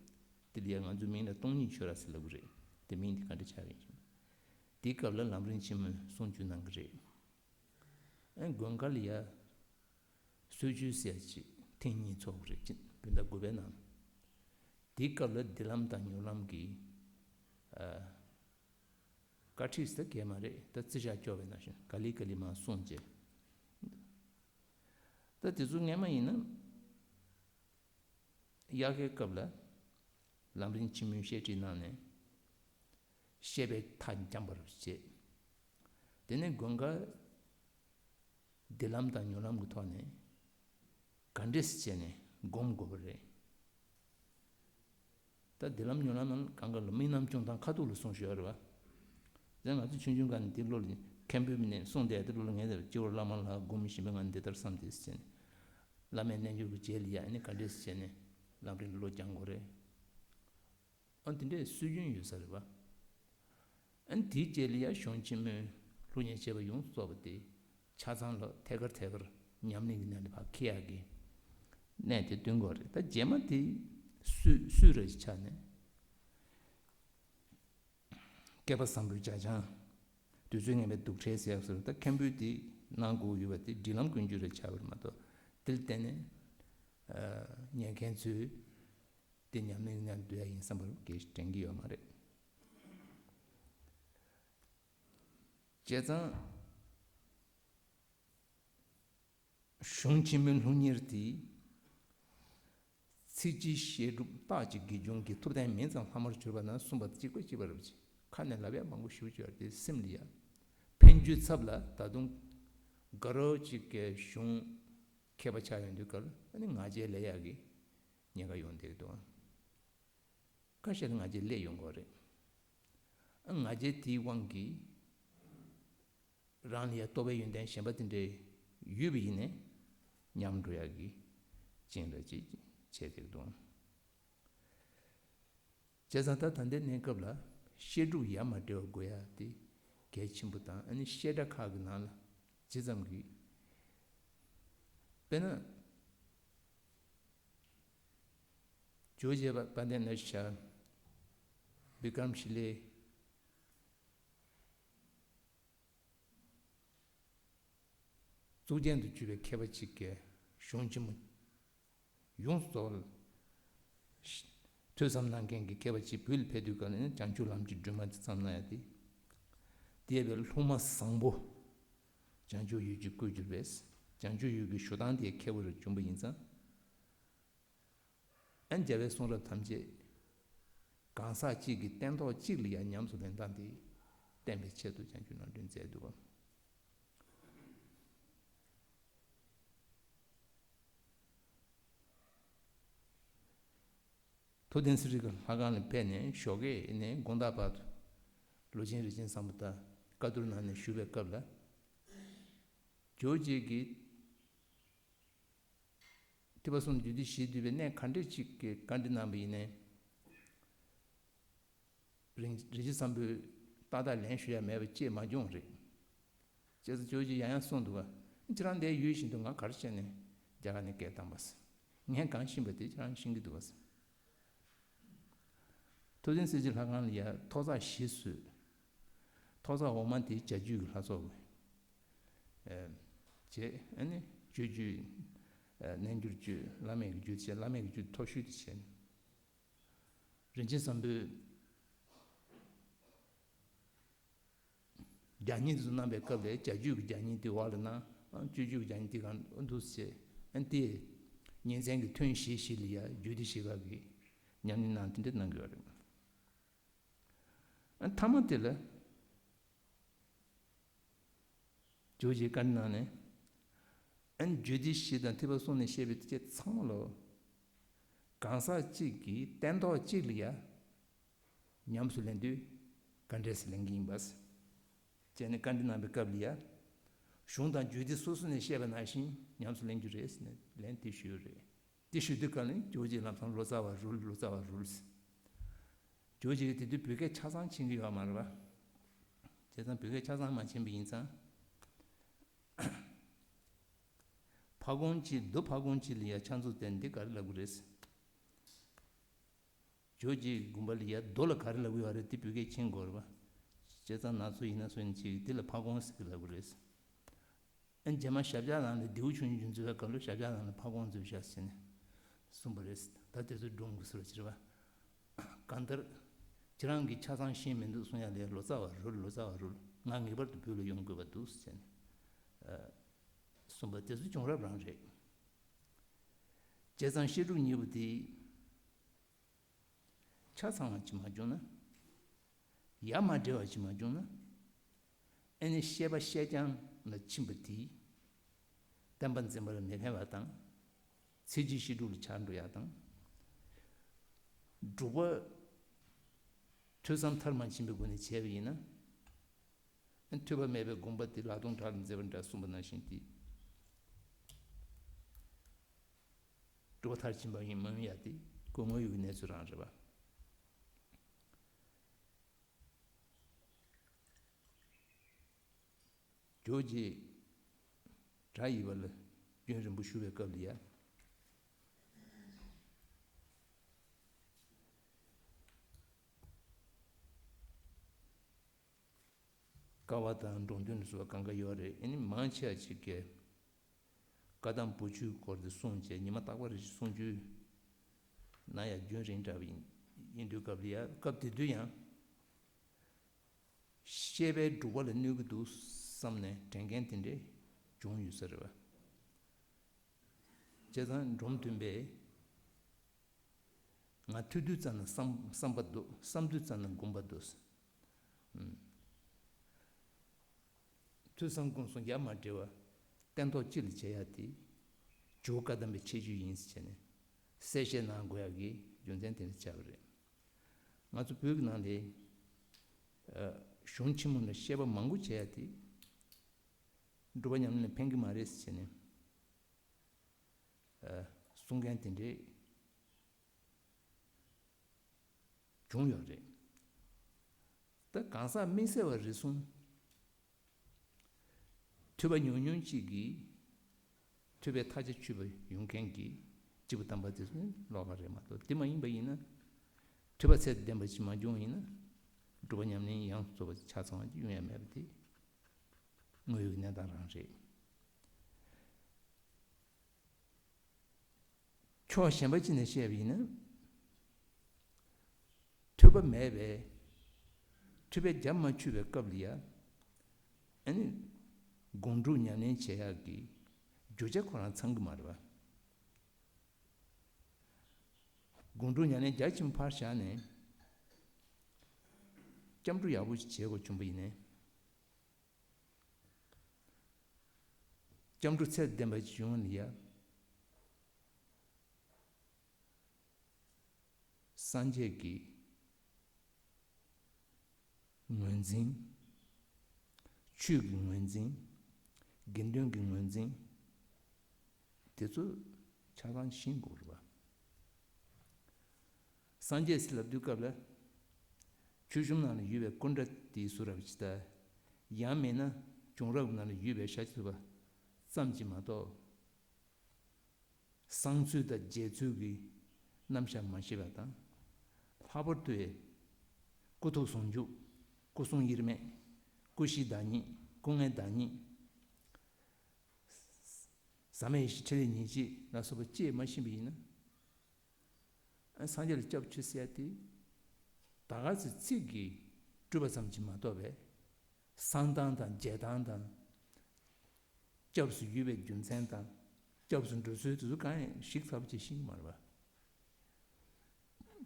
དེ་ལ་ཡ་ང་ཚོའི་མིང་ལ་སྟོང་ཉིད་ཆོས་ར་ཟེར་ལབ་གི་རེད། དེ་མིང་དེ་ག་འདྲ་ཆགས་ཡོད་ཅིང་། དེའི་སྐབས་ལ་ལམ་རིམ་ཆེན་མོའི་གསུང་ཆོས་གནང་གི་རེད། ཨ། དགོན་ཁ་ལ་ཡ། གསོལ་མཆོད་ཟེར་ཡ་ཅིག་ཐེངས་གཉིས་འཚོགས་རེད། སྤྱི་བོད་ཟླ་དགུ་པའི་ནང་། དེའི་སྐབས་ལ་བདེ་ལམ་དང་མྱུར་ལམ་གྱི། ཨ། བཀའ་ཁྲིད་ཟེར་གྱི་མ་རེད། ད་བརྩི་བཞག་སྐྱོར་བའི་ནང་བཞིན་ག་ལེ་ག་ལེ་མར་གསུངས་རྗེས། ད་དེ་ཚོ་སྔན་མ་ཡིན་ན། དབྱར་ཁའི་སྐབས་ལ་ལམ་རིམ་ཆེན་མོའི་བཤད་ཁྲིད་གནང་ནས། བཤད་པའི་མཐའ་འཇམ་པར་བྱེད། དེ་ནས་དགོན་ཁར་བདེ་ལམ་དང་མྱུར་ལམ་གྱི་ཐོག་ནས་ག་འདྲས་བྱས་ནས་སྒོམ་དགོས་པ་རེད། ད་བདེ་ལམ་མྱུར་ལམ་ནང་གང་ག་ལ་དམིགས་རྣམ་སྐྱོང་སྟངས་ཁ་ཐུག་ལ་གསུངས་བཞག་ཡོད་རེད་པ། ད་ང་ཚོ་ཆུང་ཆུང་སྒང་ནས་འདི་བློ་ལ་མཁན་པོས་ནས་གསུངས་བསྡད་དེ་བློ་ལ་ངེས་ཏེ་སྤྱི་བོར་བླ་མ་ལ་སྒོམ་བཞིན་པའི་ངང་འདི་ལྟར་བསམ་སྟེ་ཟེར་ནས། བླ་མའི་རྣལ་འབྱོར་གྱི་རྗེས་ལ་ཡ་ཨ་ནི་ག་འདྲས་བྱས་ནས་ལམ་རིམ་བློ་སྦྱང་དགོས་རེད། ཨ། དེ་འདྲའི་སྲོལ་རྒྱུན་ཡོད་ས་རེད་པ། ཨ་ནི་དེའི་རྗེས་ལ་ཡ་གཞུང་ཆེན་མོའི་སློབ་གཉེར་བྱས་པ་ཡོངས་སུ་རྫོགས་པ་དེ་ཆ་ཚང་ལ་ཐད་ཀར་ཐད་ཀར་ཉམས་ལེན་གྱི་གནས་ལ་ཕར་འཁྱེར་ཡག་གི་གནས་དེ་སྟོན་དགོས་རེད། ད་རྗེས་མ་དེ་སུས་སུས་རེད་ཆགས་ནས། བསྐལ་པ་བཟང་པོའི་འཇའ་ཆང་ དུས་ཚོད་ངན་པའི་སྡུག་ཕྲད་ཟེར་ཡག་ཟེར་ད་མཁན་པོས་དེ་གནང་དགོས་ཡོད་པ་དེ་སྒྲིག་ལམ་ཀུན་སྤྱོད་རེད་ཆགས་པ་རེད་མ་གཏོགས། དེ་ལ་བརྟེན་ནས་ཉན་མཁན་ཚོས་དེ་ཉམས་ལེན་གནང་སྡོད་ཡ་ཡིན་བསམ་པ་གལ་དྲན་གྱི་ཡོད་མ་རེད། བྱས་ཙང་། གཞུང་ཆེན་མོའི་ལྷུག་གཉེར་དེ། ཚིག་གཅིག་བཤད་སྒྲུབ་རྟགས་གཅིག་གིས་འབྱུང་གི་ཐུབ་བསྟན་མིང་ཙམ་ལྷག་མར་གྱུར་པ་ན་གསུངས་པ་གཅིག་པ་གཅིག་པ་རེད་པ། ཁ་ནས་ལབ་ཡ་མང་པོ་ཞུ་རྒྱུ་ཡོད་དེ་སེམས་ལ་ཡ། ཕན་རྒྱུའི་ཚབ་ལ་ད་དུང་དགའ་རབ་ཅིག་གི་གཞུང་མཁས་པ་ཆགས་ཡོང་དུས་སྐབས་ཨ་ནི་ང་རྒྱལ་ལས་ཡག་གི་ཉེན་ཁ་ཡོང་བསྡད་འདུག་ཁ་ཤས་ལ་ང་རྒྱལ་སླེབས་ཡོང་གི་རེད། ཨ་ང་རྒྱལ་དེའི་དབང་གིས། རང་ལ་ཡ་རྟོགས་པའི་ཡོན་ཏན་གཞན་པ་དེ་འདྲའི་ཡོད་པ་ཡིན་ནའི་ཉམས་འགྲོ་ཡག་གི་རྐྱེན་ར་ཅིག་བྱས་བསྡད་འདུག་བྱས་ཙང་ད་ད་ལྟའི་གནས་སྐབས་ལ་བཤད་སྒྲུབ་ཡ་མ་བྲལ་བ་དགོས་ཡ་དེ་གལ་ཆེན་པོ་དང་ཨ་ནི་བཤད་གྲྭ་ཁག་གི་ནང་ལ་ཇི་ཙམ་གྱིས་དཔེར་ན་ཇོ་བོ་རྗེ་དཔལ་ལྡན་ཨེ་ཤ་ཡ་བི་ཀྲམ་ཤི་ལེ། གཙུག་རྒྱན་དུ་གྱུར་པའི་མཁས་པ་གཅིག་གིས་གཞུང་ཆེན་མོ་ཡོངས་སུ་རྫོགས་པ་ལ་ཐོས་བསམ་གནང་མཁན་གྱི་མཁས་པ་གཅིག་བོད་ལ་ཕེབས་དུས་སྐབས་ནས་བྱང་ཆུབ་ལམ་གྱི་སྒྲོན་མ་དེ་བརྩམས་གནང་ཡ་དེ། དེ་ཡས་པའི་ལྷུག་མ་བཟང་པོ། བྱང་ཆུབ་ཡུལ་གྱི་སྐུར་གྱུར་པས། བྱང་ཆུབ་ཡུལ་གྱི་བཞུགས་སྟངས་དེ་མཁས་པོ་རུ་བྱུང་བ་ཡིན་ཙང་། ཨ་ནི་རྒྱལ་བའི་གསུང་རབ་ཐམས་ཅད་གང་ཟག་གཅིག་གི་སྟན་ཐོག་གཅིག་ལ་ཡང་ཉམས་སུ་ལེན་སྟངས་དེ་བསྟན་པའི་ཆེད་དུ་བྱང་ཆུབ་ནང་དོན་མཛད་འདུག་གམ། ཐུབ་བསྟན་ཚེ་རིང་གི་ལྷ་ཁང་ལ་ཕེབས་ནས་ཞོགས་ཀས་ནས་དགོང་དག་བར་དུ་ལོ་ཆེན་རིན་ཆེན་བཟང་པོ་དང་བཀའ་བསྡུར་གནང་ནས་བཞུགས་པའི་སྐབས་ལ། ཇོ་བོ་རྗེ་གིས་ཐེག་པ་གསུམ་རྒྱུད་སྡེ་བཞི་འདུས་པའི་གནས་ག་འདྲ་ཅིག་གི་བཀའ་འདྲི་གནང་བ་ཡིན་ནའི། རིན་རིན་ཆེན་བཟང་པོས་ཏག་ཏག་ལན་ཞུ་ཡ་མེད་པ་ཅེས་མ་བྱུང་རེད། བྱས་ཙང་ཇོ་བོ་རྗེས་ཡང་ཡང་གསུངས་འདུག་ག་ཁྱེད་རང་འདིར་ཡོད་བཞིན་དུ་ང་ག་རེ་བྱས་ནས་རྒྱ་གར་ནས་སྐད་བཏང་པ་ཟེར། ངས་གང་ཤེས་པ་དེ་ཁྱེད་རང་ཤེས་ཀྱི་འདུག་ག་ཟེར། ཐུབ་བསྟན་གསེར་གྱི་ལྷ་ཁང་ལ་ཡ་ཐོག་བརྩེགས་བཞི་བཟོས། ཐོག་བརྩེགས་འོག་མ་དེ་བྱ་རྒྱུད་ཀྱི་ལྷ་ཚོགས་ཀྱི། ཨེ། བྱས་ཨ་ནི་སྤྱོད་རྒྱུད། ཨེ། རྣལ་འབྱོར་རྒྱུད་བླ་མེད་ཀྱི་རྒྱུད་བྱས་བླ་མེད་ཀྱི་རྒྱུད་མཐོ་ཤོས་དེ་བྱས། རིན་ཆེན་བཟང་པོས་བརྒྱ་བརྙེས་དེ་ཚོ་གནང་པའི་སྐབས་ལ་བྱ་རྒྱུད་ཀྱི་བརྒྱ་བརྙེས་དེ་འོག་ལ་གནང་། སྤྱོད་རྒྱུད་ཀྱི་བརྒྱ་བརྙེས་དེ་གང་འདུག་ཟེར། ཨ་ནི་དེ་ཉིན་མཚན་གྱི་ཐུན་བཞི་བཞི་ལ་ཡ་རྒྱུད་སྡེ་བཞི་ཁག་གི་ཉམས་ལེན་གནང་དེ་འདྲ་གནང་གི་ཡོད་རེད། ཨ་ནི་མཐའ་མ་དེ་ལ། ཇོ་བོ་རྗེས་བཀའ་འདྲི་གནང་ནས། ཨ་ནི་རྒྱུད་སྡེ་བཞི་དང་ཐེག་པ་གསུམ་ནས་བཤད་པའི་ཐེག་ཚང་མ་ལོ། གང་ཟག་གཅིག་གིས་སྟན་ཐོག་གཅིག་ལ་ཡ། ཉམས་སུ་ལེན་དུས་ག་འདྲས་སེ་ལེན་གྱི་ཡིན་པ། བྱས་ནས་བཀའ་འདྲི་གནང་པའི་སྐབས་ལ་ཡ། གཞུང་དང་རྒྱུད་སྡེ་སོ་སོ་ནས་བཤད་པ་ནང་བཞིན་ཉམས་སུ་ལེན་རྒྱུ་རེད་ཟེར་ནས་ལན་དེ་ཞུས་རེད། དེ་ཞུ་དུས་སྐབས་ལ་ཇོ་བོ་རྗེས་ལམ་སང་ལོ་ཙཱ་བ་རུལ་ལོ་ཙཱ་བ་རུལ། ཇོ་བོ་རྗེས་དེ་དུས་བོད་སྐད་ཆ་ཚང་ཤེས་ཀྱི་ཡོད་མ་རེད་པ། བྱས་ཙང་བོད་སྐད་ཆ་ཚང་མ་མཁྱེན་པ་ཡིན་ཙང་། ཕ་གོང་གཅིག་རྡོ་ཕ་གོང་གཅིག་ལ་ཡ་ཕྱག་མཛུབ་སྟོན་འདི་ག་རེ་ལབ་དགོས་རེད། ཇོ་བོ་རྗེའི་དགོངས་པ་ལ་ཡ་རྡོ་ལ་ག་རེ་ལབ་ཀྱི་ཡོད་རེད་དེ་བོད་སྐད་མཁྱེན་དགོས་རེད་པ། བྱས་ཙང་ང་ཚོ་ཡིན་ན་སུ་ཡིན་ཅིག་འདི་ལ་ཕ་གོང་ཟེར་གི་ལབ་དགོས་རེད། ཨ་རྗེས་མ་ཞབས་བཀྱག་ནང་ལ་རྡེའུ་ཆུང་ཆུང་འཛུལ་བའི་སྐབས་ལ་ཞབས་བཀྱག་ནང་ལ་ཕ་གོང་འཛུལ་བཞག་ཟེར་ནས་གསུངས་པ་རེད། ད་དེ་ཚོ་སྒྲུང་གི་ཟུར་ཕྱིར་བ། གང་ལྟར། ཁྱེད་རང་གིས་ཆ་ཚང་ཤེས་མི་འདུག་གསུང་ཡ་ལས་ལོ་ཙཱ་བ་རུལ་ལོ་ཙཱ་བ་རུལ། ང་ངེས་པར་དུ་བོད་ལ་ཡོང་དགོས་པ་འདུག་ཟེར་ནས། ཨ། གསུངས་པ་དེ་ཚོ་བྱུང་རབས་རང་རེད། བྱས་ཙང་བཤད་སྒྲུབ་གཉིས་པོ་དེ། ཆ་ཚང་བ་ཅིག་མ་བྱུང་ན། ཡ་མ་བྲལ་བ་ཅིག་མ་བྱུང་ན། ཨེ་ནི་བཤད་པ་བཤད་རྐྱང་ལ་ཕྱིན་པ་དེས། བསྟན་པ་འཛིན་པར་མི་ཕན་པ་དང་། ཚེ་གཅིག་བཤད་སྒྲུབ་ལ་ཆགས་འགྲོ་ཡ་དང་། སྒྲུབ་པ། ཐོས་བསམ་མཐར་མ་ཕྱིན་པའི་སྒོ་ནས་བྱས་པ་ཡིན་ན། ཐོས་པ་མེད་པའི་དགོངས་པ་དེ་ལྷག་མཐོང་བྲག་ལ་འཛེགས་པ་འདྲ་གསུངས་པ་ནང་བཞིན་ཏེ། སྒྲུབ་པ་མཐར་ཕྱིན་པ་ཡིན་མ་ཡིན་ཡ་དེ་སྐུ་ངོ་ཡི་གནས་ཚུལ་རང་རེད་པ། ཇོ་བོ་རྗེ་བྲག་གཡས་པ་ལ་སྐྱོན་རིམ་པ་ཞུ་བའི་སྐབས་ལ་ཡ། དཀའ་བ་དང་འགྲོ་དོན་སོགས་གང་ག་ཡོད་རེད། ཨ་ནི་མང་ཆེ་བ་ཅིག་གིས་བཀའ་གདམས་བུ་བཅུའི་སྐོར་དེ་གསུངས་བྱས། ཉི་མ་རྟག་པར་གསུང་རྒྱུ་ན་ཡང་རྒྱུན་རིང་དྲགས་པ་ཡིན་ཡིན་དུས་སྐབས་ལ་ཡ། སྐབས་དེ་དུས་ཡང་བཤད་པའི་སྒྲུབ་པ་ལ་གནོད་ཀྱི་འདུག་བསམ་ནས་དྲན་མཁན་དེ་འདྲས་བྱུང་ཡོད་ས་རེད་པ། བྱས་ཙང་འབྲོམ་སྟོན་པས། ང་ཐོས་དུས་ཙམ་ན་བསམ་བསམ་པ་འདུག་བསམ་དུས་ཙམ་ན་སྒོམ་པ་འདུག་ཨུམ། ཐོས་བསམ་སྒོམ་གསུམ་ཡ་མ་བྲལ་བ་སྟན་ཐོག་གཅིག་ལ་བྱེད་ཡ་དེ་ཇོ་བོ་བཀའ་གདམས་པའི་ཁྱད་ཆོས་ཡིན་ཟེར་བྱས་ནས་གསལ་བཤད་གནང་དགོས་ཡ་གི་རྒྱུ་མཚན་དེ་ལ་ཆགས་པ་རེད། ང་ཚོ་བོད་ཀྱི་ནང་ལ་ཨ་གཞུང་ཆེན་མོ་ལ་བཤད་པ་མང་པོ་བྱེད་ཡ་དེ་སྒྲུབ་པ་ཉམས་ལེན་ལ་ཕན་གྱི་མ་རེད་ཟེར་བྱས་ནས། ཨ་གསུང་མཁན་དེ་འདྲས་བྱུང་ཡོད་རེད། ད་གང་ཟག་དམིགས་བསལ་བ་རེ་ཟུང་ཐོས་པ་ཉུང་ཉུང་གཅིག་གིས་ཐོས་པའི་མཐའ་ཆ་ཆོད་པ་ཡོང་མཁན་གྱི་སྐྱེས་བུ་དམ་པ་དེ་ཚོ་ནི་ལོགས་ཀ་རེད་མ་གཏོགས། དེ་མ་ཡིན་པ་ཡིན་ན་ཐོས་པ་ཚད་ལྡན་པ་ཞིག་མ་བྱུང་བ་ཡིན་ན་སྒྲུབ་པ་ཉམས་ལེན་ཡང་རྫོགས་པ་ཆ་ཚང་བ་ཡོང་ཡ་མེད་པ་དེ་དངོས་ཡོད་ཀྱི་གནས་སྟངས་རང་རེད། ཕྱོགས་གཞན་པ་ཅིག་ནས་བཤད་པ་ཡིན་ན། ཐོས་པ་མེད་པས་ཐོས་པའི་རྒྱ་མ་ཆོད་པའི་སྐབས་ལ་ཡ། ཨ་ནི་སྒོམ་སྒྲུབ་ཉམས་ལེན་བྱེད་ཡག་གི་རྒྱུ་ཆ་ཁོ་རང་ཚང་གི་མ་རེད་པ། སྒོམ་སྒྲུབ་ཉམས་ལེན་རྒྱ་ཆེན་པོ་ཕར་བཞག་ནས་སྐྱབས་འགྲོ་ཡག་པོ་ཞིག་བྱེད་དགོས་བྱུང་པ་ཡིན་ནའི། སྐྱབས་འགྲོ་ཚད་ལྡན་པ་ཅིག་ཡོང་བ་ལ་ཡ། སངས་རྒྱས་ཀྱི་ངོས་འཛིན། ཆོས་ཀྱི་ངོས་འཛིན། དགེ་འདུན་གྱི་ངོས་འཛིན། དེ་ཚོ་ཆ་ཚང་ཤེས་དགོས་རེད་པ། སངས་རྒྱས་ཟེར་ལབ་དུས་སྐབས་ལ། ཆོས་གཞུང་ནང་ལ་ཡོད་པའི་སྐུ་འདྲ་དེའི་བཟོ་འདྲ་ཅིག་དང་། ཡང་མིན་ན་བྱུང་རབས་ནང་ལ་ཡོད་པའི་ཤཱཀྱ་ཐུབ་པ་ཙམ་ཅིག་མ་གཏོགས། བསང་ཚུལ་དང་རྒྱས་ཚུལ་གྱི་རྣམ་གཞག་མ་ཤེས་པ་དང་། ལྷག་པར་དུ་སྐུ་ཐུགས་ཟུང་འཇུག་སྐུ་གསུང་དབྱེར་མེད། སྐུ་བཞིའི་བདག་ཉིད། སྐུ་ལྔའི་བདག་ཉིད། ཟབ་མོ་ཡེ་ཤེས་ཕྲིན་ལས་ཉེར་གཅིག་ལ་སོགས་པ་བཅས་མ་ཤེས་པ་ཡིན་ན། ཨ་སངས་རྒྱས་ལ་སྐྱབས་མཆི་ཟེར་ཡ་དེ། ད་ག་ཚོད་ཚིག་གིས་སྤྲུལ་པ་ཙམ་གྱིས་མ་གཏོགས་པའི། བསང་སྟངས་དང་རྒྱས་སྟངས་དང་། སྐྱབས་སུ་ཡོད་པའི་རྒྱུ་མཚན་དང་། སྐྱབས་སུ་འགྲོ་ཚུལ་དེ་ཚོ་གང་ཡང་ཞིབ་ཚགས་པོ་ཅིག་ཤེས་ཀྱི་མ་རེད་པ།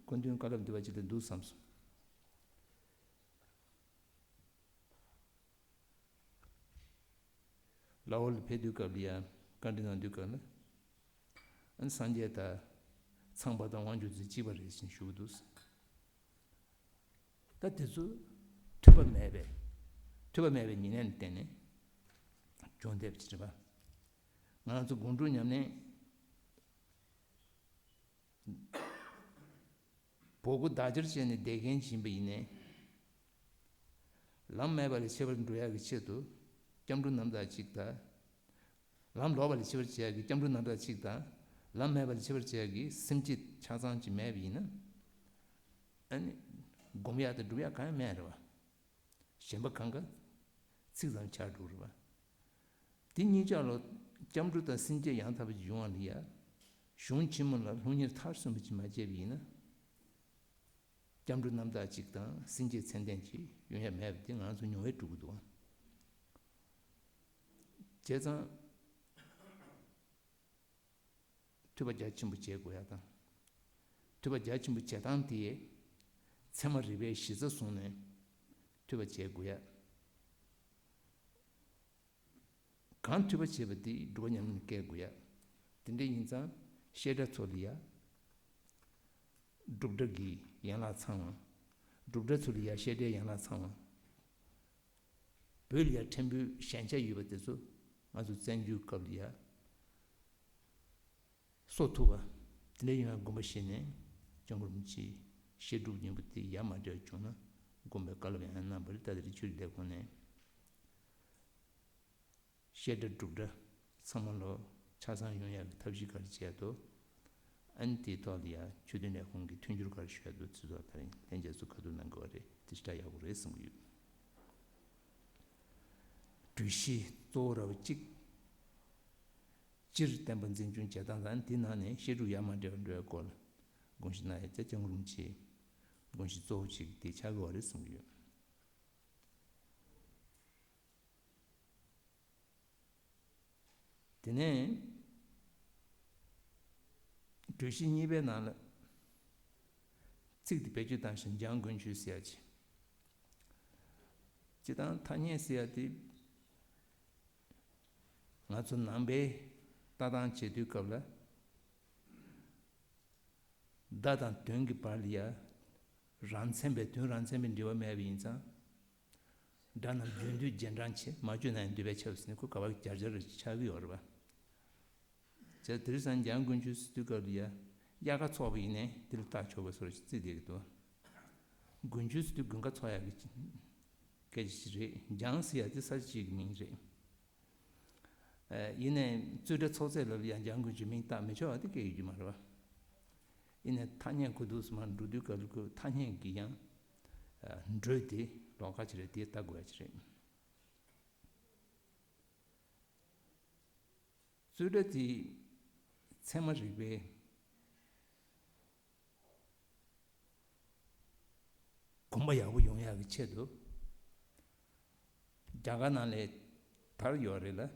སྐུ་མདུན་བཀའ་སློབ་འདི་པ་ཅིག་ལ་འདུག་བསམ་སོང་། ལ་ཧོར་ལ་ཕེབས་དུས་སྐབས་ལ་ཡང་བཀའ་འདྲི་གནང་དུས་སྐབས་ལ། ཨ་ནི་སངས་རྒྱས་དང་ཚངས་པ་དང་དབང་ཕྱུག་ཚོ་གཅིག་པ་རེད་ཅེས་ཞུ་གི་འདུག་ད་དེ་ཚོ་ཐོས་པ་མེད་པས། ཐོས་པ་མེད་པའི་ཉེར་ལེན་ལ་བརྟེན་ནས་བྱུང་བསྡད་པ་ཅིག་རེད་པ། ང་རང་ཚོ་སྒོམ་སྒྲུབ་ཉམས་ལེན། བོག་གུ་བདག་སྐྱོར་བྱས་ནས་བསྡད་མཁན་ཞིག་ཡིན་པ་ཡིན་ནའི། ལམ་མེད་པ་ལས་ཕྱི་པར་འགྲོ་ཡག་གི་ཆེད་དུ་སྐྱབས་འགྲོ་རྣམ་དག་ཅིག་དང་། ལམ་ལོག་པ་ལས་ཕྱི་པར་བྱེད་ཡག་གི་སྐྱབས་འགྲོ་རྣམ་དག་ཅིག་དང་། ལམ་མེད་པ་ལས་ཕྱི་པར་བྱེད་ཡག་གི་སེམས་བསྐྱེད་ཆ་ཚང་ཅིག་མེད་པ་ཡིན་ན། ཨ་ནི་སྒོམ་ཡག་དང་སྒྲུབ་ཡག་གང་ཡང་མེད་རེད་པ། གཞན་པ་གང་ག་ཚིག་ཙམ་ཆགས་འགྲོ་རེད་པ། དེ་གཉིས་ཆར་ལ་སྐྱབས་འགྲོ་དང་སེམས་བསྐྱེད་ཡང་དག་པ་ཅིག་ཡོང་བ་ལ་ཡ། གཞུང་ཆེན་མོ་ལ་སློབ་གཉེར་མཐར་སོན་པ་ཅིག་མ་བྱས་པ་ཡིན་ན། སྐྱབས་འགྲོ་རྣམ་དག་ཅིག་དང་སེམས་བསྐྱེད་ཚད་ལྡན་ཅིག་ཡོང་ཡ་མེད་པ་དེ་ང་ཚོ་མྱོང་བས་གྲུབ་ཀྱི་འདུག་ཨང་། བྱས་ཙང་། ཐོས་པ་རྒྱ་ཆེན་པོ་བྱེད་དགོས་ཡ་དང་། ཐོས་པ་རྒྱ་ཆེན་པོ་བྱེད་སྟངས་དེ། ཚད་མ་རིགས་པའི་གཞི་རྩ་བཟུང་ནས་ཐོས་པ་བྱེད་དགོས་ཡ། གང་ཐོས་པ་བྱེད་པ་དེ་སྒྲུབ་པ་ཉམས་ལེན་བཀལ་དགོས་ཡ། དེ་འདྲ་ཡིན་ཙང་བཤད་གྲྭ་ཚོ་ལ་ཡ། སྒྲུབ་གྲྭ་གི་ཡན་ལག་ཚང་བ། སྒྲུབ་གྲྭ་ཚོ་ལ་ཡ་བཤད་གྲྭའི་ཡན་ལག་ཚང་བ། བོད་ལ་ཡ་ཕྲན་བུ་ཞན་ཆ་ཡོད་པ་དེ་ཚོ་ང་ཚོ་བཙན་བྱོལ་སྐབས་ལ་ཡ་གསོ་ཐུབ་པ། དེ་འདྲ་ཡོང་བའི་དགོངས་པ་བཞེས་ནས་སྐྱབས་མགོན་རིན་པོ་ཆེའི་བཤད་སྒྲུབ་སྙིང་པོ་དེ་ཡ་མ་བྲལ་བྱུང་ན་དགོངས་པའི་བཀའ་སློབ་ཡང་གནང་བ་རེད། ད་དེ་རིང་ཆོས་ལས་ཁུངས་ནས་བཤད་གྲྭ་སྒྲུབ་གྲྭ་ཚང་མ་ལོ་ཆ་ཚང་ཡོང་ཡག་གི་ཐབས་ཤེས་ག་རེ་བྱས་འདུག་ཨ་ནི་དེའི་ཐོག་ལ་ཡ་ཆོས་དོན་ལས་ཁུངས་ཀྱིས་མཐུན་འགྱུར་ག་རེ་ཞུ་ཡ་འདུག་ཚུལ་ཐོག་ད་རིང་ལྷན་རྒྱས་ཚོ་ཁ་ཐུག་གནང་དགོས་པ་རེད། དེ་ཞེ་དྲག་ཡག་པོ་རེད་བསམ་གྱི་ཡོད། གྲོས་གཞི་གཙོ་བོ་ར་བ་གཅིག་སྤྱིར་བསྟན་པ་འཛིན་སྐྱོང་བྱེད་སྟངས་དང་། དེ་ནང་ནས་བཤད་སྒྲུབ་ཡ་མ་བྲལ་བ་འགྲོ་བའི་སྐོར་ལ་དགོངས་བཞེས་གནང་ཡ་བཅས་སྐྱབས་མགོན་རིན་པོ་ཆེའི་དགོངས་གཞི་གཙོ་བོ་གཅིག་དེ་ཆགས་ཀྱི་ཡོད་རེད་བསམ་གྱི་ཡོད། དེ་ནས་གྲོས་གཞི་གཉིས་པའི་ནང་ལ་ཚིག་དེ་བེད་སྤྱོད་བཏང་ཞིང་འཇང་དགུན་ཆོས་ཟེར་ཡ་ཅིག་སྤྱིར་བཏང་ཐ་སྙད་ཟེར་ཡ་དེ་ང་ཚོ་ནང་པའི་ལྟ་སྟངས་བྱེད་དུས་སྐབས་ལ་བརྡ་དང་དོན་གྱི་བར་ལ་ཡ་རང་མཚན་པའི་དོན་རང་མཚན་པའི་འབྲེལ་བ་མེད་པ་ཡིན་ཙང་། སྒྲ་རྣམས་བརྗོད་འདོད་རྗེས་འབྲང་ཆེ། མ་བརྗོད་ན་ཡང་འདོད་པས་ཁྱབ་ཟེར་ནས་ཁོ་ག་བ་རྒྱ་ཆེར་ཆགས་ཀྱི་ཡོད་རེད་པ། བྱས་དེ་རིང་སང་འཇང་དགུན་ཆོས་ཟེར་དུས་སྐབས་ལ་ཡ་དབྱར་ཁ་ཚོགས་པ་ཡིན་ནའི་དེ་ལ་བཏགས་ཆོག་པའི་བཟོ་འདྲ་ཅིག་བརྩིས་བསྡད་ཀྱི་འདུག་དགུན་ཆོས་ཟེར་དུས་དགུན་ཁ་ཚོགས་ཡག་གི་སྐད་ཆ་ཞིག་རེད། འཇང་ཟེར་ཡ་དེ་ས་ཆ་གཅིག་གི་མིང་རེད། ཨ། ཡིན་ནའི་རྩོད་གྲྭ་ཚོགས་ཚད་ལ་ཡང་འཇང་དགུན་ཆོས་མིང་བཏགས་མི་ཆོག་པ་དེ་སྐད་ཡོད་རྒྱུ་མ་རེད་པ། ཡིན་ནའི་ཐ་སྙད་གོ་ཐོས་སུ་མར་འགྲོ་དུས་སྐབས་ལ་ཁོ་ཐ་སྙད་ཀྱི་ཡང་འགྲོས་དེ་ལོགས་ཀ་ཅིག་རེད། དེ་ལྟ་དགོས་ཡ་ཅིག་རེད། རྩོད་གྲྭ་དེ་ཚད་མ་རིག་པའི་གོམས་པ་ཡག་པོ་ཡོང་ཡག་གི་ཆེད་དུ། རྒྱ་གར་ནང་ལ་དར་ཡོད་རེད་ལ།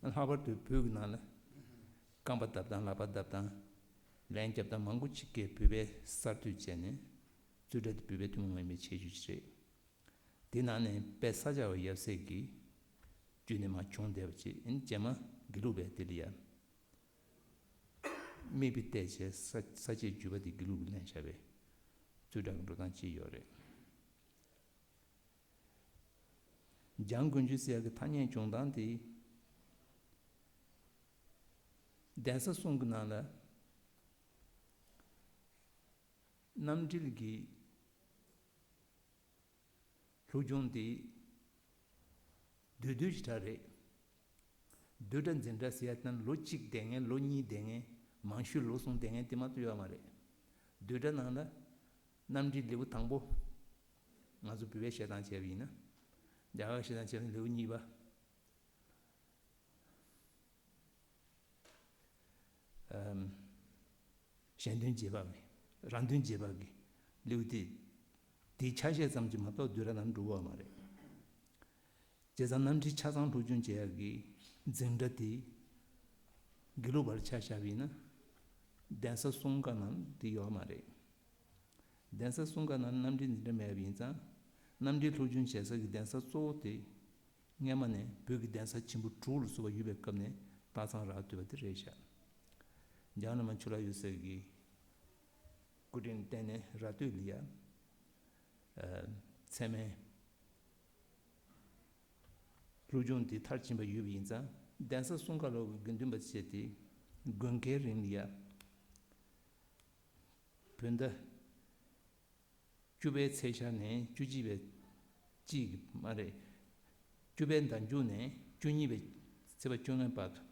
ལྷག་པར་དུ་བོད་ཀྱི་ནང་ལ་རྐང་པ་བརྡབ་སྟངས། ལག་པ་བརྡབ་སྟངས། ལན་རྒྱབ་སྟངས་མང་པོ་ཅིག་གིས་བོད་པའི་གསར་གཏོད་བྱས་ནས་རྩོད་གྲྭ་དེ་བོད་པའི་ཐུན་མོང་མ་ཡིན་པའི་ཁྱད་ཆོས་ཅིག་རེད། དེ་ནང་ནས་དཔལ་ས་སྐྱ་པ་ཡབ་སྲས་ཀྱིས་བརྒྱུད་ནས་མར་བྱུང་བསྡད་པ་ཅིག་ཨ་ནི་རྗེས་མ་དགེ་ལུགས་པས་དེ་ལ་ཡ་མིག་དཔེ་བལྟས་བྱས་ས་ས་སྐྱའི་བརྒྱུད་པ་དེ་དགེ་ལུགས་ཀྱིས་ལེན་བཞག་པའི་རྩོད་གྲྭ་གི་འགྲོ་སྟངས་ཅིག་ཡོད་རེད། འཇང་དགུན་ཆོས་ཟེར་ཡག་གི་ཐ་སྙད་བྱུང་སྟངས་དེ། གདན་ས་གསུམ་གྱི་ནང་ལ་རྣམ་འགྲེལ་གྱི་སློབ་སྦྱོང་དེ་བསྡུས་བསྡུས་ཤིག་གྲས་རེད། བསྡུས་གྲྭ་འཛིན་གྲྭ་ཟེར་ཡ་དེ་ན་ལོ་གཅིག་བསྡད་མཁན། ལོ་གཉིས་བསྡད་མཁན། མང་ཤོས་ལོ་གསུམ་བསྡད་མཁན་དེ་མ་གཏོགས་ཡོད་མ་རེད། བསྡུས་གྲྭ་ནང་ལ་རྣམ་འགྲེལ་ལེའུ་དང་པོ། ང་ཚོ་བོད་པས་བཤད་སྟངས་བྱས་པ་ཡིན་ན། རྒྱ་གར་བཤད་སྟངས་བྱས་ན་ལེའུ་གཉིས་པ། ཨམ། གཞན་དོན་རྗེས་དཔག་གི། རང་དོན་རྗེས་དཔག་གི་ལེའུ་དེ། དེའི་ཆ་ཤས་ཙམ་གྱིས་མ་གཏོགས་བསྡུས་གྲྭ་ནང་འགྲོ་གི་ཡོད་མ་རེད། བྱས་ཙང་རྣམ་འགྲེལ་ཆ་ཚང་སློབ་སྦྱོང་བྱེད་ཡག་གི་འཛིན་གྲྭ་དེ་དགེ་ལུགས་པར་ཆ་བཞག་པ་ཡིན་ན། གདན་ས་གསུམ་ཀ་ནང་དེ་ཡོད་མ་རེད། གདན་ས་གསུམ་ཀ་ནང་རྣམ་འགྲེལ་འཛིན་གྲྭ་མེད་པ་ཡིན་ཙང་། རྣམ་འགྲེལ་སློབ་སྦྱོང་བྱེད་ས་གི་གདན་ས་གཙོ་བོ་དེ་སྔས་མ་ནས་བོད་ཀྱི་གདན་ས་ཆེན་པོ་དྲུག་ལ་སོགས་པ་ཡོད་པའི་སྐབས་ནས་སྟག་ཚང་ར་སྟོད་པ་དེ་རེད་ཤག་འཇང་བླ་མ་ཆུ་ལྷ་འོད་ཟེར་གྱི་སྐུ་དྲིན་བརྟེན་ནས་ར་སྟོད་ལ་ཡ། ཨ། ཚད་མའི་སློབ་སྦྱོང་དེ་མཐར་ཕྱིན་པ་ཡོད་པ་ཡིན་ཙང་། གདན་ས་གསུམ་ཀ་ལོ་གི་དགེ་འདུན་པ་བྱས་ཏེ་དགོན་ཁའི་རིང་ལ་ཡ། བོད་ཟླ་བཅུ་པའི་ཚེས་ཤར་ནས་བཅུ་གཅིག་པའི་གཅིག་མ་རེད། བཅུ་པའི་ཟླ་མཇུག་ནས་བཅུ་གཉིས་པའི་ཚེས་པ་བཅོ་ལྔའི་བར་དུ།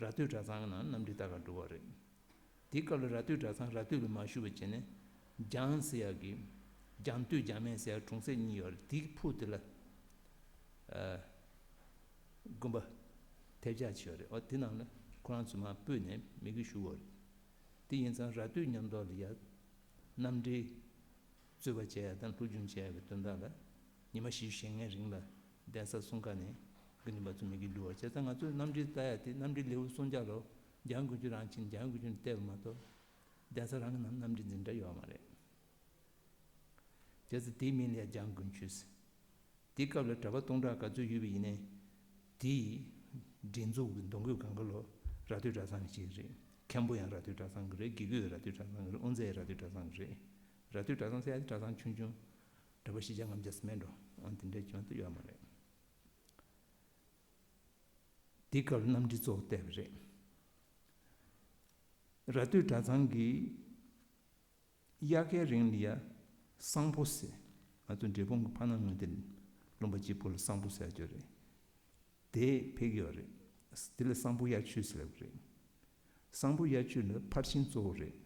ར་སྟོད་གྲྭ་ཚང་གི་ནང་རྣམ་འགྲེལ་ལྟ་གར་འགྲོ་བ་རེད། དེའི་སྐབས་ལ་ར་སྟོད་གྲྭ་ཚང་ར་སྟོད་ལ་མ་བཞུགས་པ་བྱས་ནས། འཇང་ཟེར་ཡག་གི། འཇང་སྟོད་འཇང་སྨད་ཟེར་ཡག་གྲོང་གསེབ་གཉིས་ཡོད་རེད། དེའི་ཕུ་དེ་ལ། ཨ། དགོན་པ་ཐེབས་ཆག་ཅིག་ཡོད་རེད། འོ་དེ་ནང་ལ་ཁོ་རང་ཚོ་མར་སྤོས་ནས་མི་དགེ་བཞུགས་པ་རེད། དེ་ཡིན་ཙང་ར་སྟོད་མཉམ་དུ་ལ་ཡ་རྣམ་འགྲེལ་རྩོད་པ་བྱས་ཡ་དང་སློབ་སྦྱོང་བྱས་ཡ་གི་དོན་དག་ལ། ཉི་མ་བཞི་བཅུ་ཞེ་ལྔའི་རིང་ལ་གདན་ས་གསུམ་ཀ་ནས་དགེ་འདུན་པ་ཚོ་མི་དགེ་འདུལ་བ། བྱས་ཙང་ང་ཚོས་རྣམ་འགྲེལ་ལྟ་ཡ་དེ་རྣམ་འགྲེལ་ལེའུ་སུམ་བརྒྱ་ལོ་འཇང་དགུན་ཆོས་རང་བྱས་ནས་འཇང་དགུན་ཆོས་ནས་བལྟས་པ་མ་གཏོགས། གདན་ས་རང་གི་ནང་རྣམ་འགྲེལ་འཛིན་གྲྭ་ཡོད་མ་རེད། བྱས་ཙང་དེའི་མིང་ལ་ཡ་འཇང་དགུན་ཆོས་ཟེར། དེའི་སྐབས་ལ་གྲྭ་པ་སྟོང་ཕྲག་ག་ཚོད་ཡོད་པ་ཡིན་ནའི། དེའི་སྒྲིག་འཛུགས་ཀྱི་གདོང་བསྐོས་སྒང་ག་ལོ་ར་སྟོད་གྲྭ་ཚང་གི་ཅིག་རེད། མཁན་པོ་ཡང་ར་སྟོད་གྲྭ་ཚང་གི་རེད། དགེ་བསྐོས་ཡང་ར་སྟོད་གྲྭ་ཚང་གི་རེད། དབུ་མཛད་ཡང་ར་སྟོད་གྲྭ་ཚང་གི་རེད། ར་སྟོད་གྲྭ་ཚང་ཟེར་ཡ་དེ་གྲྭ་ཚང་ཆུང་ཆུང་། གྲྭ་པ་བཞི་བརྒྱ་ལྔ་བརྒྱ་ཙམ་མེད་འགྲོ། ཨང་དེ་འདྲའི་ཅིག་མ་གཏོགས་ཡོད་མ་རེད། དེའི་སྐབས་ལ་རྣམ་འགྲེལ་གཙོ་བོ་བལྟས་པ་རེད། ར་སྟོད་གྲྭ་ཚང་གི་དབྱར་ཁའི་རིང་ལ་ཡ་གསང་ཕོ་ཟེར། ང་ཚོ་འབྲས་སྤུངས་ཀྱི་ཕ་ནང་ངོས་དེ་ལུང་པ་གཅིག་པོ་ལ་གསང་ཕོ་ཟེར་ཡ་ཅིག་ཡོད་རེད། དེ་ཕེབས་ཀྱི་ཡོད་རེད། དེ་ལ་གསང་ཕོ་དབྱར་ཆོས་ཟེར་ལབ་ཀྱི་རེད། གསང་ཕོ་དབྱར་ཆོས་ལ་ཕར་ཕྱིན་གཙོ་བོ་རེད།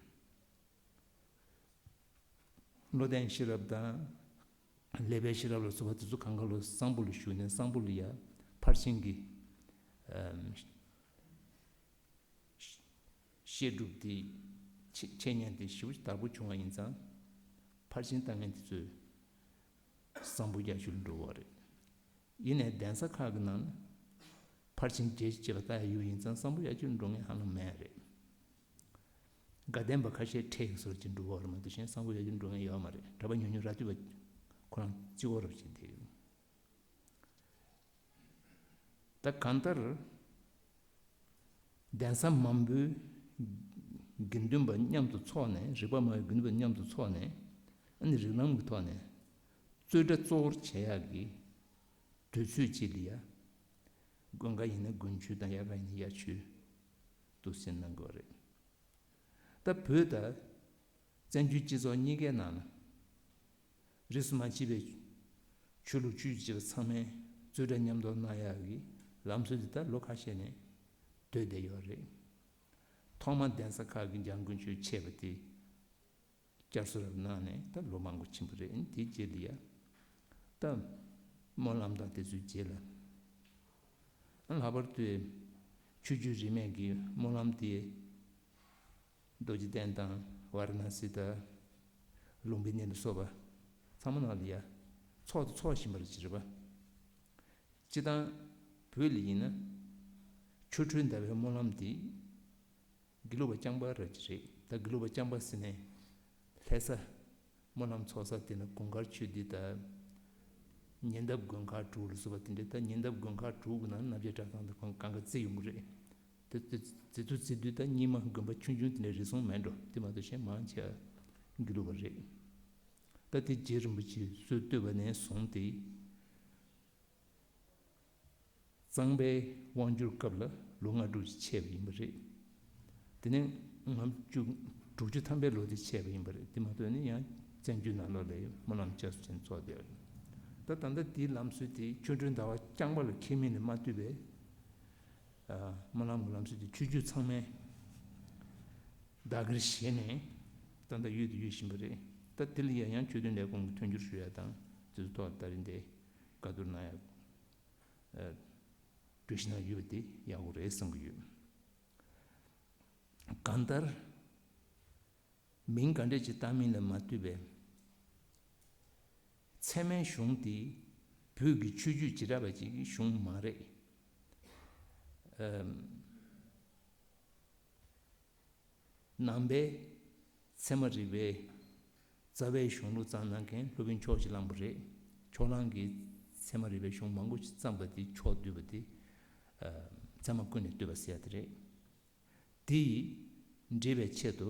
བློ་ལྡན་ཤེས་རབ་དང་ ཀླད་པའི་ཤེས་རབ་ལ་སོགས་པ་དེ་ཚོ་གང་ག་ལོ་གསང་ཕུ་ལ་ཞུགས་ནས། གསང་ཕུ་ལ་ཡ་ཕར་ཕྱིན་གྱི་ཨམ་བཤད་སྒྲུབ་དེ་འཆད་འཆད་ཉན་དེ་ཞེ་པོ་ཅིག་དར་པོ་བྱུང་བ་ཡིན་ཙང་། ཕར་ཕྱིན་ལྟ་མཁན་དེ་ཚོས་གསང་ཕུ་རྒྱ་ཆེ་ལ་འགྲོ་བ་རེད། ཡིན་ནའི་གདན་ས་ཁག་གི་ནང་ན་ཕར་ཕྱིན་རྒྱས་བྱེད་པ་ལྟ་ཡ་ཡོད་པ་ཡིན་ཙང་། གསང་ཕུ་རྒྱ་ཆེ་ལ་འགྲོ་མཁན་ཧ་ལམ་མེད་རེད། དགའ་ལྡན་པ་ཁ་ཤས་འཕྲད་ཡོད་སོགས་ཀྱིས་འགྲོ་བ་རེད་མ་གཏོགས། གཞན་གསང་ཕུ་རྒྱ་ཆེ་ལ་འགྲོ་མཁན་ཡོད་མ་རེད། གྲྭ་པ་ཉུང་ཉུང་ར་སྟོད་པ་ཁོ་རང་གཅིག་པོ་རབ་བྱེད་དེ་ཡོད། ད་གང་ལྟར་གདན་ས་མང་པོའི་དགེ་འདུན་པ་མཉམ་དུ་ཚོགས་ནས། རིག་པ་མང་བའི་དགེ་འདུན་པ་མཉམ་དུ་ཚོགས་ནས། ཨ་ནི་རིགས་ལམ་གྱི་ཐོག་ནས་རྩོད་གྲྭ་གཙོ་བོར་བྱེད་ཡག་གི་དུས་ཚོད་ཅིག་ལ་ཡ། དགོན་ཁག་ཡིན་ན་དགོན་ཆོས་དང་། དབྱར་ཁ་ཡིན་ན་དབྱར་ཆོས་འདུག་སེ་གནང་དགོས་རེད། ད་བོད་དང་བཙན་བྱོལ་སྤྱི་ཚོགས་གཉིས་ཀའི་ནང་ན་རིས་སུ་མ་ཆད་པའི་ཆོས་ལུགས་ཆོས་བརྒྱུད་ཚང་མས་རྩོད་གྲྭ་མཉམ་དུ་གནང་ཡག་གི་ལམ་སྲོལ་འདི་ད་ལོ་ཁ་ཤས་ནས་སྡོད་བསྡད་ཡོད་རེད། ཐོག་མར་གདན་ས་ཁག་གིས་འཇང་དགུན་ཆོས་ཆད་པ་དེ་བསྐྱར་གསོ་རབ་གནང་ནས་ད་ལོ་མང་པོ་ཕྱིན་པ་རེད། དེའི་རྗེས་ལ་ཡ་ད་སྨོན་ལམ་དང་དེ་ཚོའི་རྗེས་ལ། ཨ། ལྷག་པར་དུ་ཆོས་བརྒྱུད་རིས་མེད་ཀྱི་སྨོན་ལམ་དེ་རྡོ་རྗེ་གདན་དང་། ཝཱ་ར་ཎ་སི་དང་། ལུམ་བི་ནི་ལ་སོགས་པ་ཚང་མ་ནང་ལ་ཡ་ཚོགས་དང་ཚོགས་བཞིན་པ་རེད་པ། སྤྱིར་བཏང་བོད་ལ་ཡིན་ན་ཆོ་འཕྲུལ་ཟླ་བའི་སྨོན་ལམ་དེ་དགེ་ལུགས་པ་རྐྱང་པ་ར་ཅིག་རེད། ད་དགེ་ལུགས་པ་རྐྱང་པ་ཟེར་ནས་ལྷ་ས་སྨོན་ལམ་ཚོགས་ས་དེ་ནི་གུང་དཀར་ཆོས་སྡེ་དང་། ཉེ་འདབས་དགོན་ཁག་དྲུག་ལ་སོགས་པ་དེ་འདྲ། ད་ཉེ་འདབས་དགོན་ཁག་དྲུག་གི་ནང་ན་སྣབས་རྒྱལ་གྲྭ་ཚང་དང་ཁོང་གང་ག་བརྩི་ཡོང་གི་རེད། དེ་དེ་དེ་ཚོ་བརྩི་དུས་ད་རྙིང་མ་དགོན་པ་ཆུང་ཆུང་དེ་འདྲ་རེ་ཟུང་མེད་འགྲོ། དེ་མ་གཏོགས་གཞན་མང་ཆེ་བ་དགེ་ལུགས་པ་རེད། ད་དེ་རྗེ་རིན་པོ་ཆེས་སྲོལ་བཏོད་པ་ནས་བཟུང་སྟེ། གཙང་པའི་དབང་སྒྱུར་སྐབས་ལ་ལོ་ལྔ་དྲུག་ཅིག་ཆད་པ་ཡིན་པ་རེད། དེ་ནས་ལྔ་བཅུ་དྲུག་ཅུ་ཐམ་པའི་ལོ་དེ་ཆད་པ་ཡིན་པ་རེད། དེ་མ་གཏོགས་ནི་ཡང་བཙན་བྱོལ་ནང་ལོགས་ལ་སྨོན་ལམ་བསྐྱར་གསོ་ཅན་ཚོགས་བསྡད་པ་རེད། ད་ད་ལྟ་དེའི་ལམ་སྲོལ་དེ་ཆོ་འཕྲུལ་ཟླ་བ་རྐྱང་པ་ལ་ཁེལ་མིན་ལ་མ་ལྟོས་པའི་ཨ། སྨོན་ལམ་གྱི་ལམ་སྲོལ་དེ་ཆོས་བརྒྱུད་ཚང་མས་བདག་གིར་བཞེས་ནས་ད་ལྟ་ཡོད་དུ་ཡོད་བཞིན་པ་རེད། ད་དེ་ལ་ཡང་ཡང་ཆོས་དོན་ལས་ཁུངས་ཀྱིས་མཐུན་འགྱུར་ཞུ་ཡ་དང་། དེ་ཚོའི་ཐོག་ད་རིང་འདི་བཀའ་བསྡུར་གནང་ཡ། ཨ། གྲོས་གཞི་ནང་ཡོད་པ་དེ་ཡག་པོ་རེད་བསམ་གྱི་ཡོད། གང་ལྟར་མིང་ག་འདྲས་ཅིག་བཏགས་མིན་ལ་མ་ལྟོས་པའི་ཚད་མའི་གཞུང་དེ་བོད་ཀྱི་ཆོས་བརྒྱུད་བྱེ་བྲག་པ་ཅིག་གི་གཞུང་མ་རེད། ཨམ། ནང་པའི་ཚད་མ་རིག་པའི་རྩ་བའི་གཞུང་ལུགས་བརྩམས་གནང་མཁན་སློབ་དཔོན་ཕྱོགས་ཀྱིས་བླངས་པ་རེད། ཕྱོགས་གླང་གིས་ཚད་མ་རིག་པའི་གཞུང་མང་པོ་ཞིག་བརྩམས་པ་དེ་ཕྱོགས་བསྡུས་པ་དེ། ཨ། ཚད་མ་ཀུན་ནས་བཏུས་པ་ཟེར་ཡ་དེ་རེད། དེ་ཡིས་འགྲེལ་བའི་ཆེད་དུ་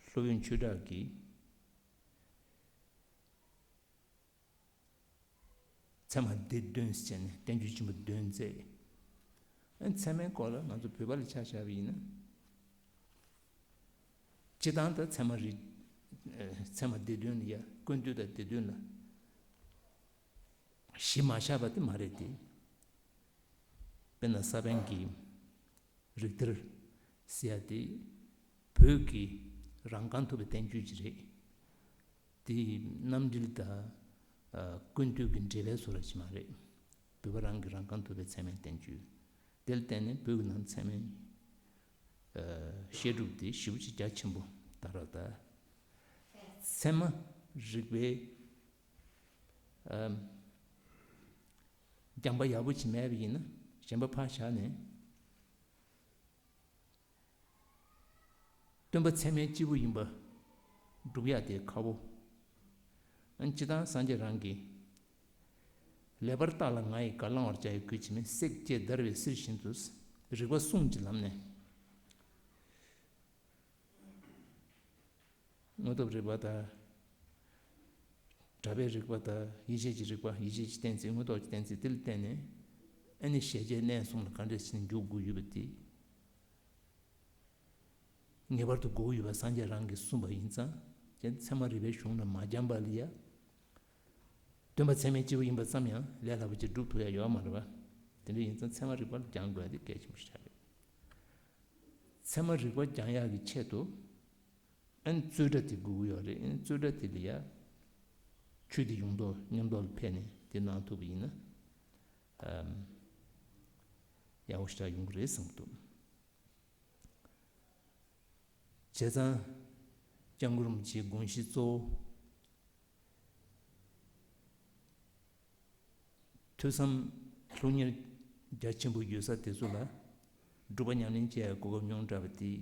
སློབ་དཔོན་ཆོས་གྲགས་ཀྱིས། ཚད་མ་སྡེ་བདུན་ཟེར་ནས་བསྟན་བཅོས་ཆེན་པོ་བདུན་མཛད། ཨ། ཚད་མའི་སྐོར་ལ་ང་ཚོ་བོད་པ་ལ་ཆ་བཞག་པ་ཡིན་ན། སྤྱིར་བཏང་ད་ཚད་མ་རིག་ཨ། ཚད་མ་སྡེ་བདུན་ལ་ཡ། ཀུན་བཏུས་དང་སྡེ་བདུན་ལ་གཞི་མ་བཞག་པ་དེ་མ་རེད་དེ། དཔེར་ན་ས་པཎ་གྱི་རིགས་གཏེར་ཟེར་ཡ་དེ་བོད་ཀྱི་རང་རྐང་ཐུབ་པའི་བསྟན་བཅོས་ཅིག་རེད། དེ་རྣམ་འགྲེལ་དང་། ཨ། ཀུན་བཏུས་ཀྱི་འགྲེལ་པའི་བཟོ་འདྲ་ཅིག་མ་རེད། བོད་པ་རང་གི་རང་རྐང་ཐུབ་པའི་ཚད་མའི་བསྟན་བཅོས། དེ་ལ་བརྟེན་ནས་བོད་ཀྱི་ནང་ཚད་མའི། ཨ། བཤད་སྒྲུབ་དེ་ཞེ་པོ་ཅིག་རྒྱ་ཆེན་པོ་དར་བ་དང་། ཚད་མ་རིག་པའི། ཨ། སྦྱངས་པ་ཡག་པོ་ཅིག་མེད་པ་ཡིན་ན། གཞན་པ་ཕར་བཞག་ནས། སྟོན་པ་ཚད་མའི་སྐྱེས་བུ་ཡིན་པ་སྒྲུབ་ཡག་དེ་ཁག་པོ། ཨ། སྤྱིར་བཏང་སངས་རྒྱས་རང་གིས། ལེགས་པར་བརྟགས་ལ་ང་ཡི་བཀའ། བླང་བར་བྱ་ཡི་གུས་ཕྱིར་མིན། བསྲེགས་བཅད་བརྡར་བའི་གསེར་བཞིན་དུ། རིགས་པ་གསུམ་གྱི་ལམ་ནས། དངོས་སྟོབས་རིག་པ་དང་། གྲགས་པའི་རིག་པ་དང་། ཡིད་ཆེས་ཀྱི་རིག་པ། ཡིད་ཆེས་ཀྱི་གཏན་ཚིགས། དངོས་སྟོབས་ཀྱི་གཏན་ཚིགས། དེ་ལ་བརྟེན་ནས། ཨ་ནི་གཞལ་བྱའི་གནས་གསུམ་ལ་ག་འདྲ་བྱས་ནས་འཇུག་དགོས་ཡོད་པ་དེ་ངེས་པར་དུ་དགོས་ཡོད་པ་སངས་རྒྱས་རང་གིས་གསུངས་པ་ཡིན་ཙང་། ཀྱང་ཚད་མ་རིག་པའི་གཞུང་ལ་མ་སྦྱངས་པ་ལ་ཡ། སྟོན་པ་ཚད་མའི་སྐྱེས་བུ་ཡིན་པ་ཙམ་ཡང་ལས་སླ་པོ་ཅིག་སྒྲུབ་ཐུབ་ཡ་ཡོད་མ་རེད་པ། དེ་འདྲ་ཡིན་ཙང་ཚད་མ་རིག་པ་སྦྱང་དགོས་ཡ་དེ་གལ་ཆེན་པོ་ཞིག་ཆགས་རེད། ཚད་མ་རིག་པ་སྦྱང་ཡག་གི་ཆེད་དུ། ཨ་ནི་རྩོད་གྲྭ་དེ་དགོས་ཀྱི་ཡོད་རེད། ཨ་ནི་རྩོད་གྲྭ་དེ་ལ་ཡ། ཆོས་དེ་ཡོངས་རྫོགས་མཉམ་དུ་ལ་ཕེབས་ནས་དེ་གནང་ཐུབ་པ་ཡིན་ན། ཨམ། ཡག་པོ་ཞེ་དྲག་ཡོང་གི་རེད་བསམ་གྱི་འདུག། བྱས་ཙང་། སྐྱབས་མགོན་རིན་པོ་ཆེའི་དགོངས་གཞི་གཙོ་བོ། ཐོས་བསམ་སློབ་གཉེར་རྒྱ་ཆེན་པོ་ཡོད་ས་དེ་ཚོ་ལ། སྒྲུབ་པ་ཉམས་ལེན་བྱེད་ཡ་གོ་སྐབས་ཉུང་དྲགས་པ་དེ།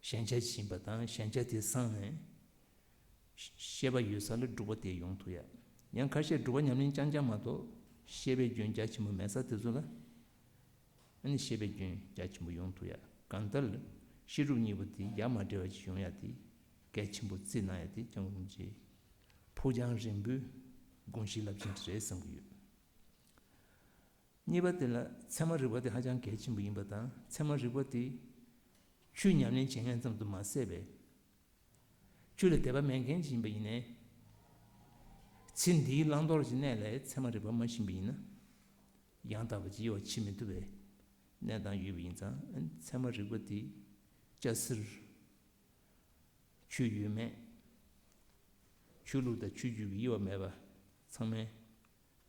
ཞན་ཆ་ཕྱིན་པ་དང་ཞན་ཆ་དེ་སངས་ནས། ཤེས་པ་ཡོད་ས་ལ་སྒྲུབ་པ་དེ་ཡོང་ཐུབ་ཡ། ཡང་ཁ་ཤས་སྒྲུབ་པ་ཉམས་ལེན་རྐྱང་རྐྱང་མ་གཏོགས་ཤེས་པའི་སྐྱོན་རྒྱ་ཆེན་པོ་མེད་ས་དེ་ཚོ་ལ། ཨ་ནི་ཤེས་པའི་སྐྱོན་རྒྱ་ཆེན་པོ་ཡོང་ཐུབ་ཡ། གང་ལྟར་ཤེས་སྒྲུབ་གཉིས་པོ་དེ་ཡ་མ་བྲལ་བ་ཞིག་ཡོང་ཡ་དེ་གལ་ཆེན་པོ་བརྩིས་གནང་ཡ་དེ་སྐྱབས་མགོན་རིན་པོ་ཆེའི་ཕུགས་རྒྱང་རིང་པོའི་དགོངས་གཞི་རླབས་ཆེན་དེ་རེད་བསམ་གྱི་ཡོད། གཉིས་པ་དེ་ལ་ཚད་མ་རིག་པ་དེ་ཧ་ཅང་གལ་ཆེན་པོ་ཡིན་པ་དང་། ཚད་མ་རིག་པ་དེ་ཆོས་ཉམས་ལེན་བྱེད་མཁན་ཙམ་དུ་མ་ཟད་པའི། ཆོས་ལ་དད་པ་མེད་མཁན་ཞིག་ཡིན་པ་ཡིན་ནའི། ཚེ་འདིའི་བླང་དོར་གྱི་གནས་ལ་ཚད་མ་རིག་པ་མ་ཤེས་པ་ཡིན་ན། ཡང་དག་པ་ཅིག་ཡོད་ཕྱིན་མི་ཐུབ་པའི་གནས་སྟངས་ཡོད་པ་ཡིན་ཙང་། ཚད་མ་རིག་པ་དེ་སྐྱ་སེར། ཆོས་ཡོད་མེད། ཆོས་ལུགས་དང་ཆོས་བརྒྱུད་ཀྱི་དབྱེ་བ་མེད་པ་ཚང་མས་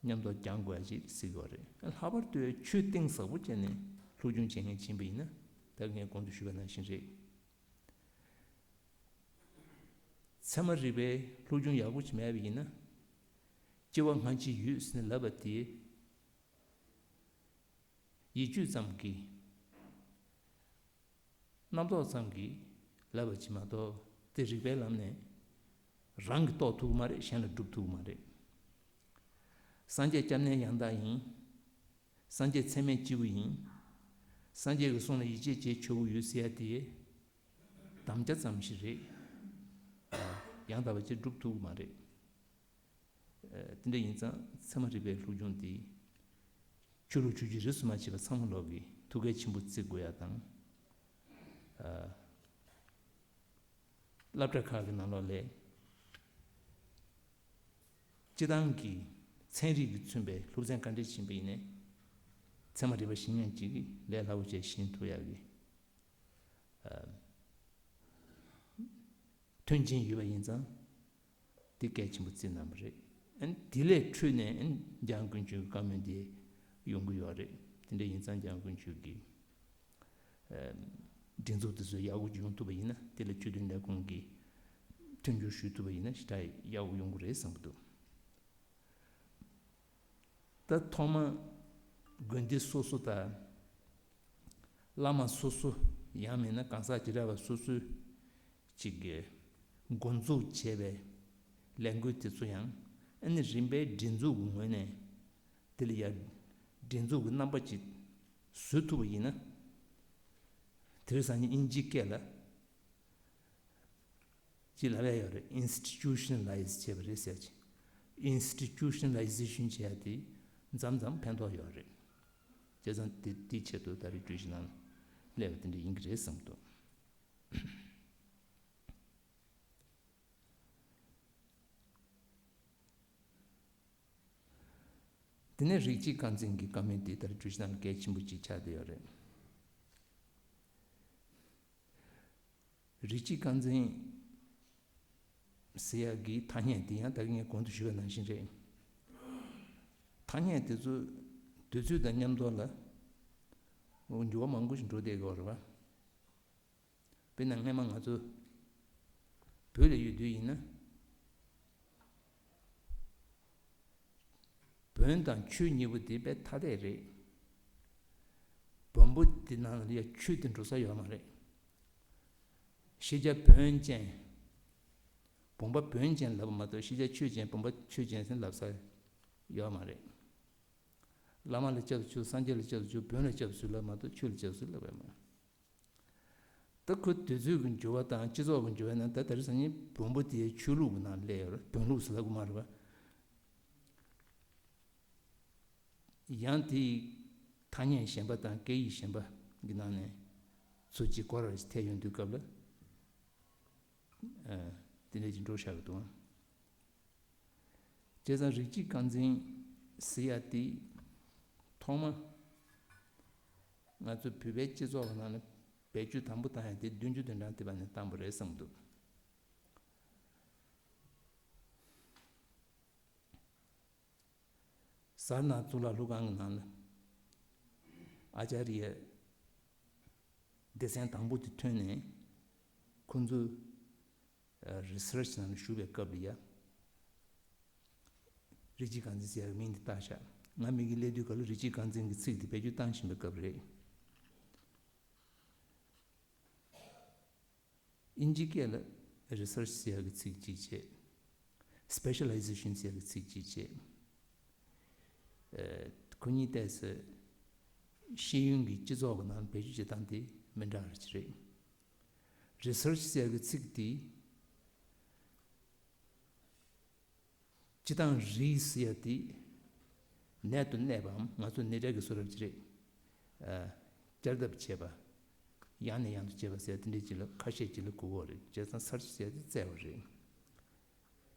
མཉམ་དུ་སྦྱང་དགོས་ཡ་ཅིག་གཟིགས་ཡོད་རེད། ལྷག་པར་དུ་ཆོས་གཏིང་ཟབ་པོ་བྱས་ནས་སློབ་སྦྱོང་བྱེད་མཁན་ཡིན་པ་ཡིན་ན། ད་ངས་གོང་དུ་ཞུས་པ་ནང་བཞིན་རེད། ཚད་མ་རིག་པའི་སློབ་སྦྱོང་ཡག་པོ་ཅིག་མེད་པ་ཡིན་ན། སྐྱེ་བ་སྔ་ཕྱི་ཡོད་ཟེར་ནས་ལབ་པ་དེ། ཡིག་རྒྱུགས་ཙམ་གྱིས། རྣམ་རྟོག་ཙམ་གྱིས་ལབ་པ་ཅིག་མ་གཏོགས། དེ་རིགས་པའི་ལམ་ནས་རང་གིས་རྟོགས་ཐུབ་ཀྱི་མ་རེད། གཞན་ལ་སྒྲུབ་ཐུབ་ཀྱི་མ་རེད། སངས་རྒྱས་སྐྱབས་གནས་ཡང་དག་ཡིན། སངས་རྒྱས་ཚད་མས་སྤྱི་བོ་ཡིན། སངས་རྒྱས་ཀྱི་གསུང་ལ་ཡིད་ཆེས་བྱེད་ཆོག་གི་ཡོད་ཟེར་ཡ་དེ་དམ་བཅའ་ཙམ་ཞིག་རེད། ཡང་དག་པ་ཅིག་སྒྲུབ་ཐུབ་ཀྱི་མ་རེད། ཨ། དེ་འདྲ་ཡིན་ཙང་ཚད་མ་རིག་པའི་སློབ་སྦྱོང་འདི་ཆོས་ལུགས་ཆོས་བརྒྱུད་རིས་སུ་མ་ཆད་པ་ཚང་མ་ལོག་གིས་ཐུགས་གལ་ཆེན་པོ་བརྩི་དགོས་ཡ་དང་། ཨ། སློབ་གྲྭ་ཁག་གི་ནང་ལོགས་ལ་སྤྱི་བཏང་གི་ཚན་རིག་གིས་མཚོན་པའི་སློབ་ཚན་ག་འདྲ་ཕྱིན་པ་ཡིན་ནའི། ཚད་མ་རིག་པ་ཤེས་མཁན་ཅིག་གིས་ལས་སླ་པོ་བྱས་ཤེས་ཐུབ་ཡ་གི། ཨ། མཐུན་རྐྱེན་ཡོད་པ་ཡིན་ཙང་། དེ་གལ་ཆེན་པོ་བརྩིས་གནང་བ་རེད། ཨ་ནི་དེ་ལས་འཕྲོས་ནས། ཨ་ནི་འཇམ་དབྱངས་དཀོན་མཆོག་གི་བཀའ་མོལ་དེ་ཡོང་གི་ཡོད་རེད། དེ་འདྲ་ཡིན་ཙང་འཇམ་དབྱངས་དཀོན་མཆོག་གིས། ཨ། སྒྲིག་འཛུགས་དེ་ཚོ་ཡག་པོ་ཡོང་ཐུབ་པ་ཡིན་ན། དེ་ལ་ཆོས་དོན་ལས་ཁུངས་ཀྱིས་མཐུན་འགྱུར་ཞུ་ཐུབ་པ་ཡིན་ན་ཞེ་དྲག་ཡག་པོ་ཡོང་གི་རེད་བསམ་གྱི་འདུག། ད་ཐོག་མ་དགོན་སྡེ་སོ་སོ་དང་། བླ་མ་སོ་སོ། ཡང་མིན་ན་གང་ཟག་བྱེ་བྲག་པ་སོ་སོའི་ཅིག་གི་འགོ་འཛུགས་བྱས་པའི་ལས་འགུལ་དེ་ཚོ་ཡང་། ཨ་ནི་རིམ་པས་སྒྲིག་འཛུགས་ཀྱི་ངོས་ནས་དེ་ལ་ཡ་སྒྲིག་འཛུགས་ཀྱི་རྣམ་པ་ཅིག་བཟོ་ཐུབ་པ་ཡིན་ན། དེ་རིང་སང་ཉིན་དབྱིན་ཇིའི་སྐད་ལ་ཅིག་ལབ་ཡ་ཡོད་རེད། Institutionalize བྱས་པ་རེད་ཟེར་ཅིག། Institutionalization བྱས་ཡ་དེ་མཚམས་མཚམས་ཕན་ཐོགས་ཡོད་རེད། བྱས་ཙང་དེ་དེའི་ཆེད་དུ་ད་རེས་བརྗོད་གཞི་ནང་སླེབས་པ་དེ་འདྲ་ཡིན་གྱི་རེད་བསམ་འདུག། དེ་ནས་རིགས་གཅིག་རྐང་འཛིན་གྱི་བཀའ་མོལ་འདི་ལྟར་བརྗོད་གཞི་ནང་གལ་ཆེན་པོ་ཅིག་ཆགས་བསྡད་ཡོད་རེད། རིགས་གཅིག་རྐང་འཛིན་ཟེར་ཡག་གི་ཐ་སྙད་འདི་ཡང་ད་གིན་ངས་གོང་དུ་ཞུས་པ་ནང་བཞིན་རེད། ཐ་སྙད་དེ་ཚོ་དུས་ཚོད་དང་མཉམ་དུ་ལ་འགྱུར་བ་མང་པོ་ཞིག་འགྲོ་བསྡད་ཡོད་རེད་པ། དཔེར་ན་སྔས་མ་ང་ཚོ་བོད་ལ་ཡོད་དུས་ཡིན་ན། བོན་དང་ཆོས་གཉིས་པོ་དེ་དཔེ་ཐ་དད་རེད། བོན་པོ་དེ་ནང་ལ་ཡ་ཆོས་དེ་འགྲོ་ས་ཡོད་མ་རེད། ཤེས་བྱ་བོན་ཅན། བོན་པོ་བོན་ཅན་ལབ་པ་མ་གཏོགས། ཤེས་བྱ་ཆོས་ཅན། བོན་པོ་ཆོས་ཅན་ཟེར་ལབ་ས་ཡོད་མ་རེད། བླ་མ་ལ་སྐྱབས་སུ་མཆིའོ། སངས་རྒྱས་ལ་སྐྱབས་སུ་མཆིའོ། བོན་ལ་སྐྱབས་སུ་མཆིའོ་ལབ་མ་གཏོགས་ཆོས་ལ་སྐྱབས་སུ་མཆིའོ་ལབ་ཡོད་མ་རེད། ད་ཁོ་དུས་ཚོད་ཀྱི་འགྱུར་བ་དང་སྤྱི་ཚོགས་ཀྱི་འགྱུར་བའི་ནང་། ད་དེ་རིང་སང་ཉིན་བོན་པོ་དེ་ཆོས་ལུགས་ཀྱི་ནང་སླེབས་ཡོད་རེད། བོན་ལུགས་ཟེར་ལབ་ཀྱི་མ་རེད་པ། ཡང་དེའི་ཐ་སྙད་གཞན་པ་དང་སྐད་ཡིག་གཞན་པ་གི་ནང་ནས་ཚུར་གཅིག་སྐོར་ར་ཞིག་ཐེབས་ཡོང་དུས་སྐབས་ལ། ཨ། དེ་འདྲ་ཅིག་འགྲོ་བཞག་གི་འདུག། བྱས་ཙང་རིགས་གཅིག་རྐང་འཛིན་ཟེར་ཡ་དེ་ཐོག་མ་ང་ཚོ་བོད་པའི་སྤྱི་ཚོགས་ཀྱི་ནང་ལ་བེད་སྤྱོད་དང་པོ་བཏང་ཡ་དེ་བདུན་ཅུ་དོན་གྲངས་དེ་བར་ནས་བཏང་བ་རེད་བསམ་གྱི་འདུག། སཱར་ནཱཐ་གཙུག་ལག་སློབ་ཁང་གི་ནང་ལ་ཨཱ་ཙཱརྱ་སྡེ་ཚན་དང་པོ་དེ་ཐོན་ནས། ཁོང་ཚོས་རི་སར་ཆི་ནང་ལ་ཞུགས་པའི་སྐབས་ལ་ཡ། རིགས་གཅིག་རྐང་འཛིན་ཟེར་ཡག་གི་མིང་དེ་བཏགས་ཤག་ང་མི་གི་སླེབས་དུས་སྐབས་ལ་རིགས་གཅིག་རྐང་འཛིན་གྱི་ཚིག་དེ་བེད་སྤྱོད་བཏང་བཞིན་པའི་སྐབས་རེད། དབྱིན་ཇི་སྐད་ལ་རི་སར་ཆི་ཟེར་ཡག་གི་ཚིག་གཅིག་བྱས། སི་པེ་ཤ་ལའི་ཟེ་ཤན་ཟེར་ཡག་གི་ཚིག་གཅིག་བྱས། ཨ། ཁོ་གཉིས་ཏོག་ཙམ་ཤེས་ཡོན་གྱི་སྤྱི་ཚོགས་ཀྱི་ནང་བེད་སྤྱོད་བྱེད་སྟངས་དེ་མི་འདྲ་བ་ཅིག་རེད། རི་སར་ཆི་ཟེར་ཡག་གི་ཚིག་དེ་སྤྱིར་བཏང་རི་ཟེར་ཡག་དེ་ནད་དུ་གནས་པའམ། ང་ཚོ་ནད་རིགས་ཀྱི་བཟོ་འདྲ་ཅིག་རེད། ཨ། བསྐྱར་ལྡབ་བྱེད་པ། ཡང་ནས་ཡང་དུ་བྱེད་པ་ཟེར་དེ་འདྲའི་ཅིག་ལ་ཁ་ཤས་ཅིག་ལ་གོ་གི་རེད། བྱས་ཙང་སར་ཆི་ཟེར་ཡག་དེ་བཙལ་བ་རེད།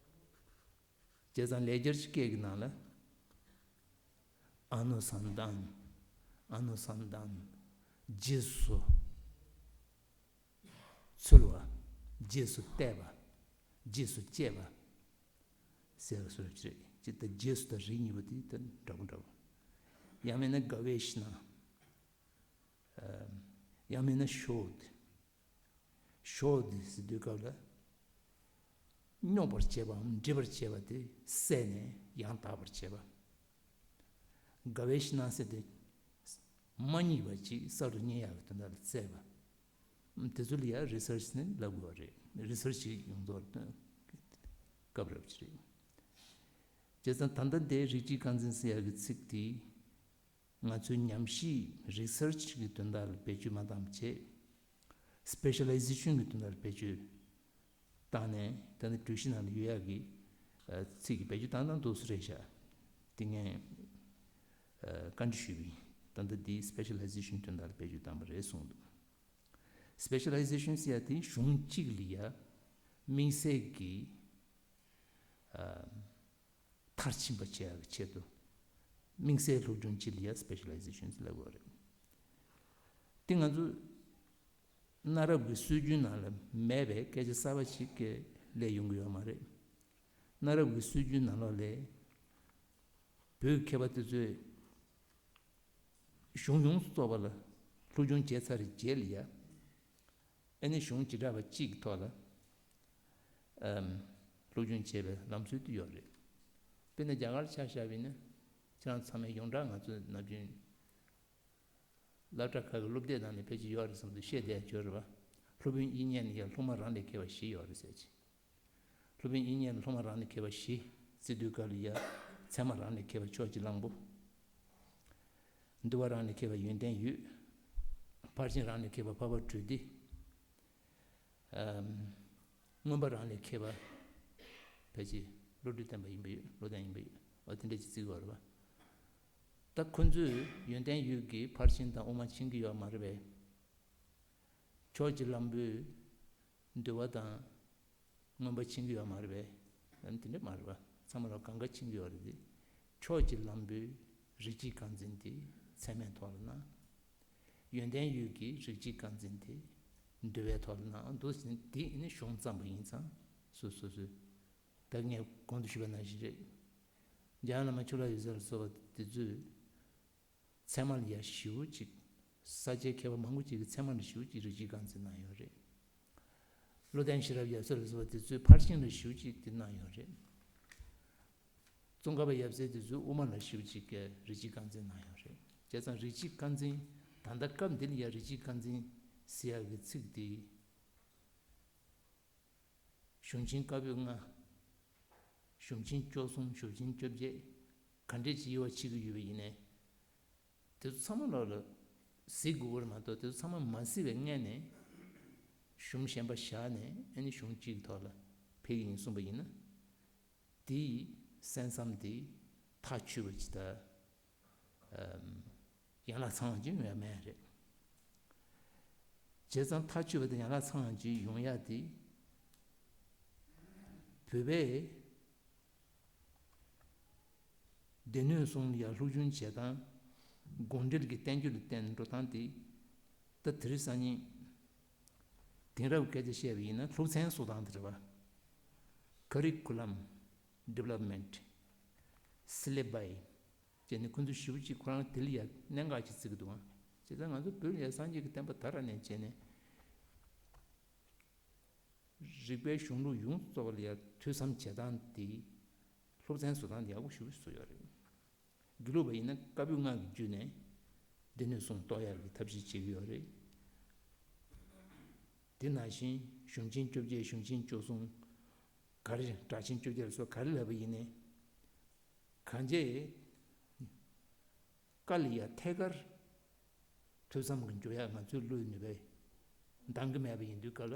བྱས་ཙང་ལེགས་སྦྱར་གྱི་སྐད་ཀྱི་ནང་ལ་ཨ་ནུ་སན་དཱན། ཨ་ནུ་སན་དཱན། རྗེས་སུ་འཚོལ་བ། རྗེས་སུ་བལྟས་པ། རྗེས་སུ་དཔྱད་པ་ཟེར་བ་སོགས་རེད། ཅི་ལྟར་རྗེས་སུ་དང་རི་གཉིས་པོ་དེ་ད་འདྲ་པོ་འདྲ་པོ། ཡང་མིན་ན་ག་བེ་ཤ་ན། ཨ། ཡང་མིན་ན་ཤོད། ཤོད་ཟེར་དུས་སྐབས་ལ་སྙོག་པར་བྱེད་པའམ་འདྲིད་པར་བྱེད་པ་དེ་བསལ་ནས་ཡང་དག་པར་བྱེད་པ། ག་བེ་ཤ་ན་ཟེར་དེ་མ་རྙེད་པ་ཅིག་གསར་དུ་རྙེད་ཡག་གི་དོན་དག་ལ་བཙལ་བ། དེ་ཚོ་ལ་ཡང་རི་སར་ཆི་ནི་ལབ་དགོས་པ་རེད། རི་སར་ཆི་ཡོངས་རྫོགས་སྐབས་རེ་བ་ཅིག་རེད། བྱས་ཙང་ད་ལྟ་དེ་རིགས་གཅིག་རྐང་འཛིན་ཟེར་ཡག་གི་ཚིག་དེ། ང་ཚོའི་ཉམས་ཞིབ་རི་སར་ཆི་གི་དོན་དག་ལ་བེད་སྤྱོད་མ་བཏང་བྱས། སི་པེ་ཤ་ལའི་ཟེ་ཤན་གི་དོན་དག་ལ་བེད་སྤྱོད་བཏང་ནས། ད་ནི་གྲོས་གཞི་ནང་ལ་ཡོད་ཡག་གི་ཨ། ཚིག་གི་བེད་སྤྱོད་བཏང་སྟངས་འདུག་སེ་རེད་ཤག་དེ་ངས་ཨ། བཀའ་འདྲི་ཞུས་པ་ཡིན། ད་ལྟ་འདི་སི་པེ་ཤ་ལའི་ཟེ་ཤན་དོན་དག་ལ་བེད་སྤྱོད་བཏང་བ་རེད་གསུངས་འདུག་སི་པེ་ཤ་ལའི་ཟེ་ཤན་ཟེར་ཡག་དེ་གཞུང་གཅིག་ལ་ཡ་དམིགས་བསལ་གྱི་ཨ། མཐར་ཕྱིན་པ་བྱེད་ཡག་གི་ཆེད་དུ་དམིགས་བསལ་སློབ་སྦྱོང་སྤྱི་ལ་ཡ་སི་པེ་ཤ་ལའི་ཟེ་ཤན་ལབ་དགོས་རེད། དེ་ང་ཚོ་གནའ་རབས་ཀྱི་སྲོལ་རྒྱུན་ནང་ལ་མེད་པའི་སྐད་ཆ་གསར་པ་ཞིག་གི་སླེབས་ཡོང་གི་ཡོད་མ་རེད། གནའ་རབས་ཀྱི་སྲོལ་རྒྱུན་ནང་ལོགས་ལ་བོད་མཁས་པ་དེ་ཚོས་གཞུང་ཡོངས་སུ་རྫོགས་པ་ལ་སློབ་སྦྱོང་བྱས་ཚར་བའི་རྗེས་ལ་ཡ། ཨ་ནི་གཞུང་བྱེ་བྲག་པ་གཅིག་གི་ཐོག་ལ་ཨམ། སློབ་སྦྱོང་བྱེད་པའི་ལམ་སྲོལ་དེ་ཡོད་རེད། དཔེར་ན་རྒྱ་གར་ཆ་བཞག་པ་ཡིན་ན། ཁྱེད་རང་ཚང་མས་ཡོངས་གྲགས་ང་ཚོ་ནམ་རྒྱུན་སློབ་གྲྭ་ཁག་གི་སློབ་དེབ་ནང་ནས་ཕལ་ཆེར་ཡོད་རེད་བསམ་དུས་བཤད་བསྡད་ཡག་ཡོད་རེད་པ། སློབ་དཔོན་དབྱིག་གཉེན་ལ་ཡ་སློབ་མ་རང་ལས་མཁས་པ་བཞི་ཡོད་རེད་ཟེར་གྱི། སློབ་དཔོན་དབྱིག་གཉེན་ལ་སློབ་མ་རང་ལས་མཁས་པ་བཞི་ཟེར་དུས་སྐབས་ལ་ཡ། ཚད་མ་རང་ལས་མཁས་པ་ཕྱོགས་ཀྱི་གླང་པོ། འདུལ་བ་རང་ལས་མཁས་པ་ཡོན་ཏན་ཡོད། ཕར་ཕྱིན་རང་ལས་མཁས་པ་འཕགས་པ་གྲུབ་སྡེ། ཨམ། མངོན་པ་རང་ལས་མཁས་པ་ཕལ་ཆེར་བློ་གྲོས་བརྟན་པ་ཡིན་པ་ཡོད། བློ་ལྡན་ཡིན་པ་ཡོད། འོ་དེ་འདྲ་ཅིག་བརྩི་གི་ཡོད་རེད་པ། ད་ཁོ་ཚོས་ཡོན་ཏན་ཡོད་ཀྱི་ཕར་ཕྱིན་དང་དབུ་མ་མཁྱེན་གྱི་ཡོད་མ་རེད་པས། ཕྱོགས་ཀྱི་གླང་པོས་འདུལ་བ་དང་མངོན་པ་མཁྱེན་གྱི་ཡོད་མ་རེད་པས། ཨ་ནི་དེ་འདྲ་མ་རེད་པ། ཚང་མ་ལ་གང་ག་མཁྱེན་གྱི་ཡོད་རེད་དེ། ཕྱོགས་ཀྱི་གླང་པོས་རིགས་གཅིག་རྐང་འཛིན་དེ་ཚད་མའི་ཐོག་ལ་གནང་། ཡོན་ཏན་ཡོད་ཀྱིས་རིགས་གཅིག་རྐང་འཛིན་དེ་འདུལ་བའི་ཐོག་ལ་གནང་འདུག་ཟེར་ནས། དེ་ནི་གཞུང་བརྩམས་པ་ཡིན་ཙང་། སོ་སོ་སོ། ད་ངས་གོང་དུ་ཞུས་པ་ནང་བཞིན་རེད། འཇམ་དབྱངས་བླ་མ་ཆོས་གྲགས་ཡུལ་སྲས་ལ་སོགས་པ་དེ་ཚོས་ཚད་མ་ལ་ཡ་ཞེ་པོ་ཅིག་ས་སྐྱའི་མཁས་པ་མང་པོ་ཅིག་གིས་ཚད་མ་ལ་ཞེ་པོ་ཅིག་རིགས་གཅིག་རྐང་འཛིན་གནང་ཡོད་རེད། བློ་ལྡན་ཤེས་རབ་ཡབ་སྲས་ལ་སོགས་པ་དེ་ཚོས་ཕར་ཕྱིན་ལ་ཞེ་པོ་ཅིག་དེ་གནང་ཡོད་རེད། ཙོང་ཁ་པ་ཡབ་སྲས་དེ་ཚོས་དབུ་མ་ལ་ཞེ་པོ་ཅིག་གིས་རིགས་གཅིག་རྐང་འཛིན་གནང་ཡོད་རེད། བྱས་ཙང་རིགས་གཅིག་རྐང་འཛིན། ད་ལྟ་སྐབས་འདི་ལ་ཡ་རིགས་གཅིག་རྐང་འཛིན་ཟེར་ཡག་གི་ཚིག་དེ། གཞུང་ཆེན་བཀའ་པོད་ལྔ། གཞུང་ཆེན་བཅུ་གསུམ། གཞུང་ཆེན་བཅོ་བརྒྱད། ག་འདྲས་ཅིག་དབྱེ་བ་ཕྱེ་གི་ཡོད་པ་ཡིན་ནའི། དེ་ཚོ་ཚང་མ་ལོག་ལ་གཟིགས་དགོས་པ་རེད་མ་གཏོགས། དེ་ཚོ་ཚང་མ་མ་གཟིགས་པའི་སྔོན་ནས་གཞུང་གཞན་པ་བཞག་ནས། ཨ་ནི་གཞུང་གཅིག་གི་ཐོག་ལ་ཕེབས་ཀྱི་ཡིན་གསུངས་པ་ཡིན་ན། དེའི་གསན་བསམ་དེ་ཐག་ཆོད་པ་ཅིག་དང་། ཨམ། ཡན་ལག་ཚང་བ་ཅིག་ཡོང་ཡ་མེད་རེད། བྱས་ཙང་ཐག་ཆོད་པ་དང་ཡན་ལག་ཚང་བ་ཅིག་ཡོང་ཡ་དེ། བོད་པས་སྡེ་སྣོད་གསུམ་ལ་ཡ་སློབ་སྦྱོང་བྱེད་སྟངས། དགོངས་འགྲེལ་གྱི་བསྟན་བཅོས་ལ་བརྟེན་འགྲོ་སྟངས་དེ། ད་དེ་རིང་སང་ཉིན་དེང་རབས་སྐད་ཆ་བཤད་པ་ཡིན་ན་སློབ་ཚན་བཟོ་སྟངས་དེ་རེད་པ། Curriculum Development Syllabi བྱས་ནས་ཁོ་ཚོ་ཞེ་པོ་ཅིག་ཁོ་རང་དེ་ལ་ཡ་གནད་འགག་ཅིག་བརྩི་གི་འདུག་ཨང་། བྱས་ཙང་ང་ཚོ་བོད་ལ་ཡ་སངས་རྒྱས་ཀྱི་བསྟན་པ་དར་ར་ནས་བྱས་ནས། རིག་པའི་གཞུང་ལུགས་ཡོངས་སུ་རྫོགས་པ་ལ་ཡ་ཐོས་བསམ་བྱེད་སྟངས་དེ། སློབ་ཚན་བཟོ་སྟངས་དེ་ཡག་པོ་ཞེ་པོ་བཟོས་ཡོད་རེད། དགེ་ལུགས་པ་ཡིན་ན་བཀའ་པོད་ལྔ་གི་བརྒྱུད་ནས་སྡེ་སྣོད་གསུམ་རྟོགས་ཡག་གི་ཐབས་ཤེས་བྱེད་ཀྱི་ཡོད་རེད། དེ་ནང་བཞིན་གཞུང་ཆེན་བཅོ་བརྒྱད། གཞུང་ཆེན་བཅུ་གསུམ། ག་རེ་སྒྲ་ཆེན་བཅོ་བརྒྱད་ལ་སོགས་ག་རེ་ལབ་པ་ཡིན་ནའི། གང་ཅི། བཀའ་ལ་ཡ་ཐད་ཀར་ཐོས་བསམ་གྱི་འཇུག་ཡག་ང་ཚོའི་བློའི་ནུས་པས་འདང་གི་མེད་པ་ཡིན་དུས་སྐབས་ལ།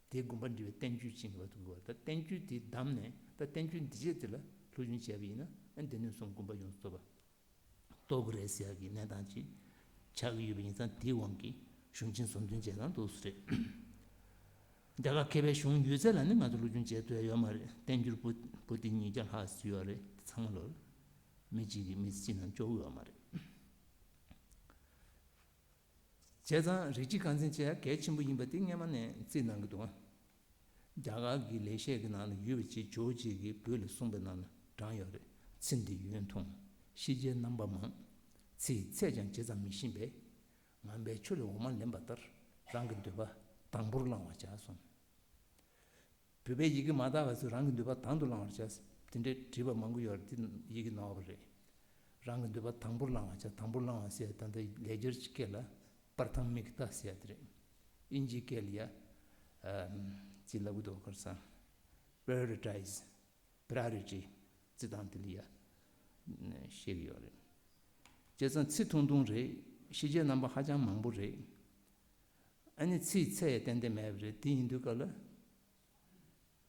དེའི་དགོངས་པ་འགྲེལ་བའི་བསྟན་བཅོས་ཅིག་ཡིན་པ་འདུག་གོ། ད་བསྟན་བཅོས་དེ་བདམས་ནས། ད་བསྟན་བཅོས་འདི་བྱས་དེ་ལ་སློབ་སྦྱོང་བྱས་པ་ཡིན་ན། ཨ། སྡེ་སྣོད་གསུམ་དགོངས་པ་ཡོངས་སུ་རྫོགས་པ་རྟོགས་ཀྱི་རེད་ཟེར་ཡག་གི་གནས་སྟངས་ཅིག་ཆགས་ཀྱི་ཡོད་པ་ཡིན་ཙང་། དེའི་དབང་གིས་གཞུང་ཆེན་ཟུར་འདོན་བྱས་ཙང་འདུག་སེ་རེད། རྒྱ་གར་མཁས་པའི་གཞུང་ཡོད་ཚད་ལ་ནི་ང་ཚོ་སློབ་སྦྱོང་བྱེད་ཐུབ་ཡ་ཡོད་མ་རེད། བསྟན་འགྱུར་པོ་པོ་ཏི་ཉིས་བརྒྱ་ལྷག་ཙམ་ཡོད་རེད། དེ་ཚང་མ་ལོ་མི་གཅིག་གིས་མི་ཚེ་གཅིག་ནང་ལྕོགས་ཡོད་མ་རེད། བྱས་ཙང་རིགས་གཅིག་རྐང་འཛིན་བྱེད་ཡ་གལ་ཆེན་པོ་ཡིན་པ་དེ་སྔས་མ་ནས་རྩིས་གནང་གི་འདུག་ཨ། རྒྱ་གར་གྱི་ལེགས་བཤད་ཀྱི་ནང་ལ་ཡོད་པ་ཅིག་ཇོ་བོ་རྗེ་གིས་བོད་ལ་གསུངས་པའི་ནང་ལ་དྲངས་ཡོད་རེད། ཚེ་འདི་ཡུན་ཐུང་། ཤེས་བྱའི་རྣམ་པ་མང་། ཚེ་ཡི་ཚད་ཀྱང་ཇི་ཙམ་མི་ཤེས་པས། ངན་པའི་ཆུ་ལས་འོ་མ་ལེན་པ་ལྟར། རང་གི་འདོད་པ་དང་པོར་བླང་བར་བྱ་གསུངས། བོད་པའི་ཡི་གེ་མ་དག་པ་ཚོས་རང་གི་འདོད་པ་དང་དུ་བླང་བར་བྱ། དེ་འདྲའི་བྲིས་པ་མང་པོ་ཡོད་རེད། དེ་ཡི་གེ་ནོར་བ་རེད། རང་གི་འདོད་པ་དང་པོར་བླང་བར་བྱ། དང་པོར་བླང་བ་ཟེར་ཡ་ད་ལྟ་ལེགས་སྦྱར་གྱི་སྐད་ལ་པར་ཐམ་མིག་ཏ་ཟེར་ཡ་དེ་རེད། ཨིན་ཇིའི་སྐད་ལ་ཡ་ཨམ་ཅི་ལབ་གི་འདུག་ག་རེ་ཟེར། པ་རི་ཡོ་རི་ཊའི་ཛི། པ་རི་ཡོ་རི་ཊི་བརྩི་སྟངས་དེ་ལ་ཡ་བཤད་ཀྱི་ཡོད་རེད། བྱས་ཙང་ཚེ་ཐུང་ཐུང་རེད། ཤེས་བྱའི་རྣམ་པ་ཧ་ཅང་མང་པོ་རེད། ཨ་ནི་ཚེ་ཡི་ཚད་ཡང་ཏན་ཏན་མེད་པ་རེད། དེ་ཡིན་དུས་སྐབས་ལ།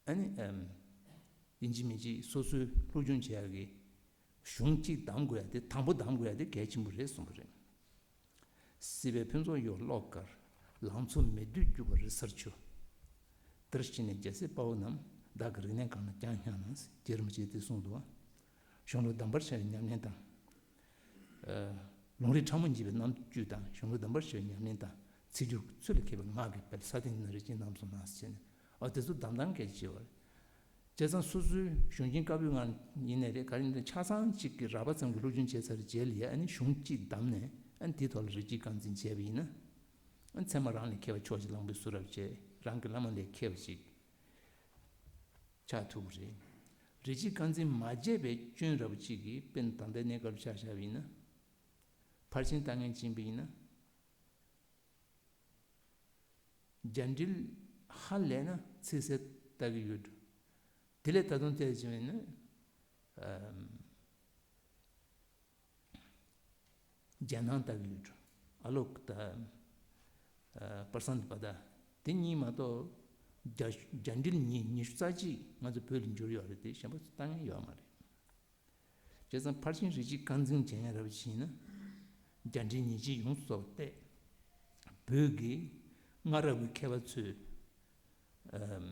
ཨ་ནི་ཨམ། ཡིན་གཅིག་མིན་གཅིག་སོ་སོའི་སློབ་སྦྱོང་བྱེད་ཡག་གི་གཞུང་གཅིག་གདམ་དགོས་ཡ་དེ། དང་པོ་གདམ་དགོས་ཡ་དེ་གལ་ཆེན་པོ་རེད་གསུངས་པ་རེད། སྲིད་པའི་ཕུན་ཚོགས་ཡོད་ལོག་དཀར། ལང་ཚོ་མི་སྡུག་རྒྱུ་བ་རི་གསར་ཆུ། འདིར་ཕྱིན་ནས་རྒྱལ་སྲས་དཔའ་བོ་རྣམས། བདག་གི་རིག་གནས་གང་ལ་ཀྱང་སྙམ་ན། རྗེ་རིན་པོ་ཆེས་དེ་གསུངས་འདུག་བ། གཞུང་ལུགས་གདམས་པར་བྱ་བའི་ཉམས་ལེན་དང་། ལུང་རིགས་ཕྲ་མོ་འབྱེད་པའི་རྣམ་དཔྱོད་དང་། གཞུང་ལུགས་གདམས་པར་བྱ་བའི་ཉམས་ལེན་དང་། ཚིག་སྦྱོར་ཚུལ་ལ་མཁས་པའི་ངག་གི་དཔལ། ས་སྟེང་ན་རིགས་ཅན་རྣམས་སུ་སྣང་ཟེར་ནས། ཨ། དེ་ཚོ་གདམ་སྟངས་གལ་ཆེ་བ་རེད། བྱས་ཙང་སོ་སོའི་གཞུང་ཆེན་བཀའ་པོད་ལྔ་ཡིན་ནའི་རེད། ག་རེ་ཡིན་ནའི་ཆ་ཚང་གཅིག་གི་རགས་པ་ཙམ་གྱི་སློབ་སྦྱོང་བྱས་ཚར་རྗེས་ལ་ཡ། ཨ་ནི་གཞུང་གཅིག་བདམས་ནས། ཨ་ནི་དེའི་ཐོག་ལ་རིགས་གཅིག་རྐང་འཛིན་བྱས་པ་ཡིན་ན། ཨ་ནི་ཚད་མ་རང་ལས་མཁས་པ་ཕྱོགས་གཅིག་གླང་པོའི་བསུ་རབ་བྱས། རང་གི་བླ་མ་ལས་མཁས་པ་ཞིག་ཆགས་ཐུབ་ཀྱི་རེད། རིགས་གཅིག་རྐང་འཛིན་མ་བྱས་པའི་སྐྱོན་ར་བ་གཅིག་གིས། དཔེར་ན་ད་ལྟའི་གནས་སྐབས་ཆ་བཞག་པ་ཡིན་ན། ཕར་ཕྱིན་ལྟ་མཁན་ཅིག་ཡིན་པ་ཡིན་ན། རྒྱ་འགྲེལ་ཧ་ལས་ན་ཚིག་གསལ་ལྟ་གི་ཡོད་འགྲོ། དེ་ལས་ད་དུང་ཐད་ཅིག་ཡིན་ན། ཨམ། རྒྱན་སྣང་ལྟ་གི་ཡོད་འགྲོ། ཨ་ལོ་ཀ་ཏ། ཨ། པ་རི་སན་ཏི་པ་ད། དེ་གཉིས་མ་གཏོགས། རྒྱ་རྒྱ་འགྲེལ་ཉི་ཉི་ཤུ་རྩ་གཅིག་ང་ཚོ་བོད་ལ་འགྱུར་ཡོད་རེད་དེ། གཞན་པ་ཚོ་ལྟ་མཁན་ཡོད་མ་རེད། བྱས་ཙང་ཕར་ཕྱིན་རིགས་གཅིག་རྐང་འཛིན་བྱེད་མཁན་ར་བ་ཅིག་ཡིན་ན། རྒྱ་འགྲེལ་ཉིས་སྤྱི་ཡོངས་སུ་རྫོགས་པ་བལྟས། བོད་ཀྱི་སྔ་རབས་ཀྱི་མཁས་པ་ཚོས། ཨམ།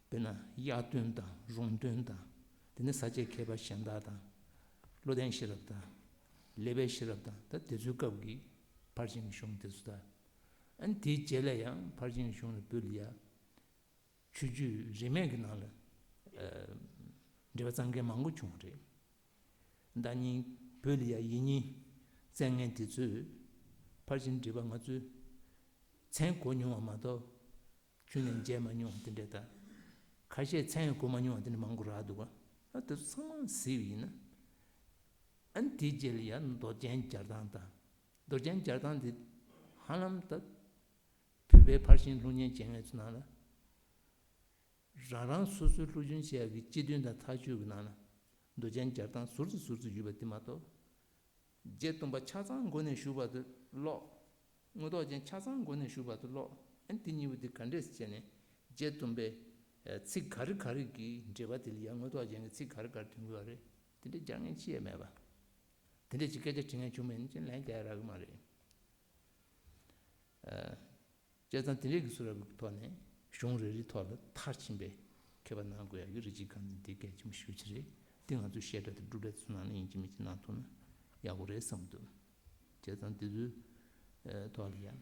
དཔེར་ན་དབྱར་སྟོན་དང་རོང་སྟོན་དང་། དེ་ནས་ས་སྐྱའི་མཁས་པ་གཞན་དག་དང་། བློ་ལྡན་ཤེས་རབ་དང་། ཀླད་པའི་ཤེས་རབ་དང་། ད་དེ་ཚོའི་སྐབས་ཀྱི་ཕར་ཕྱིན་གྱི་གཞུང་དེ་ཚོ་དང་། ཨ་ནི་དེའི་རྗེས་ལ་ཡང་ཕར་ཕྱིན་གྱི་གཞུང་ལ་བོད་ལ་ཡ། ཆོས་བརྒྱུད་རིས་མེད་ཀྱི་ནང་ལ། ཨ། འགྲེལ་པ་བརྩམས་མཁན་མང་པོ་བྱུང་བ་རེད། ཟླ་ཉིན་བོད་ལ་ཡ་ཡིག་རྙིང་བཙལ་མཁན་དེ་ཚོས་ཕར་ཕྱིན་འགྲེལ་པ་ང་ཚོའི་མཚན་གོ་མྱོང་བ་མ་གཏོགས། ཁྱོན་ནས་མཇལ་མ་མྱོང་བ་དེ་འདྲ་དང་། ཁ་ཤས་མཚན་ཡང་གོ་མ་མྱོང་བ་དེ་འདྲ་མང་པོ་རག་འདུག་ག་ཨ། དེ་ཚོ་ཚང་མ་གཟིགས་པ་ཡིན་ན། ཨ་ནི་དེའི་རྗེས་ལ་ཡ་མདོ་རྒྱན་སྦྱར་སྟངས་དང་། མདོ་རྒྱན་སྦྱར་སྟངས་དེ་ཧ་ལམ་ད། བོད་པའི་ཕར་ཕྱིན་སློབ་གཉེར་བྱེད་མཁན་ཚོའི་ནང་ལ། རང་རང་སོ་སོའི་སློབ་སྦྱོང་བྱེད་ཡག་གི་སྤྱི་དོན་དང་ཐག་གཅོད་ཀྱི་ནང་ལ། མདོ་རྒྱན་སྦྱར་སྟངས་ཟུར་ཙམ་ཟུར་ཙམ་ཡོད་པ་དེ་མ་གཏོགས། རྗེ་བཙུན་པ་ཆ་ཚང་མགོ་ནས་མཇུག་བར་དུ་ཀློག་དངོས་ཐོག་ཅན་ཆ་ཚང་མགོ་ནས་མཇུག་བར་དུ་ཀློག་ཨ་ནི་དེ་གཉིས་པོ་དེ་ག་འདྲས་བྱས་ནས། རྗེ་བཙུན་པའི་ཚིག་ག་རེ་ག་རེ་གི་འགྲེལ་པ་དེ་ལ་ཡང་དངོས་ཐོག་ཅན་གྱི་ཚིག་ག་རེ་ག་རེ་ཐོན་གྱི་ཡོད་རེད། དེ་འདྲས་སྦྱར་མཁན་ཅི་ཡང་མེད་པ། དེ་འདྲས་ཀྱི་སྐད་ཆ་དྲི་མཁན་བྱུང་མེད་ན་ཅི་ལན་རྒྱག་ཡ་རག་གི་མ་རེད། ཨ། བྱས་ཙང་དེ་འདྲས་ཀྱི་བསུ་རབ་ཀྱི་ཐོག་ནས་གཞུང་རེ་རེའི་ཐོག་ལ་མཐར་ཕྱིན་པའི་མཁས་པ་གནང་དགོས་ཡག་གི་རིགས་གཅིག་རྐང་འཛིན་དེ་གལ་ཆེན་པོ་ཞེ་པོ་ཅིག་རེད། དེ་ང་ཚོའི་བཤད་གྲྭ་དང་སྒྲུབ་གྲྭ་དེ་ཚོ་ནང་ལ་ཡིན་གཅིག་མིན་གཅིག་གནང་ཐུབ་ན་ཡག་པོ་རེད་བསམ་འདུག་བྱས་ཙང་དེ་ཚོའི་ཐོག་ལ་ཡང་།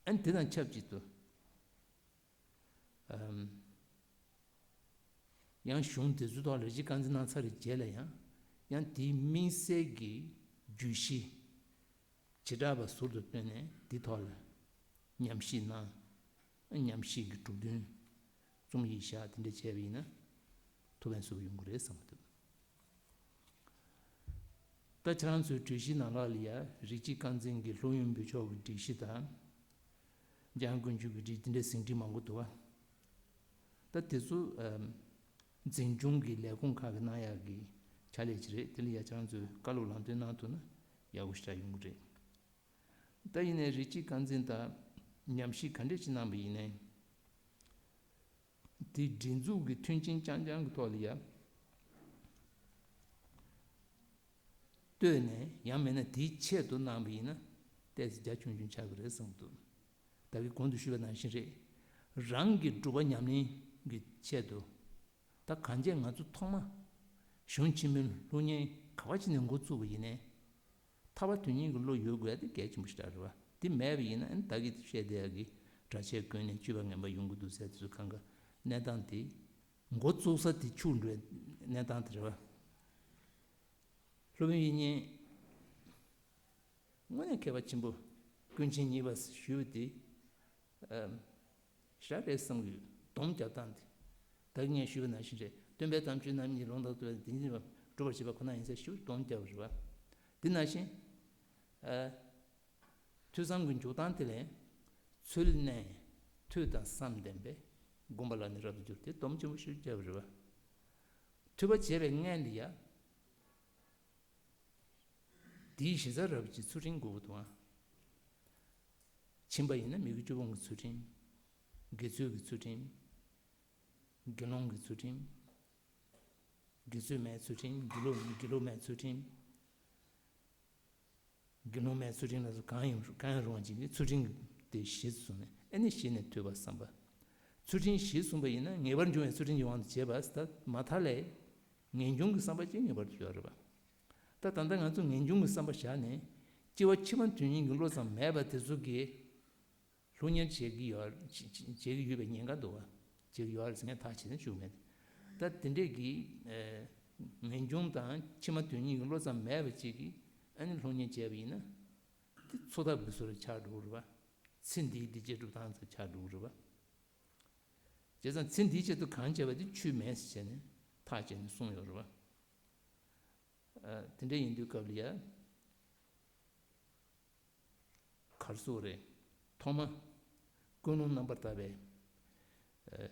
ཨ་ནི་དེ་དང་ཆབས་ཅིག་ཏུ། ཨམ། ཡང་གཞུང་དེ་ཚོའི་ཐོག་ལ་རེ་ཅིག་རྐང་འཛིན་གནང་ཚར་བའི་རྗེས་ལ་ཡང་ཡང་དེའི་དམིགས་བསལ་གྱི་བརྗོད་གཞི་བྱེ་བྲག་པ་ཟུར་དུ་བཏོན་ནས་དེ་ཐོག་ལ་ཉམས་ཞིབ་གནང་། ཉམས་ཞིབ་ཀྱི་གྲུབ་དོན་རྩོམ་ཡིག་བཞག་དེ་འདྲ་བྱས་པ་ཡིན་ན་ཐུགས་ཕན་གསོས་པ་ཡོང་གི་རེད་བསམ་གྱི་འདུག་ད་ཁྱེད་རང་ཚོའི་གྲོས་གཞི་ནང་ལོགས་ལ་ཡ་རིགས་གཅིག་རྐང་འཛིན་གྱི་ལྷོ་ཡུལ་འབུལ་ཕྱོགས་ཀྱི་སྒྲིག་གཞི་དང་། འཇམ་དབྱངས་དཀོན་མཆོག་གི་སྒྲིག་འདི་འདྲའི་ཟིན་བྲིས་མང་པོ་འདུག་བ། ད་དེ་ཚོ་ཨམ། འཛིན་སྐྱོང་གི་ལས་ཁུངས་ཁག་གི་གནང་ཡག་གི་ཕྱག་ལས་ཅིག་རེད། དེ་ལ་ཡ་ཁྱེད་རང་ཚོས་བཀའ་སློབ་ལམ་སྟོན་གནང་ཐུབ་ན་ཡག་པོ་ཞེ་དྲག་ཡོང་གི་རེད། ད་ཡིན་ནའི་རིགས་གཅིག་རྐང་འཛིན་དང་ཉམས་ཞིབ་ག་འདྲས་ཅིག་གནང་པ་ཡིན་ནའི། དེ་སྒྲིག་འཛུགས་ཀྱི་མཐུན་རྐྱེན་རྐྱང་རྐྱང་གི་ཐོག་ལ་ཡ་ལྟོས་ནས་ཡང་མིན་ན་དེའི་ཆེད་དུ་གནང་པ་ཡིན་ན་ཏོག་ཙམ་རྒྱ་ཆུང་ཆུང་ཆགས་ཀྱི་རེད་བསམ་གྱི་འདུག་ད་གིན་གོང་དུ་ཞུས་པ་ནང་བཞིན་རེད། རང་གི་སྒྲུབ་པ་ཉམས་ལེན་གྱི་ཆེད་དུ། ད་གང་བྱས་ང་ཚོ་ཐོག་མ་གཞུང་ཆེན་མོའི་སློབ་གཉེར་ག་པ་ཅིག་ནས་འགོ་བཙུགས་པ་ཡིན་ནའི། ཐར་པ་དོན་གཉེར་གྱི་བློ་ཡོད་དགོས་ཡ་དེ་གལ་ཆེན་པོ་ཞིག་རེད་བ། དེ་མེད་པ་ཡིན་ན་ཨ་ནི་ད་གིན་བཤད་བསྡད་ཡ་གི་གྲྭ་ཆས་གོན་ནས་སྤྱོད་པ་ངན་པ་ཡོང་གི་འདུག་ཟེར་དེ་ཚོ་གང་ག་གནས་སྟངས་དེ་འགོ་བཙུགས་ས་དེ་ཆུག་འགྲོ་བའི་གནས་སྟངས་དེ་རེད་བ། སློབ་དཔོན་དབྱིག་གཉེན། དངོས་གནས་མཁས་པ་ཆེན་པོ་ཀུན་མཁྱེན་གཉིས་པ་ཞུས་པ་དེ། ཨམ། ཞེ་དྲག་རེད་བསམ་གྱི་ཡོད། སྡོམ་རྒྱབ་སྟངས་དེ། ད་གིན་ངས་ཞུས་པ་ནང་བཞིན་རེད། སྟོན་པའི་དམ་ཆོས་རྣམ་གཉིས་ལུང་དང་བསྟུན་པའི་དེ་ཉིད་སྒྲུབ་པར་བྱེད་པ་ཁོ་ན་ཡིན་ཟེར་ཞུ་སྡོམ་རྒྱབ་པ་རེད་བ། དེ་ནང་བཞིན། ཨ། ཐོས་བསམ་གྱི་འཇུག་སྟངས་དེ་ལས། ཚུལ་གནས། ཐོས་དང་བསམ་ལྡན་པས། སྒོམ་པ་ལ་ནི་རབ་ཏུ་འགྱུར་ཏེ་སྡོམ་ཆེན་པོ་ཞིག་བརྒྱབ་པ་རེད་བ། ཐོས་པ་བྱས་པའི་སྔོན་ལ་ཡ། དེའི་གཞི་རྩ་ར་བ་ཅིག་ཚུལ་ཁྲིམས་དགོས་ཀྱི་འདུག་ཨང་། ཕྱིན་པ་ཡིན་ན་མི་དགེ་བཅུ་སྤོང་གི་ཚུལ་ཁྲིམས། དགེ་ཚུལ་གྱི་ཚུལ་ཁྲིམས། དགེ་སློང་གི་ཚུལ་ཁྲིམས། དགེ་ཚུལ་མའི་ཚུལ་ཁྲིམས། དགེ་སློང་དགེ་སློང་མའི་ཚུལ་ཁྲིམས། དགེ་སློང་མའི་ཚུལ་ཁྲིམས་ལ་སོགས་གང་ཡང་གང་ཡང་རུང་བ་ཅིག་གི་ཚུལ་ཁྲིམས་དེ་གཞི་བཟུང་ནས་ཨ་ནི་གཞི་ནས་ཐོས་པ་བསམ་པ། ཚུལ་ཁྲིམས་གཞི་བཟུང་པ་ཡིན་ན་ངེས་པར་འབྱུང་བའི་ཚུལ་ཁྲིམས་ཀྱི་དབང་དུ་བྱས་པ་ད་མ་མཐའ་ལས། ངེས་འབྱུང་གི་བསམ་པ་ཅིག་ངེས་པར་དུ་ཡོད་རེད་པ། ད་ད་ལྟ་ང་ཚོ་ངེས་འབྱུང་གི་བསམ་པ་བཞག་ནས་སྐྱེ་བ་ཕྱི་མ་དོན་གཉེར་གྱི་བློ་ཙམ་མེད་པ་དེ་ཚོ་གིས་སློབ་གཉེར་བྱེད་ཀྱི་ཡོད་བྱེད་བྱེད་ཀྱི་ཡོད་པའི་ཉེན་ཁ་འདུག་བ། བྱེད་ཀྱི་ཡོད་རེད་ཟེར་མཁན་ཐག་ཆོད་ནས་ཞུ་མེད། ད་དེ་འདྲས་ཀྱི་ངེས་འབྱུང་དང་ཕྱི་མ་དོན་གཉེར་གྱི་བློ་ཙམ་མེད་པ་ཅིག་གིས་ཨ་ནི་སློབ་གཉེར་བྱས་པ་ཡིན་ན་དེ་འཚོ་ཐབས་ཀྱི་བཟོ་འདྲ་ཆགས་འགྲོ་གི་རེད་བ། ཚེ་འདིའི་བདེ་སྐྱིད་སྒྲུབ་སྟངས་ཙམ་ཆགས་འགྲོ་གི་རེད་བ། བྱས་ཙང་ཚེ་འདིའི་ཆེད་དུ་གང་བྱས་པ་དེ་ཆོས་མེད་ཟེར་བྱས་ནས་ཐག་བཅད་ནས་གསུངས་ཡོད་རེད་བ། ཨ། དེ་འདྲ་ཡིན་དུས་སྐབས་ལ་ཡ། ག་རེ་ཟེར་དགོས་རེད། ཐོག་མ་ཀུན་སློང་རྣམ་པར་དག་པའི་ཨ་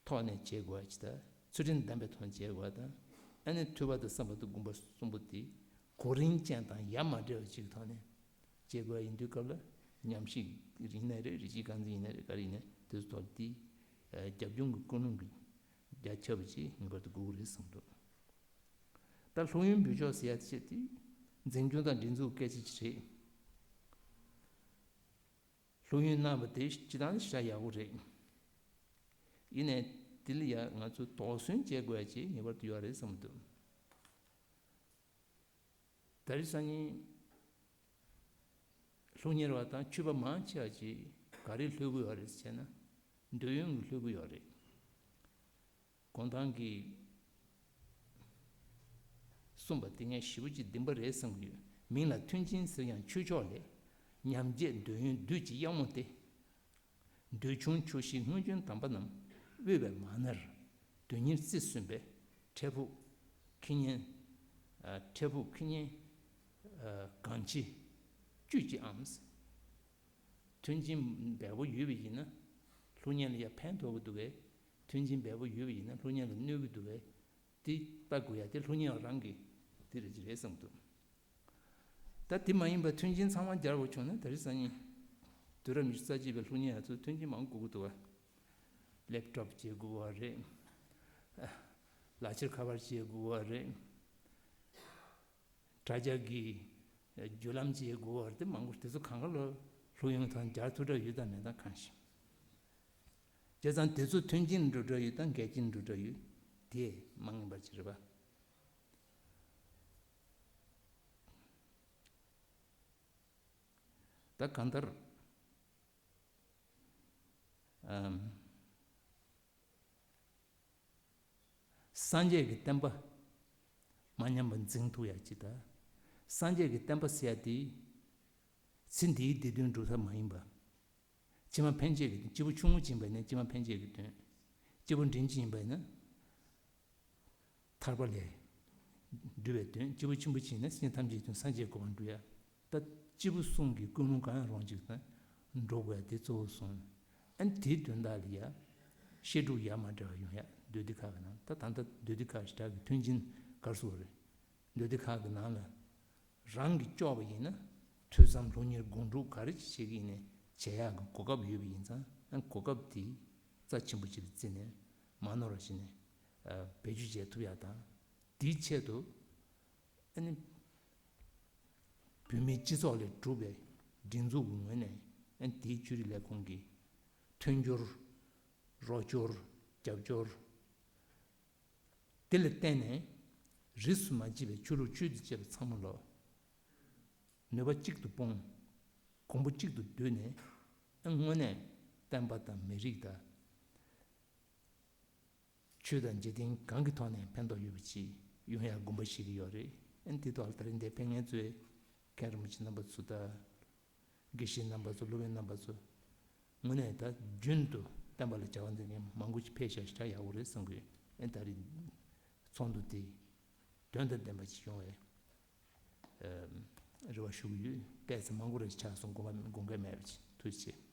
ཐོག་ནས་བྱེད་དགོས་པ་ཅིག་དང་ཚུལ་ཁྲིམས་ལྡན་པའི་ཐོག་ནས་བྱེད་དགོས་པ་དང་ཨ་ནི་ཐོས་པ་དང་བསམ་པ་དང་སྒོམ་པ་གསུམ་པོ་དེ་གོ་རིམ་ཅན་དང་ཡ་མ་བྲལ་བ་ཅིག་གི་ཐོག་ནས་བྱེད་དགོས་པ་ཡིན་དུས་སྐབས་ལ་ཉམས་ཞིབ་ཡིན་ནའི་རེད། རིགས་གཅིག་རྐང་འཛིན་ཡིན་ནའི་རེད། ག་རེ་ཡིན་ནའི་དེ་ཚོ་ཐོག་ལ་དེ་རྒྱབ་ལྗོངས་ཀྱི་ཀུན་སློང་གི་རྒྱ་ཁྱབ་པ་ཅིག་ངེས་པར་དུ་དགོས་ཀྱི་རེད་བསམ་འདུག་ད་སློབ་ཡོན་འབུལ་ཕྱོགས་ཟེར་ཡ་དེ་ཆེད་དེ་འཛིན་སྐྱོང་དང་སྒྲིག་འཛུགས་སྐད་ཆ་ཅིག་རེད། སློབ་ཡོན་གནང་བ་དེ་སྤྱི་བཏང་ཤ་ཡག་པོ་རེད། ཡིན་ནའི་དེ་ལ་ཡ་ང་ཚོ་དོགས་ཟོན་བྱེད་དགོས་ཡ་ཅིག་ངེས་པར་དུ་ཡོད་རེད་བསམ་འདུག་ད་རེས་སང་ཉིན་སློབ་གཉེར་བ་དང་ཆོས་པ་མང་ཆེ་བ་ཅིག་ག་རེ་ལྷོད་ཀྱི་ཡོད་རེད་ཟེར་ན་འདོད་ཡོན་གྱིས་ལྷོད་ཀྱི་ཡོད་རེད། གོང་ཐང་གིས་གསུངས་པ་དེ་ངས་ཞེ་པོ་ཅིག་བདེན་པ་རེད་བསམ་གྱི་ཡོད། མིང་ལ་མཐུན་རྐྱེན་ཟེར་ཡང་ཆོས་ཕྱོགས་ལས། ཉམས་བརྒྱད་འདོད་ཡོན་བདུད་ཀྱི་གཡང་མོ་སྟེ། འདོད་ཆུང་ཆོག་ཤེས་སྔོན་བྱོན་དམ་པ་རྣམས། དབུལ་བའི་མ་ནར་དོན་གཉེར་རྩིས་ཟིན་པའི། འཕྲལ་ཕུགས་ཁེ་ཉེན། ཨ། འཕྲལ་ཕུགས་ཁེ་ཉེན། ཨ། གང་ཆེ་བཅུད་ཀྱིས་ཨམ། མཐུན་རྐྱེན་འབེལ་པོ་ཡོད་པ་ཡིན་ན་སློབ་གཉེར་ལ་ཡང་ཕན་ཐོགས་ཀྱི་འདུག་གས། མཐུན་རྐྱེན་འབེལ་པོ་ཡོད་པ་ཡིན་ན་སློབ་གཉེར་ལ་གནོད་ཀྱི་འདུག་གས། དེ་ལྟ་དགོས་ཡ་དེ་སློབ་གཉེར་བ་རང་གི་དེ་རེད་ཅེས་རེད་བསམ་འདུག་ད་དེ་མ་ཡིན་པ་མཐུན་རྐྱེན་ཚང་མ་སྦྱར་བ་བྱུང་ན་ད་རེས་སང་ཉིན་དུས་རབས་ཉི་ཤུ་རྩ་གཅིག་པའི་སློབ་གཉེར་བ་ཚོ་མཐུན་རྐྱེན་མང་དགོས་ཀྱི་འདུག་བ། ལེབ་ཊོབ་བྱེད་དགོས་བ་རེད། ལག་ཁྱེར་ཁ་པར་བྱེད་དགོས་བ་རེད། དྲ་རྒྱ་གི་བརྒྱུད་ལམ་བྱེད་དགོས་བ་རེད། དེ་མང་པོ་དེ་ཚོ་གང་ག་ལ་སློབ་ཡོན་དང་སྦྱར་ཐུབ་གྲབས་ཡོད་དང་མེད་དང་གང་ཤེས། བྱས་ཙང་དེ་ཚོ་མཐུན་རྐྱེན་འགྲོ་གྲབས་ཡོད་དང་འགལ་རྐྱེན་འགྲོ་གྲབས་ཡོད་དེ་མ་ངེས་པ་ཅིག་རེད་པ། ད་གང་ལྟར། ཨམ། སངས་རྒྱས་ཀྱི་བསྟན་པ་མ་ཉམས་པར་འཛིན་ཐུབ་ཡ་ཅིག་དང་། སངས་རྒྱས་ཀྱི་བསྟན་པ་ཟེར་ཡ་དེ་ཚེ་འདིའི་བདེ་དོན་སྒྲུབ་ཐབས་མ་ཡིན་པ། ཕྱི་མ་ཕན་ཆད་ཀྱི་དོན། སྐྱེས་བུ་ཆུང་ངུ་ཅིག་ཡིན་པ་ཡིན་ན་ཕྱི་མ་ཕན་ཆད་ཀྱི་དོན། སྐྱེས་བུ་འབྲིང་ཅིག་ཡིན་པ་ཡིན་ན་ཐར་པ་ལས་སྒྲུབ་པའི་དོན། སྐྱེས་བུ་ཆེན་པོ་ཅིག་ཡིན་ན་སེམས་ཅན་ཐམས་ཅད་ཀྱི་དོན་སངས་རྒྱས་གོ་འཕང་སྒྲུབ་ཡ། ད་སྐྱེས་བུ་གསུམ་གྱི་ཀུན་སློང་གང་ཡང་རུང་ཅིག་དང་འགྲོ་དགོས་ཡ་དེ་གཙོ་བོ་གསུངས། ཨ་ནི་དེའི་དོན་དག་ལ་ཡ་བཤད་སྒྲུབ་ཡ་མ་འདྲ་བ་ཡོང་ཡ་མདོ་སྡེ་ཁག་གི་ནང་། ད་ད་ལྟ་མདོ་སྡེ་ཁག་ཞེ་དྲག་གི་མཐུན་རྐྱེན་ག་རེ་ཟེར་དགོས་རེད། མདོ་སྡེ་ཁག་གི་ནང་ལ། རང་གིས་ལྕོགས་པ་ཡིན་ན་ཐོས་བསམ་སློབ་གཉེར་སྒོམ་སྒྲུབ་ག་རེ་བྱེད་ཀྱི་ཡིན་ནའི་བྱེད་ཡག་གི་གོ་སྐབས་ཡོད་པ་ཡིན་ཙང་། ཨ་ནི་གོ་སྐབས་དེ་རྩ་ཆེན་པོ་ཅིག་ལ་བརྩིས་ནས་མ་ནོར་བ་བྱས་ནས་ཨ་བེད་སྤྱོད་བྱེད་ཐུབ་ཡག་དང་། དེའི་ཆེད་དུ་ཨ་ནི་བོད་མིའི་སྤྱི་ཚོགས་ལས་གྲུབ་པའི་སྒྲིག་འཛུགས་ཀྱི་ངོས་ནས། ཨ་ནི་དེའི་ཆོས་རིག་ལས་ཁུངས་ཀྱི་མཐུན་འགྱུར། རོགས་སྐྱོར། རྒྱབ་སྐྱོར། དེ་ལ་བརྟེན་ནས་རིས་སུ་མ་ཆད་པའི་ཆོས་ལུགས་ཆོས་དང་བཅས་པ་ཚང་མ་ལོ། ནུས་པ་གཅིག་ཏུ་སྤུངས། གོང་བུ་གཅིག་ཏུ་བསྡུས་ནས། དངོས་གནས་བསྟན་པ་དང་མི་རིགས་དང་། ཆོས་དང་འཇིག་རྟེན་གང་གི་ཐོག་ནས་ཕན་ཐོགས་ཡོད་པ་ཅིག་ཡོང་ཡག་དགོངས་པ་བཞེས་ཀྱི་ཡོད་རེད། ཨ་ནི་དེ་ཐོག་ལ་ད་རིང་འདིར་ཕེབས་མཁན་ཚོས། མཁན་རིན་པོ་ཆེ་རྣམ་པ་ཚོ་དང་། དགེ་བཤེས་རྣམ་པ་ཚོ། སློབ་དཔོན་རྣམ་པ་ཚོ། དངོས་གནས་ད་རྒྱུན་དུ་བསྟན་པ་ལ་བྱ་བ་འདི་འདྲའི་མང་པོ་ཞིག་ཕེབས་ཤག་ཞེ་དྲག་ཡག་པོ་རེད་བསམ་གི་ཡོད། ཨེ་ད་རེས་ཚོགས་འདུ་འདི་དོན་དང་ལྡན་པ་ཞིག་ཡོང་བའི་ཨ་རེ་བ་ཞུ་གི་ཡོད། སྐད་ཆ་མང་པོ་རེ་ཆགས་སོང་། དགོངས་པ་དགོངས་འགལ་མེད་པ་ཅིག་ཐུགས་རྗེ་ཆེ།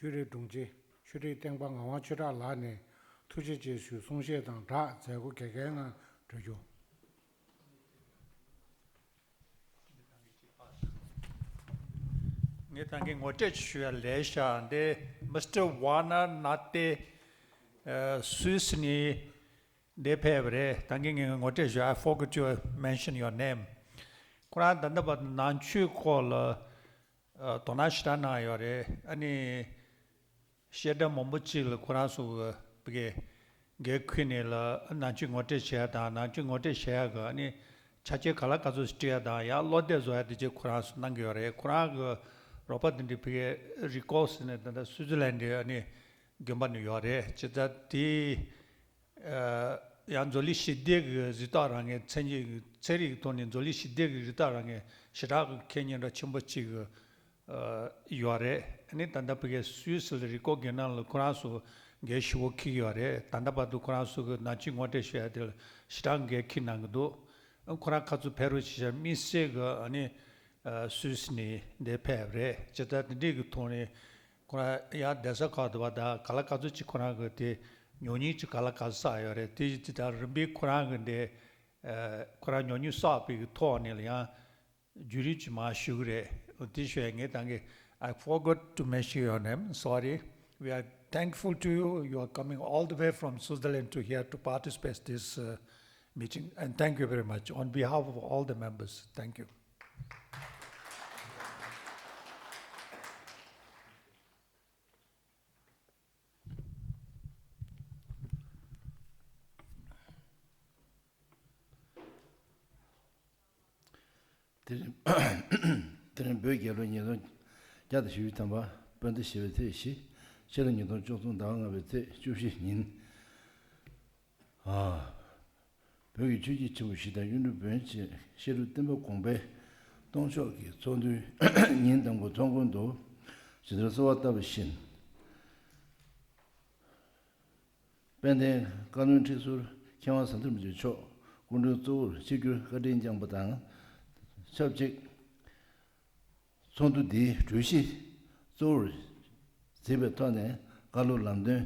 ཆོས་རིག་དྲུང་ཆེ། ཆོས་རིག་ལྟེ་བ་ངག་དབང་ཆོས་གྲགས་ལགས་ནས་ཐུགས་རྗེ་ཆེ་ཞུ་གསུང་བཤད་དང་སྦྲགས་མཛད་སྒོ་རྒྱལ་ཁའི་ངང་གྲོལ་རྒྱུ། ངས་ད་གིན་ངོ་སྤྲོད་ཞུ་ཡ་ལས་ཤག་འདི་མི་སི་ཊར་ཝར་ནར་ནཱ་ཏེ། ཨ་སུད་སི་ནས་འདིར་ཕེབས་པ་རེད། ད་གིན་ངས་ངོ་སྤྲོད་ཞུ། I forgot to mention your name. ཁོ་རང་ད་ལྟ་བར་དུ་ནང་ཆོས་སྐོར་ལ་ཨ་དོ་སྣང་ཞེ་དྲག་གནང་ཡོད་རེད། ཨ་ནི་བཤད་གྲྭ་མང་པོ་ཅིག་ལ་ཁོ་རང་ཚོ་གི་ཕ་གིར་འགན་ཁུར་ནས་ལ་ནང་ཆོས་ངོ་སྤྲོད་བྱེད་ཡ་དང་། ནང་ཆོས་ངོ་སྤྲོད་བྱེད་ཡ་གི་ཨ་ནི་ཆ་རྐྱེན་ག་ལ་ག་ཚོད་ཞིག་སྤྲད་ཡ་དང་། ཡང་བློ་གཏད་བཟོ་ཡ་དེ་ཅིག་ཁོ་རང་ཚོ་གནང་གི་ཡོད་རེད། ཁོ་རང་གི་རོགས་པ་དེ་འདྲ་ཕ་གིར་རི་ཀོ་ཟེར་ནས་ད་ལྟ་སུའི་ཙི་ལན་ཌི་ཨ་ནི་དགོན་པ་ནས་ཡོད་རེད། བྱས་ཙང་དེ། ཨ་ཡང་འཛམ་གླིང་ཞི་བདེ་གི་རི་དྭགས་རང་ངོས། ཚན་རིག་ཚན་རིག་གི་ཐོག་ནས་འཛམ་གླིང་ཞི་བདེ་གི་རི་དྭགས་རང་ངོས་ཞེ་དྲག་གི་མཁས་སྙན་གྲགས་ཆེན་པོ་གཅིག་གི་ཨ་ཡོད་རེད། ཨ་ནི་ད་ལྟ་ཕ་གིར་སུད་སི་ལ་རི་ཀོ་རྒྱལ་ནང་ལ་ཁོ་རང་ཚོ་འགན་ཞེ་པོ་འཁྱེར་གྱི་ཡོད་རེད། ད་ལྟ་བར་དུ་ཁོ་རང་ཚོ་གི་ནང་ཆོས་ངོ་སྤྲོད་ཞུ་ཡ་དེ་ལ་ཞེ་དྲག་འགན་འཁྱེར་གནང་གི་འདུག་ཨ་ཁོ་རང་ཁ་ཚུར་ཕེབས་རོགས་བྱེད་ཤག་དམིགས་བསལ་གྱི་ཨ་ནི་ཨ་སུད་སི་ནས་འདིར་ཕེབས་པ་རེད། བྱས་ཙང་དེ་འདྲའི་གི་ཐོག་ནས་ཁོ་རང་ཡང་གདན་ས་ཁག་ཏུ་བ་དང་ག་ལ་ག་ཚོད་ཅིག་ཁོ་རང་གི་དེ་ཉོ་སྙིང་ཅིག་ག་ལ་ག་ཚོད་བསགས་ཡོད་རེད། དེ་ཡིན་དུས་ད་རིམ་པས་ཁོ་རང་གི་འདི་ཨ་ཁོ་རང་ཉོ་སྙིང་བསགས་པའི་གི་ཐོག་ནས་ལ་ཡང་བརྒྱུད་རིམ་ཅིག་མར་ཞུ་གི་རེད། འོ་དེ་ཞུ་ཡ་ངས་ད་གིན། I forgot to mention your name. Sorry. We are thankful to you. You are coming all the way from Switzerland to here to participate this uh, meeting. And thank you very much. On behalf of all the members, thank you. དེ་རིང་དེ་རིང་བོད་རྒྱལ་ལོ་ཉིས་སྟོང་བརྒྱ་དང་བཞི་བཅུ་ཐམ་པ། དཔལ་ལྡན་ཞི་བའི་ཚེས་བཞི། ཕྱི་ལོ་ཉིས་སྟོང་བཅུ་གསུམ་ཟླ་བ་ལྔ་པའི་ཚེས་བཅུ་བཞི་ཉིན། ཨ། བོད་ཀྱི་ཆོས་བརྒྱུད་ཆེན་པོ་བཞི་དང་གཡུང་དྲུང་བོན་བཅས་བཤད་སྒྲུབ་བསྟན་པ་གོང་འཕེལ་གཏོང་ཕྱོགས་ཀྱི་ཚོགས་འདུའི་ཉིན་དང་པོ་ཚོགས་མགོན་དུ་ཇི་ལྟར་གསོལ་བ་བཏབ་པ་བཞིན། དཔལ་ལྡན་བཀའ་བློན་ཁྲི་ཟུར་མཁས་དབང་ཟམ་གདོང་རིན་པོ་ཆེ་མཆོག་སྐུ་མགྲོན་གཙོ་བོར་ཆིབས་བསྒྱུར་བཀའ་དྲིན་བསྐྱངས་པ་དང་ཆབས་ཅིག་ཚོགས་འདུ་འདིའི་གྲོས་གཞི་གཙོ་བོར་གཟིགས་པའི་ཐོག་ནས་བཀའ་སློབ་ལམ་སྟོན་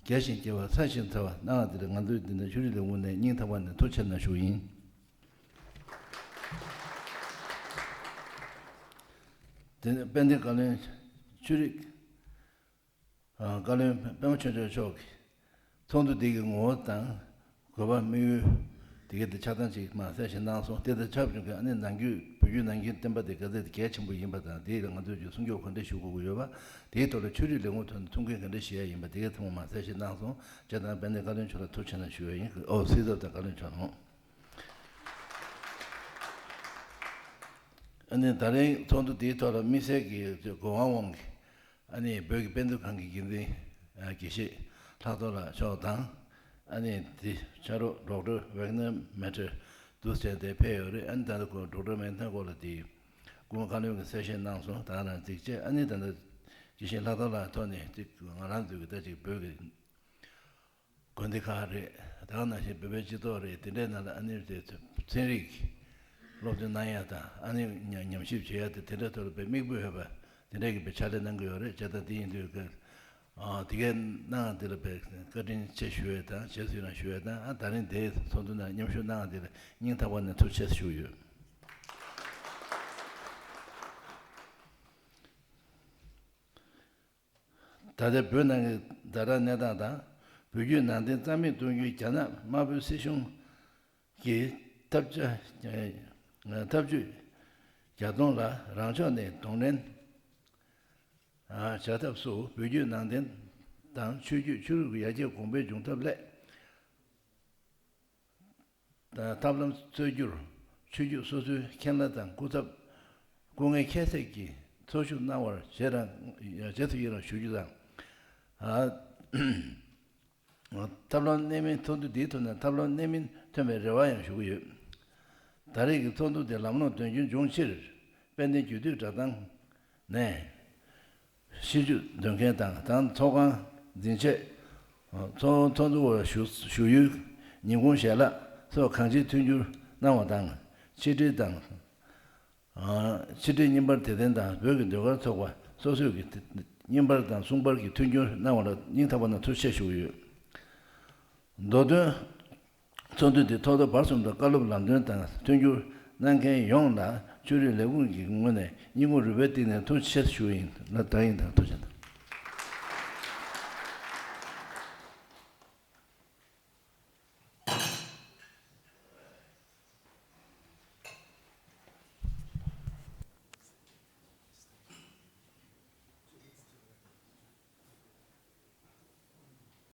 རྒྱས་ཤིང་རྒྱས་པ་ཚད་ཅིང་ཚད་པ་གནང་བ་དེར་ང་ཚོའི་འདི་ནས་ཆོས་རིག་ལས་ཁུངས་ནས་སྙིང་ཐག་པ་ནས་ཐུགས་རྗེ་ཆེ་གནང་ཞུ་ཡིན། དེ་ནས་དཔལ་ལྡན་བཀའ་བློན་ཆོས་རིག་བཀའ་བློན་པདྨ་ཆོས་འབྱོར་མཆོག་གིས་ཚོགས་འདུ་འདི་གི་ངོ་བོ་དང་དགོས་པ་དམིགས་ཡུལ། དེ་གའི་དེ་ཆགས་སྡང་ཅིག་མ་གསལ་བཤད་གནང་སོང་། དེ་དང་ཆབས་ཅིག་གི་ཨ་ནི་ནམ་རྒྱུན་བོད་བརྒྱུད་ནང་བཞིན་བསྟན་པ་དེ་ག་ཚད་དེ་གལ་ཆེན་པོ་ཡིན་པ་དང་། དེ་ལ་ང་ཚོས་ཀྱི་སྲུང་སྐྱོབ་ག་འདྲ་ཞུ་དགོས་ཀྱི་ཡོད་པ། དེའི་ཐོག་ལ་ཆོས་རིག་ལས་ཁུངས་ཐོག་ནས་ཐུགས་འགན་ག་འདྲ་བཞེས་ཡ་ཡིན་པ་དེ་གའི་ཐོག་མ་གསལ་བཤད་གནང་སོང་། བྱས་ཙང་དཔལ་ལྡན་བཀའ་བློན་མཆོག་ལ་ཐུགས་རྗེ་གནང་ཞུ་ཡ་ཡིན། ཨོ་སྲིད་ཚབ་དང་བཀའ་བློན་མཆོག་ལ། ཨ་ནི་ད་རིང་ཚོགས་འདུ་འདིའི་ཐོག་ལ་དམིགས་བསལ་གྱི་གོ་དབང་དབང་གིས་ཨ་ནི་བོད་ཀྱི་དཔེ་མཛོད་ཁང་གི་འགན་འཛིན་ཨ་དགེ་བཤེས་ལྷག་རྡོར་ལགས་མཆོག་དང་། ཨ་ནི་དེ་ཕྱག་རོགས་ཌོག་ཊར་ཝེག་ནར་མེ་ཊར་འདུག་ཟེར་ཏེ་ཕེབས་ཡོད་རེད། ཨ་ནི་ད་ལྟ་ཁོ་ཌོག་ཊར་མེ་ཊར་སྐོར་ལ་དེ་སྐུ་ངོ་བཀའ་བློན་གྱིས་གསལ་བཤད་གནང་སོང་། ད་ག་རང་གཟིགས་བྱས། ཨ་ནི་ད་ལྟ་དགེ་བཤེས་ལྷག་རྡོར་ལགས་ཐོག་ནས་དེ་ང་རང་ཚོའི་གི་ད་ཅིག་བོད་ཀྱི་དགོན་སྡེ་ཁག་རེད། ད་ག་ནང་བཞིན་བོད་པའི་སྤྱི་ཚོགས་རེད། དེ་འདྲའི་ནང་ལ་ཨ་ནི་དེ་ཚན་རིག་སློབ་སྟོན་གནང་ཡ་དང་། ཨ་ནི་ཉམས་ཉམས་ཞིབ་བྱེད་ཡ་དེ་དེ་འདྲའི་ཐོག་ལ་དཔེ་དམིགས་པོ་ཡོད་པ་དེ་འདྲའི་གི་དཔེ་ཕྱག་ལས་གནང་གི་ཡོད་རེད། བྱས་ཙང་དེ་ཡིན་དུས་ཀྱི་ཨ་དེ་གའི་གནང་དེ་ལ་དཔེ་བཀའ་དྲིན་ཆེ་ཞུ་ཡ་དང་། རྗེས་སུ་ཡི་རང་ཞུ་ཡ་དང་། ཨ་ད་རིང་དེའི་ཚོགས་འདུ་ནང་མཉམ་ཞུགས་གནང་དེ་ལ་སྙིང་ཐག་པ་ནས་ཐུགས་རྗེ་ཆེ་ཞུ་གི་ཡོད། ད་ལྟའི་བོད་ནང་གི་ཛ་དྲག་གནས་སྟངས་དང་། བོད་བརྒྱུད་ནང་བསྟན་རྩ་མེད་གཏོང་རྒྱུའི་རྒྱ་ནག་དམར་པོའི་སྲིད་གཞུང་གི་ཐབས་ཇ་ཐབས་ཇུས་རྒྱ་སྟོང་ལ་རང་ཕྱོགས་ནས་གདོང་ལེན་བྱ་ཐབས་སུ། བོད་བརྒྱུད་ནང་བསྟན་དང་ཆོས་བརྒྱུད་ཆོས་ལུགས་ཀྱི་ཡར་རྒྱས་གོང་འཕེལ་འབྱུང་ཐབས་སླད། ཐབས་ལམ་འཚོལ་རྒྱུར་ཆོས་བརྒྱུད་སོ་སོའི་མཁན་བླ་དང་སྐུ་ཚབ་སྐུ་ངལ་ཁྱད་བསད་ཀྱིས་ཚོགས་ཞུགས་གནང་བར་རྗེས་རང་རྗེས་སུ་ཡི་རང་ཞུ་རྒྱུ་དང་། ཐབས་ལམ་གནད་སྨིན། ཚོགས་འདུ་འདིའི་ཐོག་ནས་ཐབས་ལམ་གནད་སྨིན་ཐོན་པའི་རེ་བ་ཡང་ཞུ་གི་ཡོད། ད་རེས་ཀྱི་ཚོགས་འདུ་དེ་ལམ་ལྷོང་དོན་འཁྱོལ་འབྱུང་ཕྱིར། དཔལ་ལྡན་རྒྱུད་སྟོད་གྲྭ་ཚང་ནས་ཤེས་རྒྱུད་འདོན་མཁན་དང་། དང་ཚོགས་ཁང་འཛིན་ཆས། ཚོགས་ཚོགས་འདུ་བར་ཞུགས་ཞུགས་ཡུལ། ཉིན་གུང་ཞལ་ལག་སོགས་གང་ཅིའི་མཐུན་འགྱུར་གནང་བ་དང་། ཕྱི་དྲིལ་དང་། ཕྱི་དྲིལ་བརྙན་པར་དད་ལྡན་དང་བོད་ཀྱི་ཟློས་གར་ཚོགས་པ་སོ་སོས་ཀྱི་བརྙན་པར་དང་གསུང་པར་གྱི་མཐུན་འགྱུར་གནང་བ་ལ་སྙིང་ཐག་པ་ནས་ཐུགས་རྗེ་ཆེ་ཞུ་གི་ཡོད། མདོ་དོན། ཚོགས་འདུ་འདི་ཐོག་མཐའ་བར་གསུམ་དུ་བཀའ་སློབ་ལམ་སྟོན་དང་མཐུན་འགྱུར་གནང་མཁན་ཡོངས་ལ་ཆོས་རིག་ལས་ཁུངས་ཀྱི་ངོས་ནས་སྙིང་ཁུང་རུས་པའི་གཏིང་ནས་ཐུགས་རྗེ་ཆེ་ཞུ་ཡིན་ལ། ད་ཡིན་དང་ཐུགས་རྗེ་ཆེ།